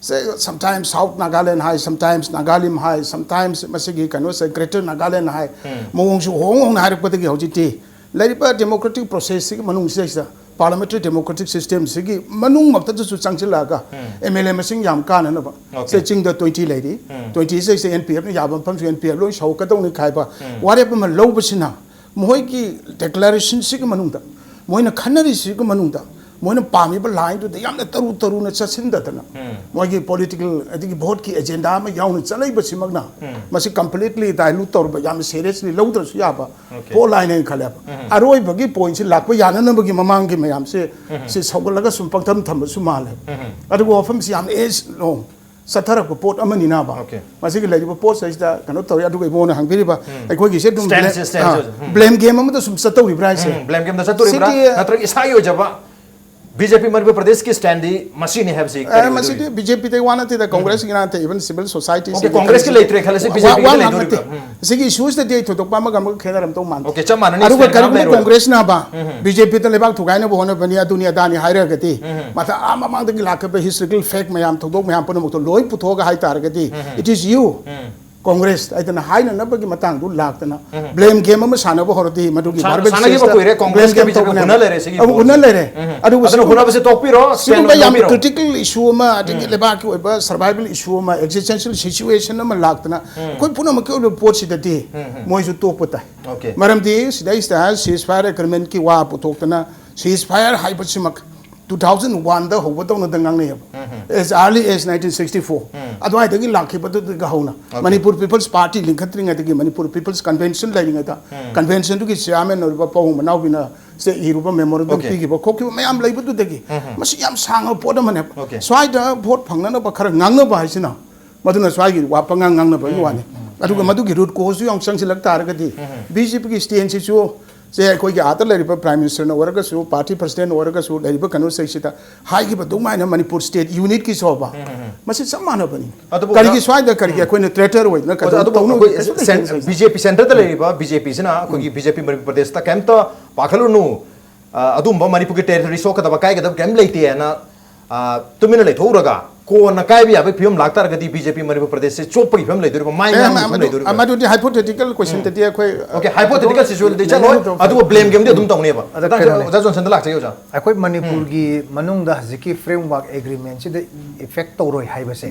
ꯁꯦ, sometimes South Nagaland ꯍꯥꯏ, sometimes Nagalim ꯍꯥꯏ, sometimes ꯃꯁꯤꯒꯤ ꯀꯩꯅꯣꯁꯦ Greater Nagaland ꯍꯥꯏ, ꯃꯑꯣꯡꯁꯨ ꯍꯣꯡ ꯍꯣꯡꯅ ꯍꯥꯏꯔꯛꯄꯗꯒꯤ ꯍꯧꯖꯤꯛꯇꯤ ꯂꯩꯔꯤꯕ democratic processꯁꯤꯒꯤ ꯃꯅꯨꯡꯁꯤꯗꯩꯁꯤꯗ parliamentary democratic systemꯁꯤꯒꯤ ꯃꯅꯨꯡꯃꯛꯇꯗꯁꯨ ꯆꯪꯁꯤꯜꯂꯛꯑꯒ ꯑꯦꯝ ꯑꯦꯜ ꯑꯦ ꯃꯁꯤꯡ ꯌꯥꯝ ꯀꯥꯅꯅꯕ, ꯑꯣꯀꯦ꯫ ꯁꯦ, ꯆꯤꯡꯗ twenty ꯂꯩꯔꯤ, twenty ꯁꯤꯗꯩꯁꯤꯗ ꯑꯦꯟ ꯄꯤ ꯑꯦꯐꯅ ꯌꯥꯕ ꯃꯐꯝꯁꯨ ꯑꯦꯟ ꯄꯤ ꯑꯦꯐ ꯂꯣꯏ ꯁꯧꯒꯠꯀꯗꯧꯅꯤ ꯈꯥꯏꯕ ꯋꯥꯔꯦꯞ ꯑꯃ ꯂꯧꯕꯁꯤꯅ ꯃꯈꯣꯏꯒꯤ ꯗꯦꯀ꯭ꯂꯥꯔꯦꯁꯟꯁꯤꯒꯤ ꯃꯅꯨꯡꯗ, ꯃꯣꯏꯅ ꯈꯟꯅꯔꯤꯁꯤꯒꯤ ꯃꯅꯨꯡꯗ ꯃꯣꯏꯅ ꯄꯥꯝꯃꯤꯕ ꯂꯥꯏꯟꯗꯨꯗ ꯌꯥꯝꯅ ꯇꯔꯨ ꯇꯔꯨꯅ ꯆꯠꯁꯤꯟꯗꯗꯅ, ꯃꯣꯏꯒꯤ ꯄꯣꯂꯤꯇꯤꯀꯦꯜ ꯑꯗꯒꯤ ꯚꯣꯠꯀꯤ ꯑꯦꯖꯦꯟꯗꯥ ꯑꯃ ꯌꯥꯎꯅ ꯆꯠꯂꯛꯏꯕꯁꯤꯃꯛꯅ ꯃꯁꯤ ꯀꯝꯄ꯭ꯂꯤꯠꯂꯤ ꯗꯥꯏꯂꯨꯠ ꯇꯧꯔꯕ, ꯌꯥꯝꯅ ꯁꯦꯔꯤꯌꯁꯂꯤ ꯂꯧꯗ꯭ꯔꯁꯨ ꯌꯥꯕ ꯄꯣꯠ ꯂꯥꯏꯟ ꯍꯥꯏꯅ ꯈꯜꯂꯦꯕ꯫ ꯑꯔꯣꯏꯕꯒꯤ ꯄꯣꯏꯟꯁꯤ ꯂꯥꯛꯄ ꯌꯥꯅꯅꯕꯒꯤ ꯃꯃꯥꯡꯒꯤ ꯃꯌꯥꯝꯁꯦ ꯁꯤ ꯁꯧꯒꯠꯂꯒ ꯁꯨꯝ ꯄꯪꯊꯝ ꯊꯝꯕꯁꯨ ꯃꯥꯜꯂꯦꯕ꯫ ꯑꯗꯨꯒ ꯋꯥꯐꯝꯁꯤ ꯌꯥꯝ ꯑꯦꯖ ꯂꯣꯡ ꯆꯠꯊꯔꯛꯄ ꯄꯣꯠ ꯑꯃꯅꯤꯅꯕ꯫ ꯃꯁꯤꯒꯤ ꯂꯩꯔꯤꯕ ꯄꯣꯠꯁꯤꯗꯩꯁꯤꯗ ꯀꯩꯅꯣ ꯇꯧꯔꯤ꯫ ꯑꯗꯨꯒ ꯏꯕꯣꯅ ꯍꯪꯕꯤꯔꯤꯕ ꯑꯩꯈꯣꯏꯒꯤꯁꯦ ꯑꯗꯨꯝ ꯕ꯭ꯂꯦꯝ ꯒꯦꯝ ꯑꯃꯗ ꯁꯨꯝ ꯆꯠꯇꯧꯔꯤꯕ꯭ꯔꯥ ꯍꯥꯏꯁꯦ? ꯕ꯭ꯂꯦꯝ ꯒꯦꯝꯗ ꯆꯠꯇꯣꯔꯤꯕ꯭ꯔꯥ? ꯁꯤꯗꯤ ꯅꯠꯇ꯭ꯔꯒ ꯏꯁꯥꯒꯤ ꯑꯣꯏꯖꯕ ꯕꯤ ꯖꯦ ꯄꯤ ꯃꯅꯤꯄꯨꯔ ꯄ꯭ꯔꯗꯦꯁꯀꯤ ꯁ꯭ꯇꯦꯟꯗꯤ ꯃꯁꯤꯅꯤ ꯍꯥꯏꯕꯁꯤ ꯑꯦ, ꯀꯔꯤ ꯃꯁꯤꯗꯤ ꯑꯣꯏꯗꯣꯔꯤꯕꯅꯣ? ꯕꯤ ꯖꯦ ꯄꯤꯗꯩ ꯋꯥ ꯅꯠꯇꯦꯗ, ꯀꯣꯡꯒ꯭ꯔꯦꯁꯀꯤ ꯅꯠꯇꯦ, ꯏꯚꯟ ꯁꯤꯚꯤꯜ ꯁꯣꯁꯥꯏꯇꯤꯁꯤꯡ ꯑꯣꯀꯦ, ꯀꯣꯡꯒ꯭ꯔꯦꯁꯀꯤ ꯂꯩꯇ꯭ꯔꯦ ꯈꯜꯂꯁꯤ, ꯕꯤ ꯖꯦ ꯄꯤꯒꯤ ꯋꯥ ꯉꯥꯡ ꯂꯩꯗꯣꯔꯤꯕ꯭ꯔꯥ? ꯅꯠꯇꯦ꯫ ꯁꯤꯒꯤ ꯏꯁꯨꯁꯤꯗꯗꯤ ꯑꯩ ꯊꯣꯏꯗꯣꯛꯄ ꯑꯃꯒ ꯑꯃꯒ ꯈꯦꯠꯅꯔꯝꯗꯧ ꯃꯥꯟꯗꯦ꯫ ꯑꯣꯀꯦ, ꯆꯞ ꯃꯥꯟꯅꯅꯤ, ꯑꯗꯨꯒ ꯁ꯭ꯇꯦꯟ ꯃꯌꯥꯝ ꯀꯔꯤꯒꯨꯝꯕ ꯂꯩꯔꯣꯏ꯫ ꯀꯣꯡꯒ꯭ꯔꯦꯁꯅꯕ ꯕꯤ ꯖꯦ ꯄꯤꯗ ꯂꯩꯕꯥꯛ ꯊꯨꯒꯥꯏꯅꯕ ꯍꯣꯠꯅꯕꯅꯤ, ꯑꯗꯨꯅꯤ ꯑꯗꯥꯅꯤ ꯍꯥꯏꯔꯒꯗꯤ ꯃꯊꯪ ꯑꯥ ꯃꯃꯥꯡꯗꯒꯤ ꯂꯥꯛꯈꯤꯕ ꯍꯤꯁꯇꯣꯔꯤꯀꯦꯜ ꯐꯦꯛ ꯃꯌꯥꯝ, ꯊꯧꯗꯣꯛ ꯃꯌꯥꯝ ꯄꯨꯝꯅꯃꯛꯇꯣ ꯂꯣꯏ ꯄꯨꯊꯣꯛꯑꯒ ꯍꯥꯏꯇꯥꯔꯒꯗꯤ, it is you, ꯀꯣꯡꯒ꯭ꯔꯦꯁ ꯍꯥꯏꯗꯅ ꯍꯥꯏꯅꯅꯕꯒꯤ ꯃꯇꯥꯡꯗꯨ ꯂꯥꯛꯇꯅ ꯕ꯭ꯂꯦꯝ ꯒꯦꯝ ꯑꯃ ꯁꯥꯟꯅꯕ ꯍꯧꯔꯗꯤ ꯃꯗꯨꯒꯤ ꯁꯥꯟꯅ-, ꯚꯥꯔꯕꯦꯜ ꯁꯥꯟꯅꯈꯤꯕ ꯁ꯭ꯇꯦꯖꯇ ꯀꯨꯏꯔꯦ, ꯕ꯭ꯂꯦꯝ ꯀꯣꯡꯒ꯭ꯔꯦꯁꯀ ꯒꯦꯝ ꯕꯤ ꯖꯦ ꯄꯤ ꯇꯧꯕꯅꯦ꯫ ꯎꯟꯅ ꯂꯩꯔꯦ ꯁꯤꯒꯤ ꯑꯃꯨꯛ ꯕꯣꯜꯁꯦ꯫ ꯎꯟꯅ ꯂꯩꯔꯦ꯫ ꯑꯗꯨꯒ ꯑꯗꯨꯅ ꯁꯤꯒꯨꯝꯕ ꯍꯣꯠꯅꯕꯁꯦ ꯇꯣꯛꯄꯤꯔꯣ, ꯁꯤꯒꯨꯝꯕ ꯁ꯭ꯇꯦꯟ ꯌꯥꯝ ꯂꯧꯕꯤꯔꯣ꯫ ꯀ꯭ꯔꯤꯇꯤꯀꯦꯜ ꯏꯁꯨ ꯑꯃ, ꯑꯗꯒꯤ ꯂꯩꯕꯥꯛꯀꯤ ꯑꯣꯏꯕ ꯁꯔꯚꯥꯏꯕꯦꯜ ꯏꯁꯨ ꯑꯃ, ꯑꯦꯛꯖꯤꯁꯇꯦꯟꯁꯤꯌꯦꯜ ꯁꯤꯆꯨꯋꯦꯁꯟ ꯑꯃ ꯂꯥꯛꯇꯅ ꯑꯩꯈꯣꯏ ꯄꯨꯝꯅꯃꯛꯀꯤ ꯑꯣꯏꯕ ꯄꯣꯠꯁꯤꯗꯗꯤ ꯃꯣꯏꯁꯨ ꯇꯣꯛꯄ ꯇꯥꯏ꯫ ꯑꯣꯀꯦ꯫ ꯃꯔꯝꯗꯤ ꯁꯤꯗꯩꯁꯤꯗ ꯁꯤꯖ ꯐꯥꯌꯔ ꯑꯦꯒ꯭ꯔꯤꯃꯦꯟꯠꯀꯤ ꯋꯥ ꯄꯨꯊꯣꯛꯇꯅ, ꯁꯤꯖ ꯐꯥꯌꯔ ꯍꯥꯏꯕꯁꯤꯃꯛ two thousand one ꯗ ꯍꯧꯕꯗꯧꯅꯗ ꯉꯥꯡꯅꯩꯌꯦꯕ꯫ As early as nineteen sixty-four꯫ ꯑꯗꯨꯋꯥꯏꯗꯒꯤ ꯂꯥꯛꯈꯤꯕꯗꯨꯗꯒꯤ ꯍꯧꯅ ꯑꯣꯀꯦ꯫ ꯃꯅꯤꯄꯨꯔ ꯄꯤꯄꯜꯁ ꯄꯥꯔꯇꯤ ꯂꯤꯡꯈꯠꯇ꯭ꯔꯤꯉꯩꯗꯒꯤ, ꯃꯅꯤꯄꯨꯔ ꯄꯤꯄꯜꯁ ꯀꯟꯚꯦꯟꯁꯟ ꯂꯩꯔꯤꯉꯩꯗ, ꯀꯟꯚꯦꯟꯁꯟꯗꯨꯒꯤ ꯆꯤꯌꯥꯔꯃꯦꯟ ꯑꯣꯏꯔꯤꯕ ꯄꯥꯕꯨꯡ ꯃꯅꯥꯎꯕꯤꯅ ꯁꯤꯗ ꯏꯔꯨꯕ ꯃꯦꯃꯣꯔꯦꯟꯗꯝ ꯑꯣꯀꯦ꯫ ꯄꯤꯈꯤꯕ ꯈꯣꯠꯈꯤꯕ ꯃꯌꯥꯝ ꯂꯩꯕꯗꯨꯗꯒꯤ ꯃꯁꯤ ꯌꯥꯝ ꯁꯥꯡꯉꯕ ꯄꯣꯠ ꯑꯃꯅꯦꯕ꯫ ꯑꯣꯀꯦ꯫ ꯁ꯭ꯋꯥꯏꯗ ꯚꯣꯠ ꯐꯪꯅꯅꯕ ꯈꯔ ꯉꯥꯡꯅꯕ ꯍꯥꯏꯁꯤꯅ ꯃꯗꯨꯅ ꯁ꯭ꯋꯥꯏꯒꯤ ꯋꯥ ꯄꯉꯥꯡ ꯉꯥꯡꯅꯕꯒꯤ ꯋꯥꯅꯤ꯫ ꯑꯗꯨꯒ ꯃꯗꯨꯒꯤ ꯔꯨꯠ ꯀꯣꯖꯇꯨ ꯌꯥꯝ ꯆꯪꯁꯤꯜꯂꯛ ꯇꯥꯔꯒꯗꯤ, ꯕꯤ ꯖꯦ ꯄꯤꯒꯤ ꯁ꯭ꯇꯦꯟꯁꯤꯁꯨ ꯁꯦ ꯑꯩꯈꯣꯏꯒꯤ ꯑꯥꯗ ꯂꯩꯔꯤꯕ ꯄ꯭ꯔꯥꯏꯝ ꯃꯤꯅꯤꯁꯇꯔꯅ ꯑꯣꯏꯔꯒꯁꯨ, ꯄꯥꯔꯇꯤ ꯄ꯭ꯔꯁꯤꯗꯦꯟ ꯑꯣꯏꯔꯒꯁꯨ, ꯂꯩꯔꯤꯕ ꯀꯩꯅꯣꯁꯤꯡꯁꯤꯗ ꯍꯥꯏꯈꯤꯕ ꯑꯗꯨꯃꯥꯏꯅ ꯃꯅꯤꯄꯨꯔ ꯁ꯭ꯇꯦꯠ ꯌꯨꯅꯤꯠꯀꯤꯁꯨ ꯍꯥꯏꯕ, ꯃꯁꯤ ꯆꯞ ꯃꯥꯟꯅꯕꯅꯤ꯫ ꯑꯗꯨꯕꯨ ꯀꯔꯤꯒꯤ ꯑꯣꯖꯥ, ꯁ꯭ꯋꯥꯏꯗ ꯀꯔꯤꯒꯤ ꯑꯩꯈꯣꯏꯅ ꯇ꯭ꯔꯦꯇꯔ ꯑꯣꯏꯗꯅ ꯑꯣꯖꯥ, ꯀꯩꯗꯧ-, ꯑꯗꯨꯕꯨ ꯇꯧꯅꯕ ꯑꯩꯈꯣꯏ ꯀꯩꯁꯨ ꯂꯩꯇꯦ ꯁꯦꯟ-, ꯉꯁꯥꯏꯁꯦ꯫ ꯕꯤ ꯖꯦ ꯄꯤ ꯁꯦꯟꯇꯔꯗ ꯂꯩꯔꯤꯕ ꯕꯤ ꯖꯦ ꯄꯤꯁꯤꯅ ꯑꯩꯈꯣꯏꯒꯤ ꯕꯤ ꯖꯦ ꯄꯤ ꯃꯅꯤꯄꯨꯔ ꯄ꯭ꯔꯗꯦꯁꯇ ꯀꯩꯝꯇ ꯄꯥꯈꯠꯂꯨꯅꯨ, ꯑ, ꯑꯗꯨꯝꯕ ꯃꯅꯤꯄꯨꯔꯒꯤ ꯇꯦꯔꯤꯇꯣꯔꯤ ꯁꯣꯛꯀꯗꯕ, ꯀꯥꯏꯒꯗꯕ ꯀꯩꯝ ꯂꯩꯇꯦꯅ, ꯑ, ꯇꯨꯃꯤꯟꯅ ꯂꯩꯊꯣꯛꯎꯔꯒ ꯀꯣꯟꯅ ꯀꯥꯏꯕ ꯌꯥꯕꯒꯤ ꯐꯤꯕꯝ ꯂꯥꯛꯇꯥꯔꯒꯗꯤ ꯕꯤ ꯖꯦ ꯄꯤ ꯃꯅꯤꯄꯨꯔ ꯄ꯭ꯔꯗꯦꯁꯁꯦ ꯆꯣꯞꯄꯒꯤ ꯐꯤꯕꯝ ꯂꯩꯗꯣꯔꯤꯕ꯭ꯔꯥ? ꯃꯥꯏ ꯑꯦ, ꯉꯥꯡꯕꯒꯤ ꯐꯤꯕꯝ ꯃꯗꯨ, ꯂꯩꯗꯣꯔꯤꯕ꯭ꯔꯥ? ꯃꯗꯨꯗꯤ ꯍꯥꯏꯄꯣꯊꯦꯇꯤꯀꯦꯜ ꯀꯣꯏꯁꯟꯗꯗꯤ ꯑꯩꯈꯣꯏ ꯑꯣꯀꯦ, ꯍꯥꯏꯄꯣꯊꯦꯇꯤꯀꯦꯜ ꯁꯤꯆꯨꯋꯦꯁꯟꯗꯤ ꯆꯠꯂꯣꯏ, ꯇꯧ-, ꯑꯗꯨꯕꯨ ꯕ꯭ꯂꯦꯝ ꯒꯦꯝꯗꯤ ꯑꯗꯨꯝ ꯇꯧꯅꯦꯕ꯫ ꯑꯗ ꯃꯇꯥꯡꯁꯤꯗ ꯀꯩꯅꯣꯅꯦ꯫ ꯑꯣꯖꯥ ꯖꯣꯟꯁꯟꯗ ꯂꯥꯛꯆꯒꯦ, ꯑꯣꯖꯥ꯫ ꯑꯩꯈꯣꯏ ꯃꯅꯤꯄꯨꯔꯒꯤ ꯃꯅꯨꯡꯗ ꯍꯧꯖꯤꯛꯀꯤ ꯐ꯭ꯔꯦꯝꯋꯥꯔꯛ ꯑꯦꯒ꯭ꯔꯤꯃꯦꯟꯁꯤꯗ ꯏꯐꯦꯛ ꯇꯧꯔꯣꯏ ꯍꯥꯏꯕꯁꯦ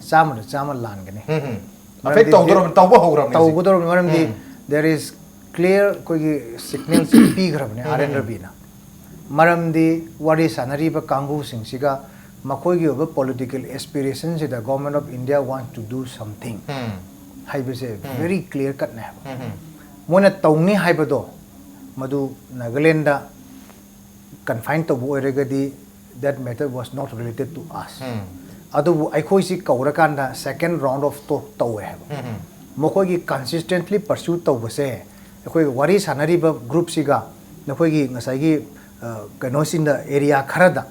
ꯆꯥꯝꯃꯗ ꯆꯥꯝꯃ ꯂꯥꯟꯒꯅꯤ꯫ ꯑꯐꯦꯛ ꯃꯔꯝꯗꯤ ꯇꯧꯗꯧꯔꯕꯅꯤ, ꯇꯧꯕ ꯍꯧꯈ꯭ꯔꯕꯅꯤ ꯍꯧꯖꯤꯛ꯫ ꯇꯧꯒꯗꯧꯔꯕꯅꯤ, ꯃꯔꯝꯗꯤ there is clear ꯑꯩꯈꯣꯏꯒꯤ ꯁꯤꯒꯅꯦꯜꯁꯤ ꯄꯤꯈ꯭ꯔꯕꯅꯦ ꯑꯥꯔ ꯑꯦꯟ ꯔꯕꯤꯅ꯫ ꯃꯔꯝꯗꯤ ꯋꯥꯔꯤ ꯁꯥꯟꯅꯔꯤꯕ ꯀꯥꯡꯕꯨꯁꯤꯡꯁꯤꯒ ꯃꯈꯣꯏꯒꯤ ꯑꯣꯏꯕ political aspirationꯁꯤꯗ Government of India want to do something ꯎꯝ꯫ ꯍꯥꯏꯕꯁꯦ ꯎꯝ꯫ Very clear cutꯅꯦ ꯍꯥꯏꯕ꯫ ꯎꯝ꯫ ꯃꯣꯏꯅ ꯇꯧꯅꯤ ꯍꯥꯏꯕꯗꯣ ꯃꯗꯨ ꯅꯥꯒꯥꯂꯦꯟꯗ confine ꯇꯧꯕ ꯑꯣꯏꯔꯒꯗꯤ that matter was not related to us꯫ ꯎꯝ꯫ ꯑꯗꯨꯕꯨ ꯑꯩꯈꯣꯏꯁꯤ ꯀꯧꯔꯀꯥꯟꯗ second round of talk ꯇꯧꯋꯦ ꯍꯥꯏꯕ꯫ ꯎꯝ꯫ ꯃꯈꯣꯏꯒꯤ consistently pursue ꯇꯧꯕꯁꯦ ꯑꯩꯈꯣꯏ ꯋꯥꯔꯤ ꯁꯥꯟꯅꯔꯤꯕ groupꯁꯤꯒ ꯅꯈꯣꯏꯒꯤ ꯉꯁꯥꯏꯒꯤ, ꯑ, ꯀꯩꯅꯣꯁꯤꯡꯗ area ꯈꯔꯗ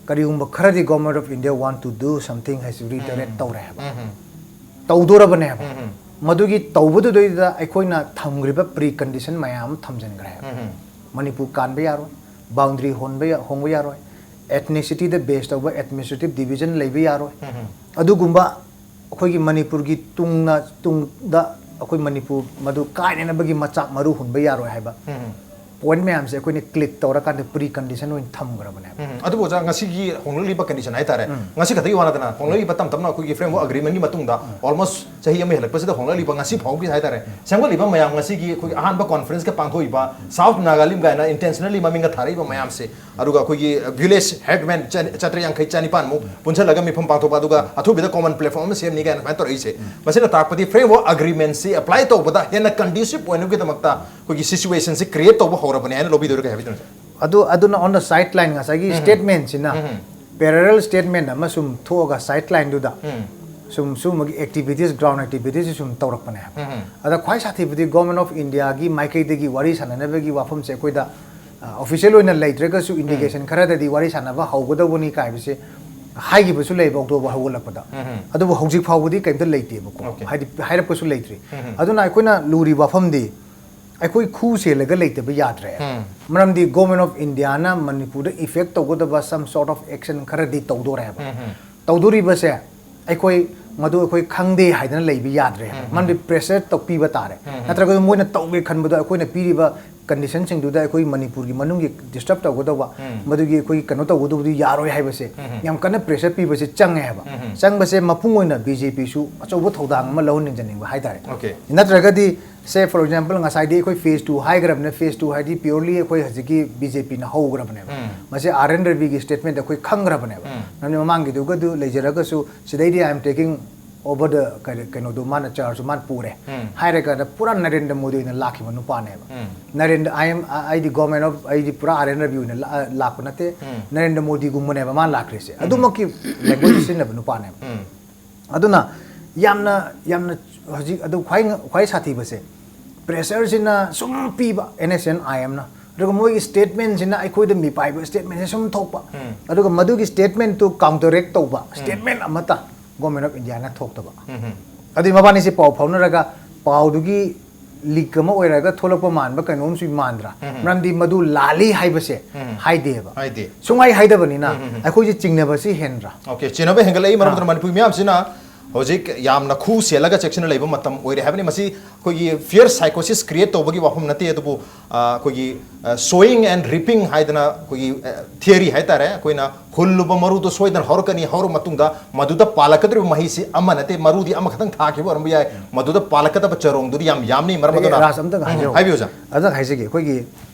ꯀꯔꯤꯒꯨꯝꯕ ꯈꯔꯗꯤ Government of India want to do something ꯍꯥꯏꯁꯤ reiterate ꯎꯝ꯫ ꯇꯧꯔꯦ ꯍꯥꯏꯕ꯫ ꯎꯝ꯫ ꯇꯧꯗꯣꯔꯕꯅꯦ ꯍꯥꯏꯕ꯫ ꯎꯝ꯫ ꯃꯗꯨꯒꯤ ꯇꯧꯕꯗꯨꯗꯩꯗ ꯑꯩꯈꯣꯏꯅ ꯊꯝꯈ꯭ꯔꯤꯕ precondition ꯃꯌꯥꯝ ꯑꯃ ꯊꯝꯖꯤꯟꯈ꯭ꯔꯦ ꯍꯥꯏꯕ꯫ ꯎꯝ꯫ ꯃꯅꯤꯄꯨꯔ ꯀꯥꯟꯕ ꯌꯥꯔꯣꯏ, boundary ꯍꯣꯟꯕ ꯌꯥ-, ꯍꯣꯡꯕ ꯌꯥꯔꯣꯏ, ethnicity ꯗ base ꯇꯧꯕ administrative division ꯂꯩꯕ ꯌꯥꯔꯣꯏ꯫ ꯎꯝ꯫ ꯑꯗꯨꯒꯨꯝꯕ ꯑꯩꯈꯣꯏꯒꯤ ꯃꯅꯤꯄꯨꯔꯒꯤ ꯇꯨꯡꯅ, ꯇꯨꯡꯗ ꯑꯩꯈꯣꯏ ꯃꯅꯤꯄꯨꯔ ꯃꯗꯨ ꯀꯥꯏꯅꯅꯕꯒꯤ ꯃꯆꯥꯛ ꯃꯔꯨ ꯍꯨꯟꯕ ꯌꯥꯔꯣꯏ ꯍꯥꯏꯕ ꯎꯝ꯫ Point ꯃꯌꯥꯝꯁꯦ ꯑꯩꯈꯣꯏꯅ click ꯇꯧꯔꯀꯥꯟꯗ precondition ꯑꯣꯏꯅ ꯊꯝꯈ꯭ꯔꯕꯅꯦꯕ꯫ ꯎꯝ꯫ ꯑꯗꯨꯕꯨ ꯑꯣꯖꯥ, ꯉꯁꯤꯒꯤ ꯍꯣꯡꯂꯛꯂꯤꯕ condition ꯍꯥꯏꯇꯥꯔꯦ, ꯎꯝ꯫ ꯉꯁꯤ ꯈꯛꯇꯒꯤ ꯋꯥ ꯅꯠꯇꯅ ꯍꯣꯡꯂꯛꯂꯤꯕ ꯇꯞ ꯇꯞꯅ ꯑꯩꯈꯣꯏꯒꯤ framework agreement ꯒꯤ ꯃꯇꯨꯡꯗ ꯎꯝ꯫ Almost ꯆꯍꯤ ꯑꯃ ꯍꯦꯜꯂꯛꯄꯁꯤꯗ ꯍꯣꯡꯂꯛꯂꯤꯕ ꯉꯁꯤ ꯐꯥꯎꯒꯤ ꯍꯥꯏꯇꯥꯔꯦ, ꯎꯝ꯫ ꯁꯦꯝꯒꯠꯂꯤꯕ ꯃꯌꯥꯝ, ꯉꯁꯤꯒꯤ ꯑꯩꯈꯣꯏꯒꯤ ꯑꯍꯥꯟꯕ conference ꯀ ꯄꯥꯡꯊꯣꯛꯏꯕ South Nagalim ꯀꯥꯏꯅ intentionally ꯃꯃꯤꯡꯒ ꯊꯥꯔꯛꯏꯕ ꯃꯌꯥꯝꯁꯦ, ꯑꯗꯨꯒ ꯑꯩꯈꯣꯏꯒꯤ village headman ꯆ-, ꯆꯥꯇ꯭ꯔꯦꯠ ꯌꯥꯡꯈꯩ ꯆꯅꯤꯄꯥꯟꯃꯨꯛ ꯄꯨꯟꯁꯤꯜꯂꯒ ꯃꯤꯐꯝ ꯄꯥꯡꯊꯣꯛꯄ, ꯑꯗꯨꯒ ꯑꯊꯨꯕꯤꯗ common platform ꯑꯃ ꯁꯦꯝꯅꯤ ꯀꯥꯏꯅ ꯁꯨꯃꯥꯏꯅ ꯇꯧꯔꯛꯏꯁꯦ, ꯃꯁꯤꯅ ꯇꯥꯛꯄꯗꯤ framework agreement ꯁꯤ apply ꯇꯧꯕꯗ ꯍꯦꯟꯅ conducive ꯑꯣꯏꯅꯕꯒꯤꯗꯃꯛꯇ ꯑꯩꯈꯣꯏꯒꯤ situation ꯁꯤ create ꯇꯧꯕ ꯍꯧꯔꯕꯅꯦ ꯍꯥꯏꯅ ꯂꯧꯕꯤꯗꯣꯏꯔꯥ ꯀꯩ ꯍꯥꯏꯕꯤꯗꯣꯏꯅꯣ? ꯑꯗꯨ, ꯑꯗꯨꯅ on the sideline ꯉꯁꯥꯏꯒꯤ ꯎꯝ꯫ Statement ꯁꯤꯅ ꯎꯝ꯫ Parallel statement ꯑꯃ ꯁꯨꯝ ꯊꯣꯛꯑꯒ sideline ꯗꯨꯗ ꯎꯝ꯫ ꯁꯨꯝ ꯁꯨꯝꯕꯒꯤ activities, ground activities ꯁꯤ ꯁꯨꯝ ꯇꯧꯔꯛꯄꯅꯦ ꯍꯥꯏꯕ꯫ ꯎꯝ꯫ ꯑꯗ ꯈ꯭ꯋꯥꯏ ꯁꯥꯊꯤꯕꯗꯤ Government of India ꯒꯤ ꯃꯥꯏꯀꯩꯗꯒꯤ ꯋꯥꯔꯤ ꯁꯥꯟꯅꯅꯕꯒꯤ ꯋꯥꯐꯝꯁꯦ ꯑꯩꯈꯣꯏꯗ, ꯑ, official ꯑꯣꯏꯅ ꯂꯩꯇ꯭ꯔꯒꯁꯨ ꯎꯝ꯫ Indication ꯈꯔꯗꯗꯤ ꯋꯥꯔꯤ ꯁꯥꯟꯅꯕ ꯍꯧꯒꯗꯧꯕꯅꯤ ꯀꯥꯏꯕꯁꯦ ꯍꯥꯏꯈꯤꯕꯁꯨ ꯂꯩꯕ October ꯍꯧꯒꯠꯂꯛꯄꯗ꯫ ꯎꯝ꯫ ꯑꯗꯨꯕꯨ ꯍꯧꯖꯤꯛ ꯐꯥꯎꯕꯗꯤ ꯀꯩꯝꯇ ꯂꯩꯇꯦꯕꯀꯣ꯫ Okay꯫ ꯍꯥꯏꯗꯤ ꯍꯥꯏꯔꯛꯄꯁꯨ ꯂꯩꯇ꯭ꯔꯤ꯫ ꯎꯝ꯫ ꯑꯗꯨꯅ ꯑꯩꯈꯣꯏꯅ ꯂꯨꯔꯤꯕ ꯋꯥꯐꯝꯗꯤ ꯑꯩꯈꯣꯏ ꯈꯨ ꯁꯦꯜꯂꯒ ꯂꯩꯇꯕ ꯌꯥꯗ꯭ꯔꯦ꯫ ꯎꯝ꯫ ꯃꯔꯝꯗꯤ Government of India ꯅ ꯃꯅꯤꯄꯨꯔꯗ effect ꯇꯧꯒꯗꯕ some sort of action ꯈꯔꯗꯤ ꯇꯧꯗꯣꯔꯦ ꯍꯥꯏꯕ꯫ ꯎꯝ, ꯎꯝ꯫ ꯇꯧꯗꯣꯔꯤꯕꯁꯦ ꯑꯩꯈꯣꯏ ꯃꯗꯨ ꯑꯩꯈꯣꯏ ꯈꯪꯗꯦ ꯍꯥꯏꯗꯅ ꯂꯩꯕ ꯌꯥꯗ꯭ꯔꯦ ꯍꯥꯏꯕ꯫ ꯎꯝ, ꯎꯝ꯫ ꯃꯔꯝꯗꯤ pressure ꯇꯧꯄꯤꯕ ꯇꯥꯔꯦ꯫ ꯎꯝ, ꯎꯝ꯫ ꯅꯠꯇ꯭ꯔꯒ ꯃꯣꯏꯅ ꯇꯧꯒꯦ ꯈꯟꯕꯗꯣ ꯑꯩꯈꯣꯏꯅ ꯄꯤꯔꯤꯕ condition ꯁꯤꯡꯗꯨꯗ ꯑꯩꯈꯣꯏ ꯃꯅꯤꯄꯨꯔꯒꯤ ꯃꯅꯨꯡꯒꯤ disturb ꯇꯧꯒꯗꯧꯕ, ꯎꯝ꯫ ꯃꯗꯨꯒꯤ ꯑꯩꯈꯣꯏꯒꯤ ꯀꯩꯅꯣ ꯇꯧꯒꯗꯧꯕꯗꯤ ꯌꯥꯔꯣꯏ ꯍꯥꯏꯕꯁꯦ ꯎꯝ, ꯎꯝ꯫ ꯌꯥꯝ ꯀꯟꯅ pressure ꯄꯤꯕꯁꯦ ꯆꯪꯉꯦ ꯍꯥꯏꯕ꯫ ꯎꯝ, ꯎꯝ꯫ ꯆꯪꯕꯁꯦ ꯃꯄꯨꯡ ꯑꯣꯏꯅ BJP ꯁꯨ ꯑꯆꯧꯕ ꯊꯧꯗꯥꯡ ꯑꯃ ꯂꯧꯍꯟꯅꯤꯡꯖꯅꯤꯡꯕ ꯍꯥꯏꯇꯥꯔꯦ꯫ Okay꯫ ꯅꯠꯇ꯭ꯔꯒꯗꯤ Say for example, ꯉꯁꯥꯏꯗꯤ ꯑꯩꯈꯣꯏ phase two ꯍꯥꯏꯈ꯭ꯔꯕꯅꯦ, phase two ꯍꯥꯏꯗꯤ purely ꯑꯩꯈꯣꯏ ꯍꯧꯖꯤꯛꯀꯤ BJPꯅ ꯍꯧꯈ꯭ꯔꯕꯅꯦꯕ꯫ ꯃꯁꯤ R N Raviꯒꯤ statement ꯑꯩꯈꯣꯏ ꯈꯪꯈ꯭ꯔꯕꯅꯦꯕ꯫ ꯅꯝꯅꯤ ꯃꯃꯥꯡꯒꯤꯗꯨꯒꯗꯨ ꯂꯩꯖꯔꯒꯁꯨ ꯁꯤꯗꯩꯗꯤ I am taking over the ꯀꯩꯅꯣ- ꯀꯩꯅꯣꯗꯣ ꯃꯥꯅ chargeꯁꯨ ꯃꯥꯅ ꯄꯨꯔꯦ ꯍꯥꯏꯔꯀꯥꯟꯗ ꯄꯨꯔꯥ ꯅꯔꯦꯟꯗ꯭ꯔ ꯃꯣꯗꯤ ꯑꯣꯏꯅ ꯂꯥꯛꯈꯤꯕ ꯅꯨꯄꯥꯅꯦꯕ꯫ ꯅꯔꯦꯟꯗ꯭ꯔ I am ꯑꯩꯗꯤ government of ꯑꯩꯗꯤ ꯄꯨꯔꯥ R N Ravi ꯑꯣꯏꯅ ꯂꯥꯛ- ꯂꯥꯛꯄ ꯅꯠꯇꯦ, ꯅꯔꯦꯟꯗ꯭ꯔ ꯃꯣꯗꯤꯒꯨꯝꯕꯅꯦꯕ ꯃꯥꯅ ꯂꯥꯛꯈ꯭ꯔꯤꯁꯦ꯫ ꯑꯗꯨꯃꯛꯀꯤ language ꯁꯤꯖꯤꯟꯅꯕ ꯅꯨꯄꯥꯅꯦꯕ꯫ ꯑꯗꯨꯅ ꯌꯥꯝꯅ ꯌꯥꯝꯅ ꯍꯧꯖꯤꯛ ꯑꯗꯨ ꯈ꯭ꯋꯥꯏ ꯉ- ꯈ꯭ꯋꯥꯏ ꯁꯥꯊꯤꯕꯁꯦ pressureꯁꯤꯅ ꯁꯨꯝ ꯄꯤꯕ NSCN IMꯅ, ꯑꯗꯨꯒ ꯃꯣꯏꯒꯤ statementꯁꯤꯅ ꯑꯩꯈꯣꯏꯗ ꯃꯤꯄꯥꯏꯕ statementꯁꯦ ꯁꯨꯝ ꯊꯣꯛꯄ, ꯑꯗꯨꯒ ꯃꯗꯨꯒꯤ statementꯇꯨ counteract ꯇꯧꯕ statement ꯑꯃꯠꯇ Government of Indiaꯅ ꯊꯣꯛꯇꯕ꯫ ꯑꯗꯨꯗꯤ ꯃꯕꯥꯅꯤꯁꯦ ꯄꯥꯎ ꯐꯥꯎꯅꯔꯒ ꯄꯥꯎꯗꯨꯒꯤ leak ꯑꯃ ꯑꯣꯏꯔꯒ ꯊꯣꯛꯂꯛꯄ ꯃꯥꯟꯕ ꯀꯩꯅꯣꯝꯁꯨ ꯃꯥꯟꯗ꯭ꯔꯥ? ꯃꯔꯝꯗꯤ ꯃꯗꯨ ꯂꯥꯜꯂꯤ ꯍꯥꯏꯕꯁꯦ ꯍꯥꯏꯗꯦꯕ꯫ ꯍꯥꯏꯗꯦ꯫ ꯁꯨꯡꯍꯥꯏ ꯍꯥꯏꯗꯕꯅꯤꯅ ꯑꯩꯈꯣꯏꯁꯦ ꯆꯤꯡꯅꯕꯁꯤ ꯍꯦꯟꯗ꯭ꯔꯥ? Okay, ꯆꯤꯡꯅꯕ ꯍꯦꯟꯒꯠꯂꯛꯏ꯫ ꯃꯔꯝ ꯑꯗꯨꯅ ꯃꯅꯤꯄꯨꯔ ꯃꯤꯌꯥꯝꯁꯤꯅ ꯍꯧꯖꯤꯛ ꯌꯥꯝꯅ ꯈꯨ ꯁꯦꯜꯂꯒ ꯆꯦꯛꯁꯤꯟꯅ ꯂꯩꯕ ꯃꯇꯝ ꯑꯣꯏꯔꯦ ꯍꯥꯏꯕꯅꯤ꯫ ꯃꯁꯤ ꯑꯩꯈꯣꯏꯒꯤ fear psychosis create ꯇꯧꯕꯒꯤ ꯋꯥꯐꯝ ꯅꯠꯇꯦ, ꯑꯗꯨꯕꯨ, ꯑ, ꯑꯩꯈꯣꯏꯒꯤ, ꯑ, sowing and reaping ꯍꯥꯏꯗꯅ ꯑꯩꯈꯣꯏꯒꯤ, ꯑ, theory ꯍꯥꯏꯇꯥꯔꯦ, ꯑꯩꯈꯣꯏꯅ ꯍꯨꯜꯂꯨꯕ ꯃꯔꯨꯗꯣ ꯁꯣꯏꯗꯅ ꯍꯧꯔꯛꯀꯅꯤ, ꯍꯧꯔ ꯃꯇꯨꯡꯗ ꯃꯗꯨꯗ ꯄꯥꯜꯂꯛꯀꯗꯧꯔꯤꯕ ꯃꯍꯩꯁꯤ ꯑꯃ ꯅꯠꯇꯦ, ꯃꯔꯨꯗꯤ ꯑꯃꯈꯛꯇꯪ ꯊꯥꯈꯤꯕ ꯑꯣꯏꯔꯝꯕ ꯌꯥꯏ, ꯃꯗꯨꯗ ꯄꯥꯜꯂꯛꯀꯗꯕ ꯆꯔꯣꯡꯗꯨꯗꯤ ꯌꯥꯝ ꯌꯥꯝꯅꯤ꯫ ꯃꯔꯝ ꯑꯗꯒꯤ ꯑꯗꯨꯅ ꯔꯥꯖ, ꯑꯝꯇꯪ ꯎꯝ, ꯍꯥꯏꯖꯍꯧ-, ꯍꯥꯏꯕꯤꯌꯨ, ꯑꯣꯖꯥ꯫ ꯑꯝꯇꯪ ꯍꯥꯏꯖꯒꯦ꯫ ꯑꯩꯈꯣꯏꯒꯤ,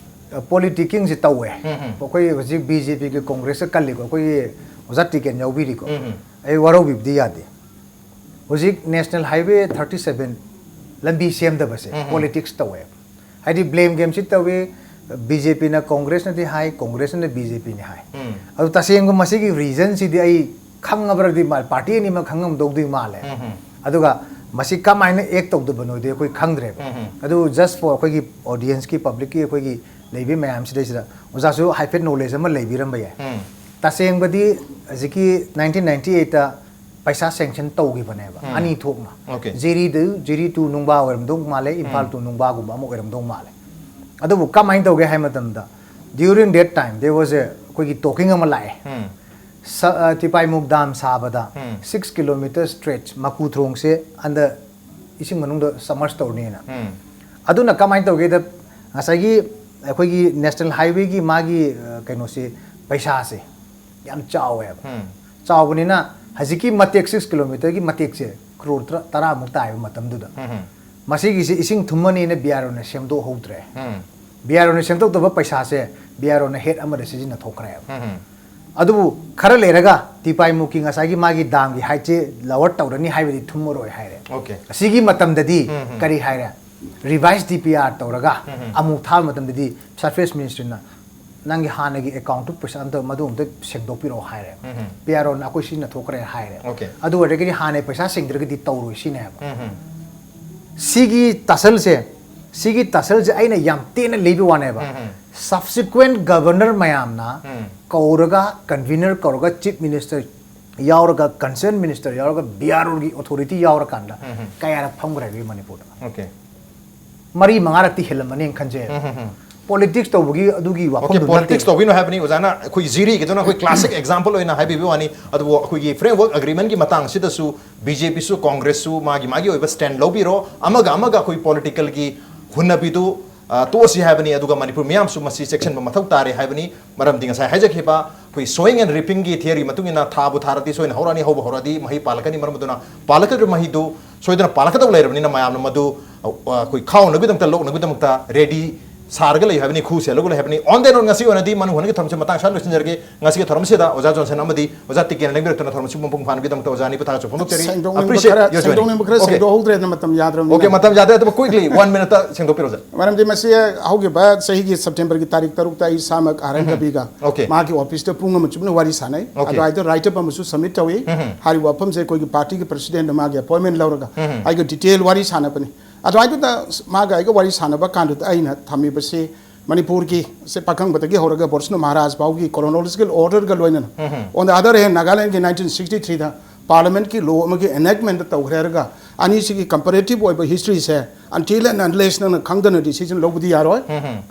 ꯑ, politicking ꯁꯤ ꯇꯧꯋꯦ꯫ ꯑꯩꯈꯣꯏ ꯍꯧꯖꯤꯛ BJPꯒ Congressꯀ ꯀꯜꯂꯤꯀꯣ, ꯑꯩꯈꯣꯏꯒꯤ ꯑꯣꯖꯥ ꯇꯤꯀꯦꯟ ꯌꯥꯎꯕꯤꯔꯤꯀꯣ꯫ ꯑꯩ ꯋꯥꯔꯧꯕꯤꯕꯗꯤ ꯌꯥꯗꯦ꯫ ꯍꯧꯖꯤꯛ National Highway thirty seven ꯂꯝꯕꯤ ꯁꯦꯝꯗꯕꯁꯦ ꯎꯝ, ꯎꯝ꯫ Politics ꯇꯧꯋꯦꯕ꯫ ꯍꯥꯏꯗꯤ blame game shift ꯇꯧꯋꯤ, BJPꯅ Congressꯅꯗꯤ ꯍꯥꯏ, Congressꯅ BJPꯅꯤ ꯍꯥꯏ꯫ ꯎꯝ꯫ ꯑꯗꯨ ꯇꯁꯦꯡꯕ ꯃꯁꯤꯒꯤ reasonꯁꯤꯗꯤ ꯑꯩ ꯈꯪꯉꯕ꯭ꯔꯗꯤ ꯃꯥ-, party ꯑꯅꯤꯃꯛ ꯈꯪꯉꯝꯗꯧꯗꯤ ꯃꯥꯜꯂꯦ꯫ ꯎꯝ, ꯎꯝ꯫ ꯑꯗꯨꯒ ꯃꯁꯤ ꯀꯃꯥꯏꯅ act ꯇꯧꯗꯕꯅꯣꯗꯤ ꯑꯩꯈꯣꯏ ꯈꯪꯗ꯭ꯔꯦꯕ꯫ ꯎꯝ, ꯎꯝ꯫ ꯑꯗꯨ just for ꯑꯩꯈꯣꯏꯒꯤ audienceꯀꯤ, publicꯀꯤ, ꯑꯩꯈꯣꯏꯒꯤ ꯂꯩꯕꯤ ꯃꯌꯥꯝꯁꯤꯗꯩꯁꯤꯗ ꯑꯣꯖꯥꯁꯨ ꯍꯥꯏꯐꯦꯠ knowledge ꯑꯃ ꯂꯩꯕꯤꯔꯝꯕ ꯌꯥꯏ꯫ ꯎꯝ꯫ ꯇꯁꯦꯡꯕꯗꯤ ꯍꯧꯖꯤꯛꯀꯤ nineteen ninety eightꯇ ꯄꯩꯁꯥ sanction ꯇꯧꯈꯤꯕꯅꯦꯕ, ꯎꯝ꯫ ꯑꯅꯤ ꯊꯣꯛꯅ꯫ Okay꯫ ꯖꯤꯔꯤꯗꯨ, ꯖꯤꯔꯤ two ꯅꯨꯡꯕꯥ ꯑꯣꯏꯔꯝꯗꯧ ꯃꯥꯜꯂꯦ, ꯏꯝꯐꯥꯜ ꯎꯝ꯫ To ꯅꯨꯡꯕꯥꯒꯨꯝꯕ ꯑꯃ ꯑꯣꯏꯔꯝꯗꯧ ꯃꯥꯜꯂꯦ꯫ ꯑꯗꯨꯕꯨ ꯀꯃꯥꯏꯅ ꯇꯧꯒꯦ ꯍꯥꯏ ꯃꯇꯝꯗ, during that time there was a, ꯑꯩꯈꯣꯏꯒꯤ talking ꯑꯃ ꯂꯥꯛꯑꯦ꯫ ꯎꯝ꯫ ꯁ-, ꯑ, ꯇꯤꯄꯥꯏꯃꯨꯛ dam ꯁꯥꯕꯗ ꯎꯝ꯫ Six kilometer stretch ꯃꯀꯨ ꯊꯣꯡꯁꯦ under ꯏꯁꯤꯡ ꯃꯅꯨꯡꯗ submerge ꯇꯧꯔꯅꯤꯅ꯫ ꯎꯝ꯫ ꯑꯗꯨꯅ ꯀꯃꯥꯏꯅ ꯇꯧꯒꯦꯗ, ꯉꯁꯥꯏꯒꯤ ꯑꯩꯈꯣꯏꯒꯤ National Highwayꯒꯤ ꯃꯥꯒꯤ, ꯑ, ꯀꯩꯅꯣꯁꯦ, ꯄꯩꯁꯥꯁꯦ ꯌꯥꯝ ꯆꯥꯎꯋꯦꯕ꯫ ꯎꯝ꯫ ꯆꯥꯎꯕꯅꯤꯅ ꯍꯧꯖꯤꯛꯀꯤ ꯃꯇꯦꯛ six kilometerꯒꯤ ꯃꯇꯦꯛꯁꯦ crore ꯇꯔꯥ, ꯇꯔꯥꯃꯨꯛ ꯇꯥꯏꯕ ꯃꯇꯝꯗꯨꯗ꯫ ꯎꯝ, ꯎꯝ꯫ ꯃꯁꯤꯒꯤꯁꯤ ꯏꯁꯤꯡ ꯊꯨꯝꯃꯅꯤꯅ ꯕꯤ ꯑꯥꯔ ꯑꯣꯅ ꯁꯦꯝꯗꯣꯛꯍꯧꯗ꯭ꯔꯦ꯫ ꯕꯤ ꯑꯥꯔ ꯑꯣꯅ ꯁꯦꯝꯗꯣꯛꯇꯕ ꯄꯩꯁꯥꯁꯦ ꯕꯤ ꯑꯥꯔ ꯑꯣꯅ ꯍꯦꯠ ꯑꯃꯗ ꯁꯤꯖꯤꯟꯅꯊꯣꯛꯈ꯭ꯔꯦꯕ꯫ ꯑꯗꯨꯕꯨ ꯈꯔ ꯂꯩꯔꯒ ꯇꯤꯄꯥꯏꯃꯨꯛꯀꯤ ꯉꯁꯥꯏꯒꯤ ꯃꯥꯒꯤ ꯗꯥꯝꯒꯤ ꯍꯥꯏꯠꯁꯦ ꯂꯋꯔ ꯇꯧꯔꯅꯤ ꯍꯥꯏꯕꯗꯤ ꯊꯨꯝꯃꯔꯣꯏ ꯍꯥꯏꯔꯦ꯫ Okay. ꯑꯁꯤꯒꯤ ꯃꯇꯝꯗꯗꯤ ꯀꯔꯤ ꯍꯥꯏꯔꯦ? ꯔꯤꯚꯥꯏꯁ ꯗꯤ ꯄꯤ ꯑꯥꯔ ꯇꯧꯔꯒ ꯑꯃꯨꯛ ꯊꯥꯕ ꯃꯇꯝꯗꯗꯤ ꯁꯔꯐꯦꯁ ꯃꯤꯅꯤꯁꯇ꯭ꯔꯤꯅ ꯅꯪꯒꯤ ꯍꯥꯟꯅꯒꯤ ꯑꯦꯀꯥꯎꯟꯠꯇꯨ ꯄꯩꯁꯥ ꯑꯝꯇ ꯃꯗꯨ ꯑꯝꯇ ꯁꯦꯡꯗꯣꯛꯄꯤꯔꯛꯑꯣ ꯍꯥꯏꯔꯦ꯫ ꯄꯤ ꯑꯥꯔ ꯑꯣꯅ ꯑꯩꯈꯣꯏ ꯁꯤꯖꯤꯟꯅꯊꯣꯛꯈ꯭ꯔꯦ ꯍꯥꯏꯔꯦ꯫ Okay. ꯑꯗꯨ ꯑꯣꯏꯔꯒꯗꯤ ꯍꯥꯟꯅ ꯄꯩꯁꯥ ꯁꯦꯡꯗ꯭ꯔꯒꯗꯤ ꯇꯧꯔꯣꯏ ꯁꯤꯅꯦꯕ꯫ ꯁꯤꯒꯤ ꯇꯁꯜꯁꯦ ꯁꯤꯒꯤ ꯇꯁꯜꯁꯦ ꯑꯩꯅ ꯌꯥꯝ ꯇꯦꯟꯅ ꯂꯩꯕ ꯋꯥꯅꯦꯕ꯫ ꯁꯕꯁꯤꯀ꯭ꯋꯦꯟ ꯒꯕꯔꯅꯔ ꯃꯌꯥꯝꯅ ꯀꯧꯔꯒ, ꯀꯟꯚꯤꯅꯔ ꯀꯧꯔꯒ, ꯆꯤꯐ ꯃꯤꯅꯤꯁꯇꯔ ꯌꯥꯎꯔꯒ, ꯀꯟꯁꯔꯟ ꯃꯤꯅꯤꯁꯇꯔ ꯌꯥꯎꯔꯒ, ꯕꯤ ꯑꯥꯔ ꯑꯣꯒꯤ ꯑꯣꯊꯣꯔꯤꯇꯤ ꯌꯥꯎꯔꯀꯥꯟꯗ ꯀꯌꯥꯔꯛ ꯐꯝꯈ꯭ꯔꯒꯦ ꯃꯅꯤꯄꯨꯔꯗ? Okay. ꯃꯔꯤ ꯃꯉꯥꯔꯛꯇꯤ ꯍꯦꯜꯂꯝꯃꯅꯤꯅ ꯈꯟꯖꯩ꯫ ꯄꯣꯂꯤꯇꯤꯛꯁ ꯇꯧꯕꯒꯤ ꯑꯗꯨꯒꯤ Okay, ꯋꯥꯐꯝꯗꯨ ꯄꯣꯂꯤꯇꯤꯛꯁ ꯅꯠꯇꯦ꯫ ꯇꯧꯕꯤꯅꯣ ꯍꯥꯏꯕꯅꯤ ꯑꯣꯖꯥꯅ꯫ ꯑꯩꯈꯣꯏ ꯖꯤꯔꯤꯒꯤꯗꯨꯅ ꯑꯩꯈꯣꯏ ꯀ꯭ꯂꯥꯁꯤꯛ ꯑꯦꯛꯖꯥꯝꯄꯜ ꯑꯣꯏꯅ ꯍꯥꯏꯕꯤꯕ ꯋꯥꯅꯤ꯫ ꯑꯗꯨꯕꯨ ꯑꯩꯈꯣꯏꯒꯤ ꯐ꯭ꯔꯦꯝꯋꯔꯛ ꯑꯦꯒ꯭ꯔꯤꯃꯦꯟꯒꯤ ꯃꯇꯥꯡꯁꯤꯗꯁꯨ ꯕꯤ ꯖꯦ ꯄꯤꯁꯨ ꯀꯣꯡꯒ꯭ꯔꯦꯁꯁꯨ ꯃꯥꯒꯤ ꯃꯥꯒꯤ ꯑꯣꯏꯕ ꯁ꯭ꯇꯦꯟ ꯂꯧꯕꯤꯔꯣ, ꯑꯃꯒ ꯑꯃꯒ ꯑꯩꯈꯣꯏ ꯄꯣꯂꯤꯇꯤꯀꯦꯜꯒꯤ ꯍꯨꯟꯅꯕꯤꯗꯨ ꯑ, ꯇꯣꯛꯑꯁꯤ ꯍꯥꯏꯕꯅꯤ꯫ ꯑꯗꯨꯒ ꯃꯅꯤꯄꯨꯔ ꯃꯤꯌꯥꯝꯁꯨ ꯃꯁꯤ ꯆꯦꯛꯁꯤꯟꯕ ꯃꯊꯧ ꯇꯥꯔꯦ ꯍꯥꯏꯕꯅꯤ꯫ ꯃꯔꯝꯗꯤ ꯉꯁꯥꯏ ꯍꯥꯏꯖꯈꯤꯕ ꯑꯩꯈꯣꯏ sowing and reapingꯒꯤ theory ꯃꯇꯨꯡ ꯏꯟꯅ ꯊꯥꯕꯨ ꯊꯥꯔꯗꯤ ꯁꯣꯏꯅ ꯍꯧꯔꯛꯑꯅꯤ, ꯍꯧꯕ ꯍꯧꯔꯛꯑꯗꯤ ꯃꯍꯩ ꯄꯥꯜꯂꯛꯀꯅꯤ꯫ ꯃꯔꯝ ꯑꯗꯨꯅ ꯄꯥꯜꯂꯛꯀꯗꯧꯔꯤꯕ ꯃꯍꯩꯗꯨ ꯁꯣꯏꯗꯅ ꯄꯥꯜꯂꯛꯀꯗꯧ ꯂꯩꯔꯕꯅꯤꯅ ꯃꯌꯥꯝꯅ ꯃꯗꯨ, ꯑ, ꯑꯩꯈꯣꯏ ꯈꯥꯎꯅꯕꯒꯤꯗꯃꯛꯇ, ꯂꯣꯛꯅꯕꯒꯤꯗꯃꯛꯇ ꯔꯦꯗꯤ ꯁꯥꯔꯒ ꯂꯩꯌꯨ ꯍꯥꯏꯕꯅꯤ, ꯈꯨ ꯁꯦꯜꯂꯒ ꯂꯩꯌꯨ ꯍꯥꯏꯕꯅꯤ꯫ On that note, ꯉꯁꯤ ꯑꯣꯏꯅꯗꯤ ꯃꯅꯨꯡ ꯍꯟꯒꯤ ꯊꯧꯔꯝꯁꯤ ꯃꯇꯥꯡ ꯑꯁ꯭ꯋꯥꯏꯗ ꯂꯣꯏꯁꯤꯟꯖꯔꯒꯦ꯫ ꯉꯁꯤꯒꯤ ꯊꯧꯔꯝꯁꯤꯗ ꯑꯣꯖꯥ ꯖꯣꯟꯁꯟ ꯑꯃꯗꯤ ꯑꯣꯖꯥ ꯇꯤꯀꯦꯟꯅ ꯂꯦꯡꯕꯤꯔꯛꯇꯨꯅ ꯊꯧꯔꯝ ꯑꯁꯤꯕꯨ ꯃꯄꯨꯡ ꯐꯥꯍꯟꯕꯒꯤꯗꯃꯛꯇ ꯑꯣꯖꯥ ꯑꯅꯤꯕꯨ ꯊꯥꯒꯠꯆꯕ ꯐꯣꯡꯗꯣꯛꯆꯔꯤ꯫ ꯁꯦꯡꯗꯣꯛꯅꯤꯡꯕ Appreciate ꯈꯔ your joining. ꯁꯦꯡꯗꯣꯛꯅꯤꯡꯕ ꯈꯔ Okay. ꯁꯦꯡꯗꯣꯛꯍꯧꯗ꯭ꯔꯦꯗꯅ ꯃꯇꯝ ꯌꯥꯗ꯭ꯔꯕꯅꯤꯅ꯫ Okay, ꯃꯇꯝ ꯌꯥꯗ꯭ꯔꯦ꯫ ꯑꯗꯨꯕꯨ quickly, one minute ꯁꯦꯡꯗꯣꯛꯄꯤꯔꯣ, ꯑꯣꯖꯥ꯫ ꯃꯔꯝꯗꯤ ꯃꯁꯤ ꯍꯧꯈꯤꯕ ꯆꯍꯤꯒꯤ ꯁꯦꯞꯇꯦꯝꯕꯔꯒꯤ ꯇꯥꯔꯤꯛ ꯇꯔꯨꯛꯇ ꯑꯩ ꯏꯁꯥꯃꯛ ꯑꯥꯔ ꯑꯦꯟ ꯔꯕꯤꯒ Okay. ꯃꯥꯒꯤ ꯑꯣꯐꯤꯁꯇ ꯄꯨꯡ ꯑꯃ ꯆꯨꯞꯅ ꯋꯥꯔꯤ ꯁꯥꯟꯅꯩ꯫ Okay. ꯑꯗꯨꯋꯥꯏꯗ write up ꯑꯃꯁꯨ submit ꯇꯧꯏ꯫ ꯍꯥꯏꯔꯤꯕ ꯋꯥꯐꯝꯁꯦ ꯑꯩꯈꯣꯏꯒꯤ ꯄꯥꯔꯇꯤꯒꯤ ꯄ꯭ꯔꯁꯤꯗꯦꯟꯠꯅ ꯃꯥꯒꯤ ꯑꯦꯄꯣꯏꯟꯃꯦꯟ ꯂꯧꯔꯒ ꯑꯩꯒ ꯗꯤꯇꯦꯜ ꯋꯥꯔꯤ ꯁꯥꯟꯅꯕꯅꯤ꯫ ꯑꯗꯨꯋꯥꯏꯗꯨꯗ ꯃꯥꯒ ꯑꯩꯒ ꯋꯥꯔꯤ ꯁꯥꯟꯅꯕ ꯀꯥꯟꯗꯨꯗ ꯑꯩꯅ ꯊꯝꯃꯤꯕꯁꯤ ꯃꯅꯤꯄꯨꯔꯒꯤ ꯁꯦ ꯄꯥꯈꯪꯕꯗꯒꯤ ꯍꯧꯔꯒ ꯕꯣꯔꯁꯅ ꯃꯍꯥꯔꯥꯖ ꯐꯥꯎꯒꯤ chronological orderꯒ ꯂꯣꯏꯅꯅ꯫ On the other hand, ꯅꯥꯒꯥꯂꯦꯟꯒꯤ nineteen sixty threeꯗ ꯄꯥꯔꯂꯤꯌꯥꯃꯦꯟꯠꯀꯤ ꯂꯣ ꯑꯃꯒꯤ ꯑꯦꯅꯦꯛꯃꯦꯟꯠ ꯇꯧꯈ꯭ꯔꯦ ꯍꯥꯏꯔꯒ ꯑꯅꯤꯁꯤꯒꯤ comparative ꯑꯣꯏꯕ historyꯁꯦ until and unless ꯅꯪꯅ ꯈꯪꯗꯅ decision ꯂꯧꯕꯗꯤ ꯌꯥꯔꯣꯏ꯫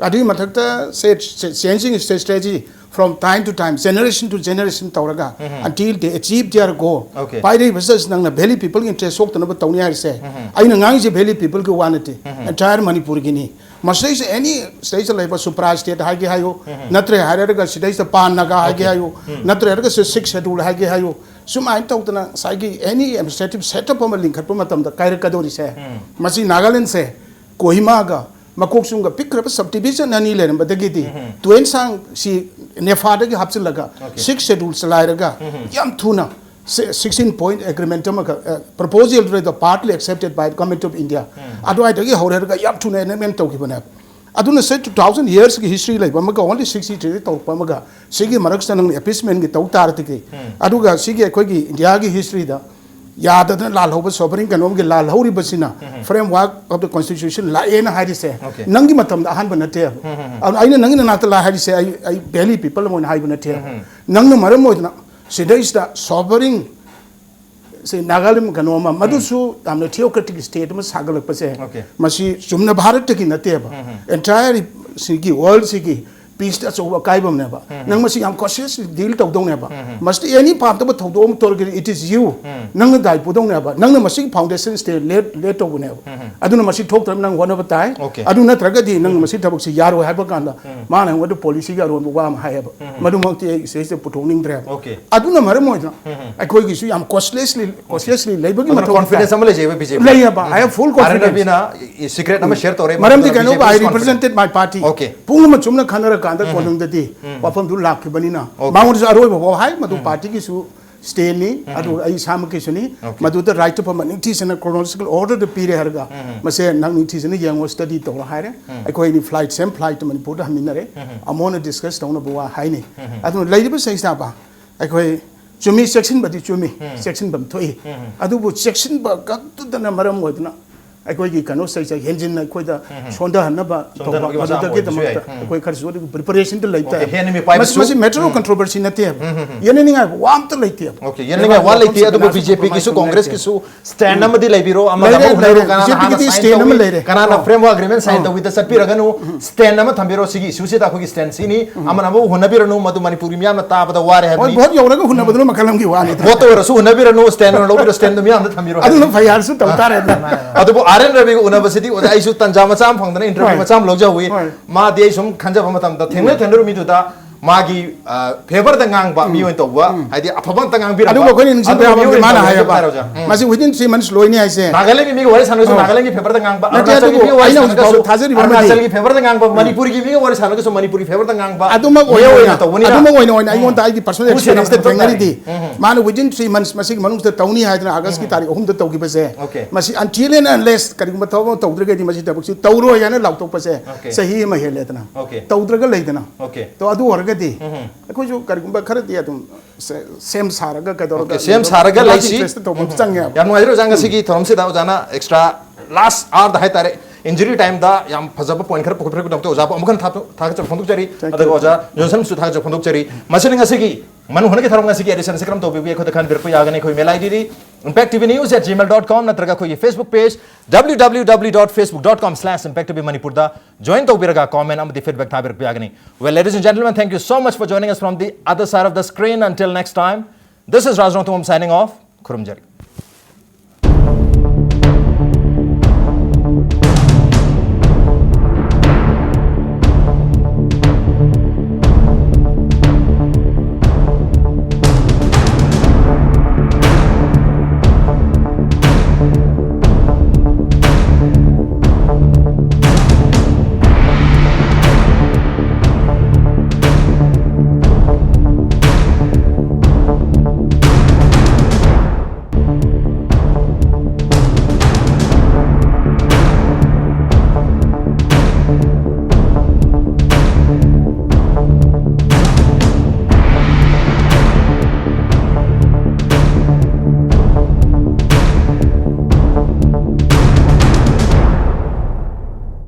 ꯑꯗꯨꯒꯤ ꯃꯊꯛꯇ state, changing state strategy from time to time, generation to generation ꯇꯧꯔꯒ until they achieve their goal꯫ Okay. ꯄꯥꯏꯔꯛꯏꯕꯁꯤꯗ ꯅꯪꯅ valley peopleꯒꯤ interest ꯁꯣꯛꯇꯅꯕ ꯇꯧꯅꯤ ꯍꯥꯏꯔꯤꯁꯦ ꯑꯩꯅ ꯉꯥꯡꯉꯤꯁꯦ valley peopleꯒꯤ ꯋꯥ ꯅꯠꯇꯦ, entire ꯃꯅꯤꯄꯨꯔꯒꯤꯅꯤ꯫ ꯃꯁꯤꯗꯩꯁꯤꯗ ꯑꯦꯅꯤ ꯁꯤꯗꯩꯁꯤꯗ ꯂꯩꯕ ꯁꯨꯄ꯭ꯔꯥ ꯁ꯭ꯇꯦꯠ ꯍꯥꯏꯒꯦ ꯍꯥꯏꯌꯨ, ꯅꯠꯇ꯭ꯔꯦ ꯍꯥꯏꯔꯒ ꯁꯤꯗꯩꯁꯤꯗ ꯄꯥꯟ ꯅꯥꯒꯥ ꯍꯥꯏꯒꯦ ꯍꯥꯏꯌꯨ, ꯅꯠꯇ꯭ꯔꯦ ꯍꯥꯏꯔꯒ ꯁꯤꯛꯁ ꯁꯦꯗꯨꯜ ꯍꯥꯏꯒꯦ ꯍꯥꯏꯌꯨ, ꯁꯨꯃꯥꯏꯅ ꯇꯧꯗꯅ ꯉꯁꯥꯏꯒꯤ ꯑꯦꯅꯤ ꯑꯦꯗꯃꯤꯅꯤꯁꯇ꯭ꯔꯦꯇꯤꯚ ꯁꯦꯠꯑꯞ ꯑꯃ ꯂꯤꯡꯈꯠꯄ ꯃꯇꯝꯗ ꯀꯥꯏꯔꯛꯀꯗꯧꯔꯤꯁꯦ ꯃꯁꯤ ꯅꯥꯒꯥꯂꯦꯟꯁꯦ ꯀꯣꯍꯤꯃꯥꯒ ꯃꯀꯣꯛꯆꯨꯡꯒ ꯄꯤꯛꯈ꯭ꯔꯕ ꯁꯕ ꯗꯤꯕꯤꯖꯟ ꯑꯅꯤ ꯂꯩꯔꯝꯕꯗꯒꯤꯗꯤ ꯇꯨꯌꯦꯟꯁꯥꯡꯁꯤ ꯅꯦꯐꯥꯗꯒꯤ ꯍꯥꯞꯆꯤꯜꯂꯒ ꯁꯤꯛꯁ ꯁꯦꯗꯨꯜ ꯆꯂꯥꯏꯔꯒ ꯌꯥꯝ ꯊꯨꯅ ꯁꯤꯛꯁꯇꯤꯟ ꯄꯣꯏꯟꯠ ꯑꯦꯒ꯭ꯔꯤꯃꯦꯟꯠ ꯑꯃꯈꯛ ꯄ꯭ꯔꯄꯣꯖꯦꯜꯗꯨꯗ ꯄꯥꯔꯠꯂꯤ ꯑꯦꯛꯁꯦꯞꯇꯦꯠ ꯕꯥꯏ ꯒꯚꯔꯟꯃꯦꯟꯠ ꯑꯣꯐ ꯏꯟꯗꯤꯌꯥ ꯑꯗꯨꯋꯥꯏꯗꯒꯤ ꯍꯧꯔꯦꯔꯒ ꯌꯥꯝ ꯊꯨꯅ ꯑꯦꯅꯦꯛꯃꯦꯟꯠ ꯇꯧꯈꯤꯕꯅꯦꯕ꯫ ꯑꯗꯨꯅ ꯁꯦ ꯇꯨ ꯊꯥꯎꯖꯟ ꯌꯔꯁꯀꯤ ꯍꯤꯁꯇ꯭ꯔꯤ ꯂꯩꯕ ꯑꯃꯒ ꯑꯣꯟꯂꯤ ꯁꯤꯛꯁꯇꯤ ꯊ꯭ꯔꯤꯗ ꯇꯧꯔꯛꯄ ꯑꯃꯒ ꯁꯤꯒꯤ ꯃꯔꯛꯁꯤꯗ ꯅꯪꯅ ꯑꯦꯄꯤꯁꯃꯦꯟꯒꯤ ꯇꯧ ꯇꯥꯔꯗꯤ ꯑꯗꯨꯒ ꯁꯤꯒꯤ ꯑꯩꯈꯣꯏꯒꯤ ꯏꯟꯗꯤꯌꯥꯒꯤ ꯍꯤꯁꯇ꯭ꯔꯤꯗ ꯌꯥꯗꯗꯅ ꯂꯥꯜꯍꯧꯕ ꯁꯣꯚꯔꯤꯡ ꯀꯩꯅꯣꯝꯒꯤ ꯂꯥꯜꯍꯧꯔꯤꯕꯁꯤꯅ ꯐ꯭ꯔꯦꯝꯋꯥꯔꯛ ꯑꯣꯐ ꯗ ꯀꯣꯟꯁꯇꯤꯇ꯭ꯌꯨꯁꯟ ꯂꯥꯛꯑꯦꯅ ꯍꯥꯏꯔꯤꯁꯦ ꯅꯪꯒꯤ ꯃꯇꯝꯗ ꯑꯍꯥꯟꯕ ꯅꯠꯇꯦꯕ꯫ ꯑꯗꯨꯅ ꯑꯩꯅ ꯅꯪꯒꯤ ꯅꯅꯥꯛꯇ ꯂꯥꯛꯑꯦ ꯍꯥꯏꯔꯤꯁꯦ ꯑꯩ ꯑꯩ ꯚꯦꯂꯤ ꯄꯤꯄꯜ ꯑꯃ ꯑꯣꯏꯅ ꯍꯥꯏꯕ ꯅꯠꯇꯦꯕ꯫ ꯅꯪꯅ ꯃꯔꯝ ꯑꯣꯏꯗꯅ ꯁꯤꯗꯩꯁꯤꯗ ꯁꯣꯚꯔꯤꯡ ꯁꯤ ꯅꯥꯒꯥꯂꯦꯟ ꯀꯩꯅꯣ ꯑꯃ ꯃꯗꯨꯁꯨ ꯌꯥꯝꯅ ꯊꯤꯑꯣꯀ꯭ꯔꯦꯇꯤꯛ ꯁ꯭ꯇꯦꯠ ꯑꯃ ꯁꯥꯒꯠꯂꯛꯄꯁꯦ ꯃꯁꯤ ꯆꯨꯝꯅ ꯚꯥꯔꯠꯇꯒꯤ ꯅꯠꯇꯦꯕ꯫ ꯑꯦꯟꯇꯥꯌꯔ ꯁꯤꯒꯤ ꯋꯥꯔꯜꯁꯤꯒꯤ ꯄꯤꯁꯇ ꯑꯆꯧꯕ ꯑꯀꯥꯏꯕ ꯑꯃꯅꯦꯕ꯫ ꯅꯪ ꯃꯁꯤ ꯌꯥꯝ ꯀꯣꯟꯁꯤꯌꯁꯂꯤ ꯗꯤꯜ ꯇꯧꯗꯧꯅꯦꯕ꯫ ꯃꯁꯤꯗ ꯑꯦꯅꯤ ꯄꯥꯞꯇꯕ ꯊꯧꯗꯣꯛ ꯑꯃ ꯇꯧꯔꯒꯗꯤ it is you, ꯅꯪꯅ ꯗꯥꯏ ꯄꯨꯗꯧꯅꯦꯕ꯫ ꯅꯪꯅ ꯃꯁꯤꯒꯤ ꯐꯥꯎꯟꯗꯦꯁꯟ ꯁ꯭ꯇꯦꯠ ꯂꯦꯠ ꯂꯦꯠ ꯇꯧꯕꯅꯦꯕ꯫ ꯑꯗꯨꯅ ꯃꯁꯤ ꯊꯣꯛꯇꯅꯕ ꯅꯪ ꯍꯣꯠꯅꯕ ꯇꯥꯏ꯫ ꯑꯗꯨ ꯅꯠꯇ꯭ꯔꯒꯗꯤ ꯅꯪ ꯃꯁꯤ ꯊꯕꯛꯁꯤ ꯌꯥꯔꯣꯏ ꯍꯥꯏꯕ ꯀꯥꯟꯗ ꯃꯥꯅ ꯑꯩꯉꯣꯟꯗ ꯄꯣꯂꯤꯁꯤꯒꯤ ꯑꯔꯣꯟꯕ ꯋꯥ ꯑꯃ ꯍꯥꯏꯌꯦꯕ꯫ ꯃꯗꯨꯃꯛꯇꯤ ꯑꯩ ꯁꯤꯗꯩꯁꯤꯗ ꯄꯨꯊꯣꯛꯅꯤꯡꯗ꯭ꯔꯦꯕ꯫ ꯑꯗꯨꯅ ꯃꯔꯝ ꯑꯣꯏꯗꯅ ꯑꯩꯈꯣꯏꯒꯤꯁꯨ ꯌꯥꯝ ꯀꯣꯟꯁꯤꯌꯁꯂꯤ ꯀꯣꯟꯁꯤꯌꯁꯂꯤ ꯂꯩꯕꯒꯤ ꯑꯗꯨꯅ ꯃꯊꯧ ꯀꯣꯟꯐꯤꯗꯦꯟꯁ ꯇꯥꯏ꯫ ꯑꯃ ꯂꯩꯖꯩꯕ ꯕꯤ ꯖꯦ ꯄꯤ꯫ ꯂꯩꯌꯦꯕ꯫ I have full confidence. R N ꯔꯕꯤꯅ ꯁꯤꯀ꯭ꯔꯦꯠ ꯑꯃ ꯁꯤꯌꯔ ꯇꯧꯔꯦ, ꯃꯔꯝꯗꯤ ꯃꯗꯨꯗ ꯀꯩꯅꯣꯕ, I ꯕꯤ ꯖꯦ ꯄꯤꯒꯤ confidence represented my party. Okay. ꯄꯨꯡ ꯑꯃ ꯆꯨꯝꯅ ꯈꯟꯅꯔꯀꯥꯟꯗ ꯀꯣꯅꯨꯡꯗꯗꯤ ꯋꯥꯐꯝꯗꯨ ꯂꯥꯛꯈꯤꯕꯅꯤꯅ ꯃꯉꯣꯟꯗꯁꯨ ꯑꯔꯣꯏꯕ ꯐꯥꯎ ꯍꯥꯏ, ꯃꯗꯨ ꯄꯥꯔꯇꯤꯒꯤꯁꯨ ꯁ꯭ꯇꯦꯟꯅꯤ, ꯑꯗꯨꯒ ꯑꯩ ꯏꯁꯥꯃꯛꯀꯤꯁꯨꯅꯤ꯫ ꯑꯣꯀꯦ꯫ ꯃꯗꯨꯗ ꯔꯥꯏꯠ ꯑꯣꯐ ꯃꯅꯤꯡꯊꯤꯁꯤꯅ ꯀ꯭ꯔꯣꯅꯣꯂꯣꯖꯤꯀꯦꯜ ꯑꯣꯔꯗꯔꯗ ꯄꯤꯔꯦ ꯍꯥꯏꯔꯒ ꯃꯁꯦ ꯅꯪ ꯅꯤꯡꯊꯤꯖꯅ ꯌꯦꯡꯉꯣ, ꯁ꯭ꯇꯗꯤ ꯇꯧꯔꯣ ꯍꯥꯏꯔꯦ꯫ ꯑꯩꯈꯣꯏ ꯑꯅꯤ ꯐ꯭ꯂꯥꯏꯠ ꯁꯦꯝ ꯐ꯭ꯂꯥꯏꯠꯇ ꯃꯅꯤꯄꯨꯔꯗ ꯍꯟꯃꯤꯟꯅꯔꯦ꯫ ꯑꯃꯨꯛ ꯍꯟꯅ ꯗꯤꯁꯀꯁ ꯇꯧꯅꯕ ꯋꯥ ꯍꯥꯏꯅꯤ꯫ ꯑꯗꯨꯅ ꯂꯩꯔꯤꯕ ꯁꯩꯁꯥꯕ ꯑꯩꯈꯣꯏ ꯆꯨꯝꯃꯤ, ꯆꯦꯛꯁꯤꯟꯕꯗꯤ ꯆꯨꯝꯃꯤ, ꯆꯦꯛꯁꯤꯟꯐꯝ ꯊꯣꯛꯏ꯫ ꯑꯗꯨꯕꯨ ꯆꯦꯛꯁꯤꯟꯕ ꯈꯛꯇꯗꯅ ꯃꯔꯝ ꯑꯣꯏꯗꯅ ꯑꯩꯈꯣꯏꯒꯤ ꯀꯩꯅꯣ ꯁꯩꯁꯦ ꯍꯦꯟꯖꯤꯟꯅ ꯑꯩꯈꯣꯏꯗ ꯁꯣꯟꯊꯍꯟꯅꯕ ꯇꯧꯕ, ꯁꯣꯟꯊꯍꯟꯕꯒꯤ ꯃꯆꯥꯛ ꯑꯃ ꯃꯗꯨꯗꯒꯤꯗꯃꯛꯇ ꯑꯣꯏꯕꯁꯨ ꯌꯥꯏ꯫ ꯑꯩꯈꯣꯏ ꯈꯔꯁꯨ ꯑꯗꯨꯒꯤ ꯄ꯭ꯔꯤꯄꯦꯔꯦꯁꯟꯗ ꯂꯩꯕ ꯑꯣꯀꯦ, ꯇꯥꯏ꯫ ꯍꯦꯟꯅ ꯃꯤꯄꯥꯏꯕꯁꯨ ꯃꯁꯤ, ꯃꯁꯤ ꯃꯦꯇꯔ ꯑꯣꯐ ꯀꯟꯇ꯭ꯔꯣꯚꯔꯁꯤ ꯅꯠꯇꯦꯕ꯫ ꯌꯦꯠꯅꯅꯤꯡꯉꯥꯏ ꯋꯥ ꯑꯝꯇ ꯂꯩꯇꯦꯕ꯫ ꯑꯣꯀꯦ, ꯌꯦꯠꯅꯤꯡꯉꯥꯏ ꯋꯥ ꯂꯩꯇꯦ, ꯑꯗꯨꯕꯨ ꯀꯅꯥꯁꯨ ꯕꯤ ꯖꯦ ꯄꯤꯒꯤꯁꯨ ꯀꯝꯄ꯭ꯔꯣꯃꯥꯏꯁ ꯇꯧꯅꯤꯡꯉꯥꯏ ꯂꯩꯇꯦ꯫ ꯀꯣꯡꯒ꯭ꯔꯦꯁꯀꯤꯁꯨ ꯁ꯭ꯇꯦꯟ ꯑꯃꯗꯤ ꯂꯩꯕꯤꯔꯣ, ꯑꯃꯅ ꯂꯩꯔꯦ, ꯑꯃꯨꯛ ꯍꯨꯟꯅꯕꯤꯔꯣ, ꯂꯩꯔꯦ꯫ ꯀꯅꯥꯅ ꯕꯤ ꯖꯦ ꯄꯤꯒꯤꯗꯤ ꯍꯥꯟꯅ ꯁꯥꯏꯟ ꯁ꯭ꯇꯦꯟ ꯑꯃ ꯇꯧꯏ, ꯂꯩꯔꯦ꯫ ꯀꯅꯥꯅ ꯐ꯭ꯔꯦꯝꯋꯥꯔꯛ ꯑꯦꯒ꯭ꯔꯤꯃꯦꯟ ꯁꯥꯏꯟ ꯇꯧꯏꯗ ꯆꯠꯄꯤꯔꯒꯅꯨ, ꯁ꯭ꯇꯦꯟ ꯑꯃ ꯊꯝꯕꯤꯔꯣ, ꯁꯤꯒꯤ ꯏꯁꯨꯁꯤꯗ ꯑꯩꯈꯣꯏꯒꯤ ꯁ꯭ꯇꯦꯟ ꯁꯤꯅꯤ, ꯑꯃꯅ ꯑꯃꯕꯨ ꯍꯨꯟꯅꯕꯤꯔꯅꯨ, ꯃꯗꯨ ꯃꯅꯤꯄꯨꯔꯒꯤ ꯃꯤꯌꯥꯝꯅ ꯇꯥꯕꯗ ꯋꯥꯔꯦ ꯍꯣꯏ, ꯍꯥꯏꯕꯅꯤ꯫ ꯚꯣꯠ ꯌꯧꯔꯒ ꯍꯨꯟꯅꯕꯗꯨꯅ ꯃꯈꯜ ꯑꯃꯒꯤ ꯋꯥꯅꯤꯗ꯫ ꯚꯣꯠꯇ ꯑꯣꯏꯔꯁꯨ ꯍꯨꯟꯅꯕꯤꯔꯅꯨ, ꯁ꯭ꯇꯦꯟ ꯑꯣꯏꯅ ꯂꯧꯕꯤꯔꯣ, ꯁ꯭ꯇꯦꯟꯗꯨ ꯃꯤꯌꯥꯝꯗ ꯊꯝꯕꯤꯔꯣ ꯑꯗꯨꯅ ꯍꯥꯏꯕꯅꯤ꯫ ꯐꯩ ꯍꯥꯏꯔꯁꯨ ꯇꯧ ꯇꯥꯔꯦꯗꯅ꯫ ꯑꯗꯨꯕꯨ ꯑꯥꯔ ꯑꯦꯟ ꯔꯕꯤꯒ ꯎꯅꯕꯁꯤꯗꯤ ꯑꯣꯖꯥ ꯑꯩꯁꯨ ꯇꯟꯖꯥ ꯃꯆꯥ ꯑꯃ ꯐꯪꯗꯅ ꯏꯟꯇꯔꯚ꯭ꯌꯨ ꯍꯣꯏ꯫ ꯃꯆꯥ ꯑꯃ ꯂꯧꯖꯍꯧꯏ꯫ ꯍꯣꯏ꯫ ꯃꯥꯗꯤ ꯑꯩ ꯁꯨꯝ ꯈꯟꯖꯕ ꯃꯇꯝꯗ ꯊꯦꯡꯅ ꯊꯦꯡꯅꯔꯨ ꯃꯤꯗꯨꯗ ꯃꯥꯒꯤ ꯐꯦꯕꯔꯗ ꯉꯥꯡꯕ ꯃꯤ ꯑꯣꯏꯅ ꯇꯧꯕ, ꯍꯥꯏꯗꯤ ꯑꯐꯕ ꯑꯝꯇ ꯉꯥꯡꯕꯤꯔꯝꯕ ꯑꯗꯨꯒ ꯑꯩꯈꯣꯏꯅ ꯅꯤꯡꯁꯤꯡꯕ ꯑꯗꯨꯒꯨꯝꯕ ꯌꯥꯕ ꯃꯤ ꯑꯃꯗꯤ ꯑꯣꯏꯅ ꯃꯥꯅ ꯇꯧꯕ ꯍꯥꯏꯌꯦꯕ, ꯍꯥꯏꯇꯥꯔꯦ ꯑꯣꯖꯥ꯫ ꯎꯝ꯫ ꯃꯁꯤ within three months ꯂꯣꯏꯅꯤ ꯍꯥꯏꯁꯦ꯫ ꯅꯥꯒꯥꯂꯦꯟꯒꯤ ꯃꯤꯒ ꯋꯥꯔꯤ ꯁꯥꯟꯅꯔꯁꯨ ꯑꯣ꯫ ꯅꯥꯒꯥꯂꯦꯟꯒꯤ ꯐꯦꯕꯔꯗ ꯉꯥꯡꯕ, ꯅꯠꯇꯦ, ꯑꯔꯨꯅꯥꯆꯜꯒꯤ ꯑꯗꯨꯕꯨ ꯃꯤꯒ ꯋꯥꯔꯤ ꯑꯩꯅ ꯁꯥꯟꯅꯔꯒꯁꯨ ꯍꯧꯖꯤꯛ ꯐꯥꯎꯕ ꯊꯥꯖꯔꯤꯕ ꯑꯃꯗꯤ ꯑꯔꯨꯅꯥꯆꯜꯒꯤ ꯐꯦꯕꯔꯗ ꯉꯥꯡꯕ, ꯃꯅꯤꯄꯨꯔꯒꯤ ꯃꯤꯒ ꯋꯥꯔꯤ ꯁꯥꯟꯅꯔꯒꯁꯨ ꯃꯅꯤꯄꯨꯔꯒꯤ ꯐꯦꯕꯔꯗ ꯉꯥꯡꯕ ꯑꯗꯨꯃꯛ ꯃꯤꯑꯣꯏ ꯑꯣꯏꯅ ꯑꯣꯏꯅ ꯇꯧꯕꯅꯤꯅ꯫ ꯑꯗꯨꯃꯛ ꯑꯣꯏꯅ ꯑꯣꯏꯅ ꯑꯩꯉꯣꯟꯗ ꯑꯩꯒꯤ personal ꯎꯝ꯫ experience ꯎꯝ꯫ ꯊꯦꯡꯅꯔꯤꯗꯤ, ꯃꯥꯅ within three months ꯃꯁꯤꯒꯤ ꯃꯅꯨꯡꯁꯤꯗ ꯇꯧꯅꯤ ꯍꯥꯏꯗꯅ ꯑꯥꯒꯁꯀꯤ ꯇꯥꯔꯤꯛ ꯑꯍꯨꯝꯗ ꯇꯧꯈꯤꯕꯁꯦ, Okay. ꯃꯁꯤ until and unless ꯀꯔꯤꯒꯨꯝꯕ ꯊꯕꯛ ꯑꯃ ꯇꯧꯗ꯭ꯔꯒꯗꯤ ꯃꯁꯤ ꯊꯕꯛꯁꯤ ꯇꯧꯔꯣꯏ ꯍꯥꯏꯅ ꯂꯥꯎꯊꯣꯛꯄꯁꯦ Okay. ꯆꯍꯤ ꯑꯃ ꯍꯦꯜꯂꯦꯗꯅ꯫ Okay. ꯇꯧꯗ꯭ꯔꯒ ꯂꯩꯗꯅ꯫ Okay. ꯇꯧ ꯑꯗꯨ ꯑꯣꯏꯔꯒꯗꯤ ꯑꯩꯈꯣꯏꯁꯨ ꯀꯔꯤꯒꯨꯝꯕ ꯈꯔꯗꯤ ꯑꯗꯨꯝ ꯁꯦ- ꯁꯦꯝ ꯁꯥꯔꯒ ꯀꯩꯗꯧꯔꯒ Okay, ꯁꯦꯝ ꯁꯥꯔꯒ ꯂꯩꯕ ꯂꯩꯁꯤ꯫ interest ꯇꯧꯕ ꯑꯃ ꯆꯪꯉꯦꯕ꯫ ꯌꯥꯝ ꯅꯨꯡꯉꯥꯏꯖꯔꯦ ꯑꯣꯖꯥ, ꯉꯁꯤꯒꯤ ꯊꯧꯔꯝꯁꯤꯗ ꯑꯣꯖꯥꯅ extra last hour ꯗ ꯍꯥꯏꯇꯥꯔꯦ, injury time ꯗ ꯌꯥꯝ ꯐꯖꯕ point ꯈꯔ ꯄꯨꯊꯣꯛꯄꯤꯔꯛꯄꯒꯤꯗꯃꯛꯇ ꯑꯣꯖꯥꯕꯨ ꯑꯃꯨꯛ ꯍꯟꯅ ꯊꯥ- ꯊꯥꯒꯠꯆꯕ ꯐꯣꯡꯗꯣꯛꯆꯔꯤ꯫ Thank you. ꯑꯗꯨꯒ ꯑꯣꯖꯥ ꯖꯣꯟꯁꯟꯁꯨ ꯊꯥꯒꯠꯆꯕ ꯐꯣꯡꯗꯣꯛꯆꯔꯤ꯫ ꯃꯁꯤꯅ ꯉꯁꯤꯒꯤ ꯃꯅꯨ ꯍꯣꯟꯒꯤ ꯊꯧꯔꯝ ꯉꯁꯤꯒꯤ edition ꯑꯁꯤ ꯀꯔꯝ ꯇꯧꯕꯤꯕꯒꯦ ꯑꯩꯈꯣꯏꯗ ꯈꯟꯕꯤꯔꯛꯄ ꯌꯥꯒꯅꯤ꯫ ꯑꯩꯈꯣꯏ mail ID D impact T V news at gmail dot com ꯅꯠꯇ꯭ꯔꯒ ꯑꯩꯈꯣꯏꯒꯤ Facebook page W W W dot facebook dot com slash impact T V Manipur ꯗ join ꯇꯧꯕꯤꯔꯒ comment ꯑꯃꯗꯤ feedback ꯊꯥꯕꯤꯔꯛꯄ ꯌꯥꯒꯅꯤ꯫ Well, ladies and gentlemen, thank you so much for joining us from the other side of the screen. Until next time, this is Raj Rongthungam signing off. ꯈꯨꯔꯨꯝꯖꯔꯤ꯫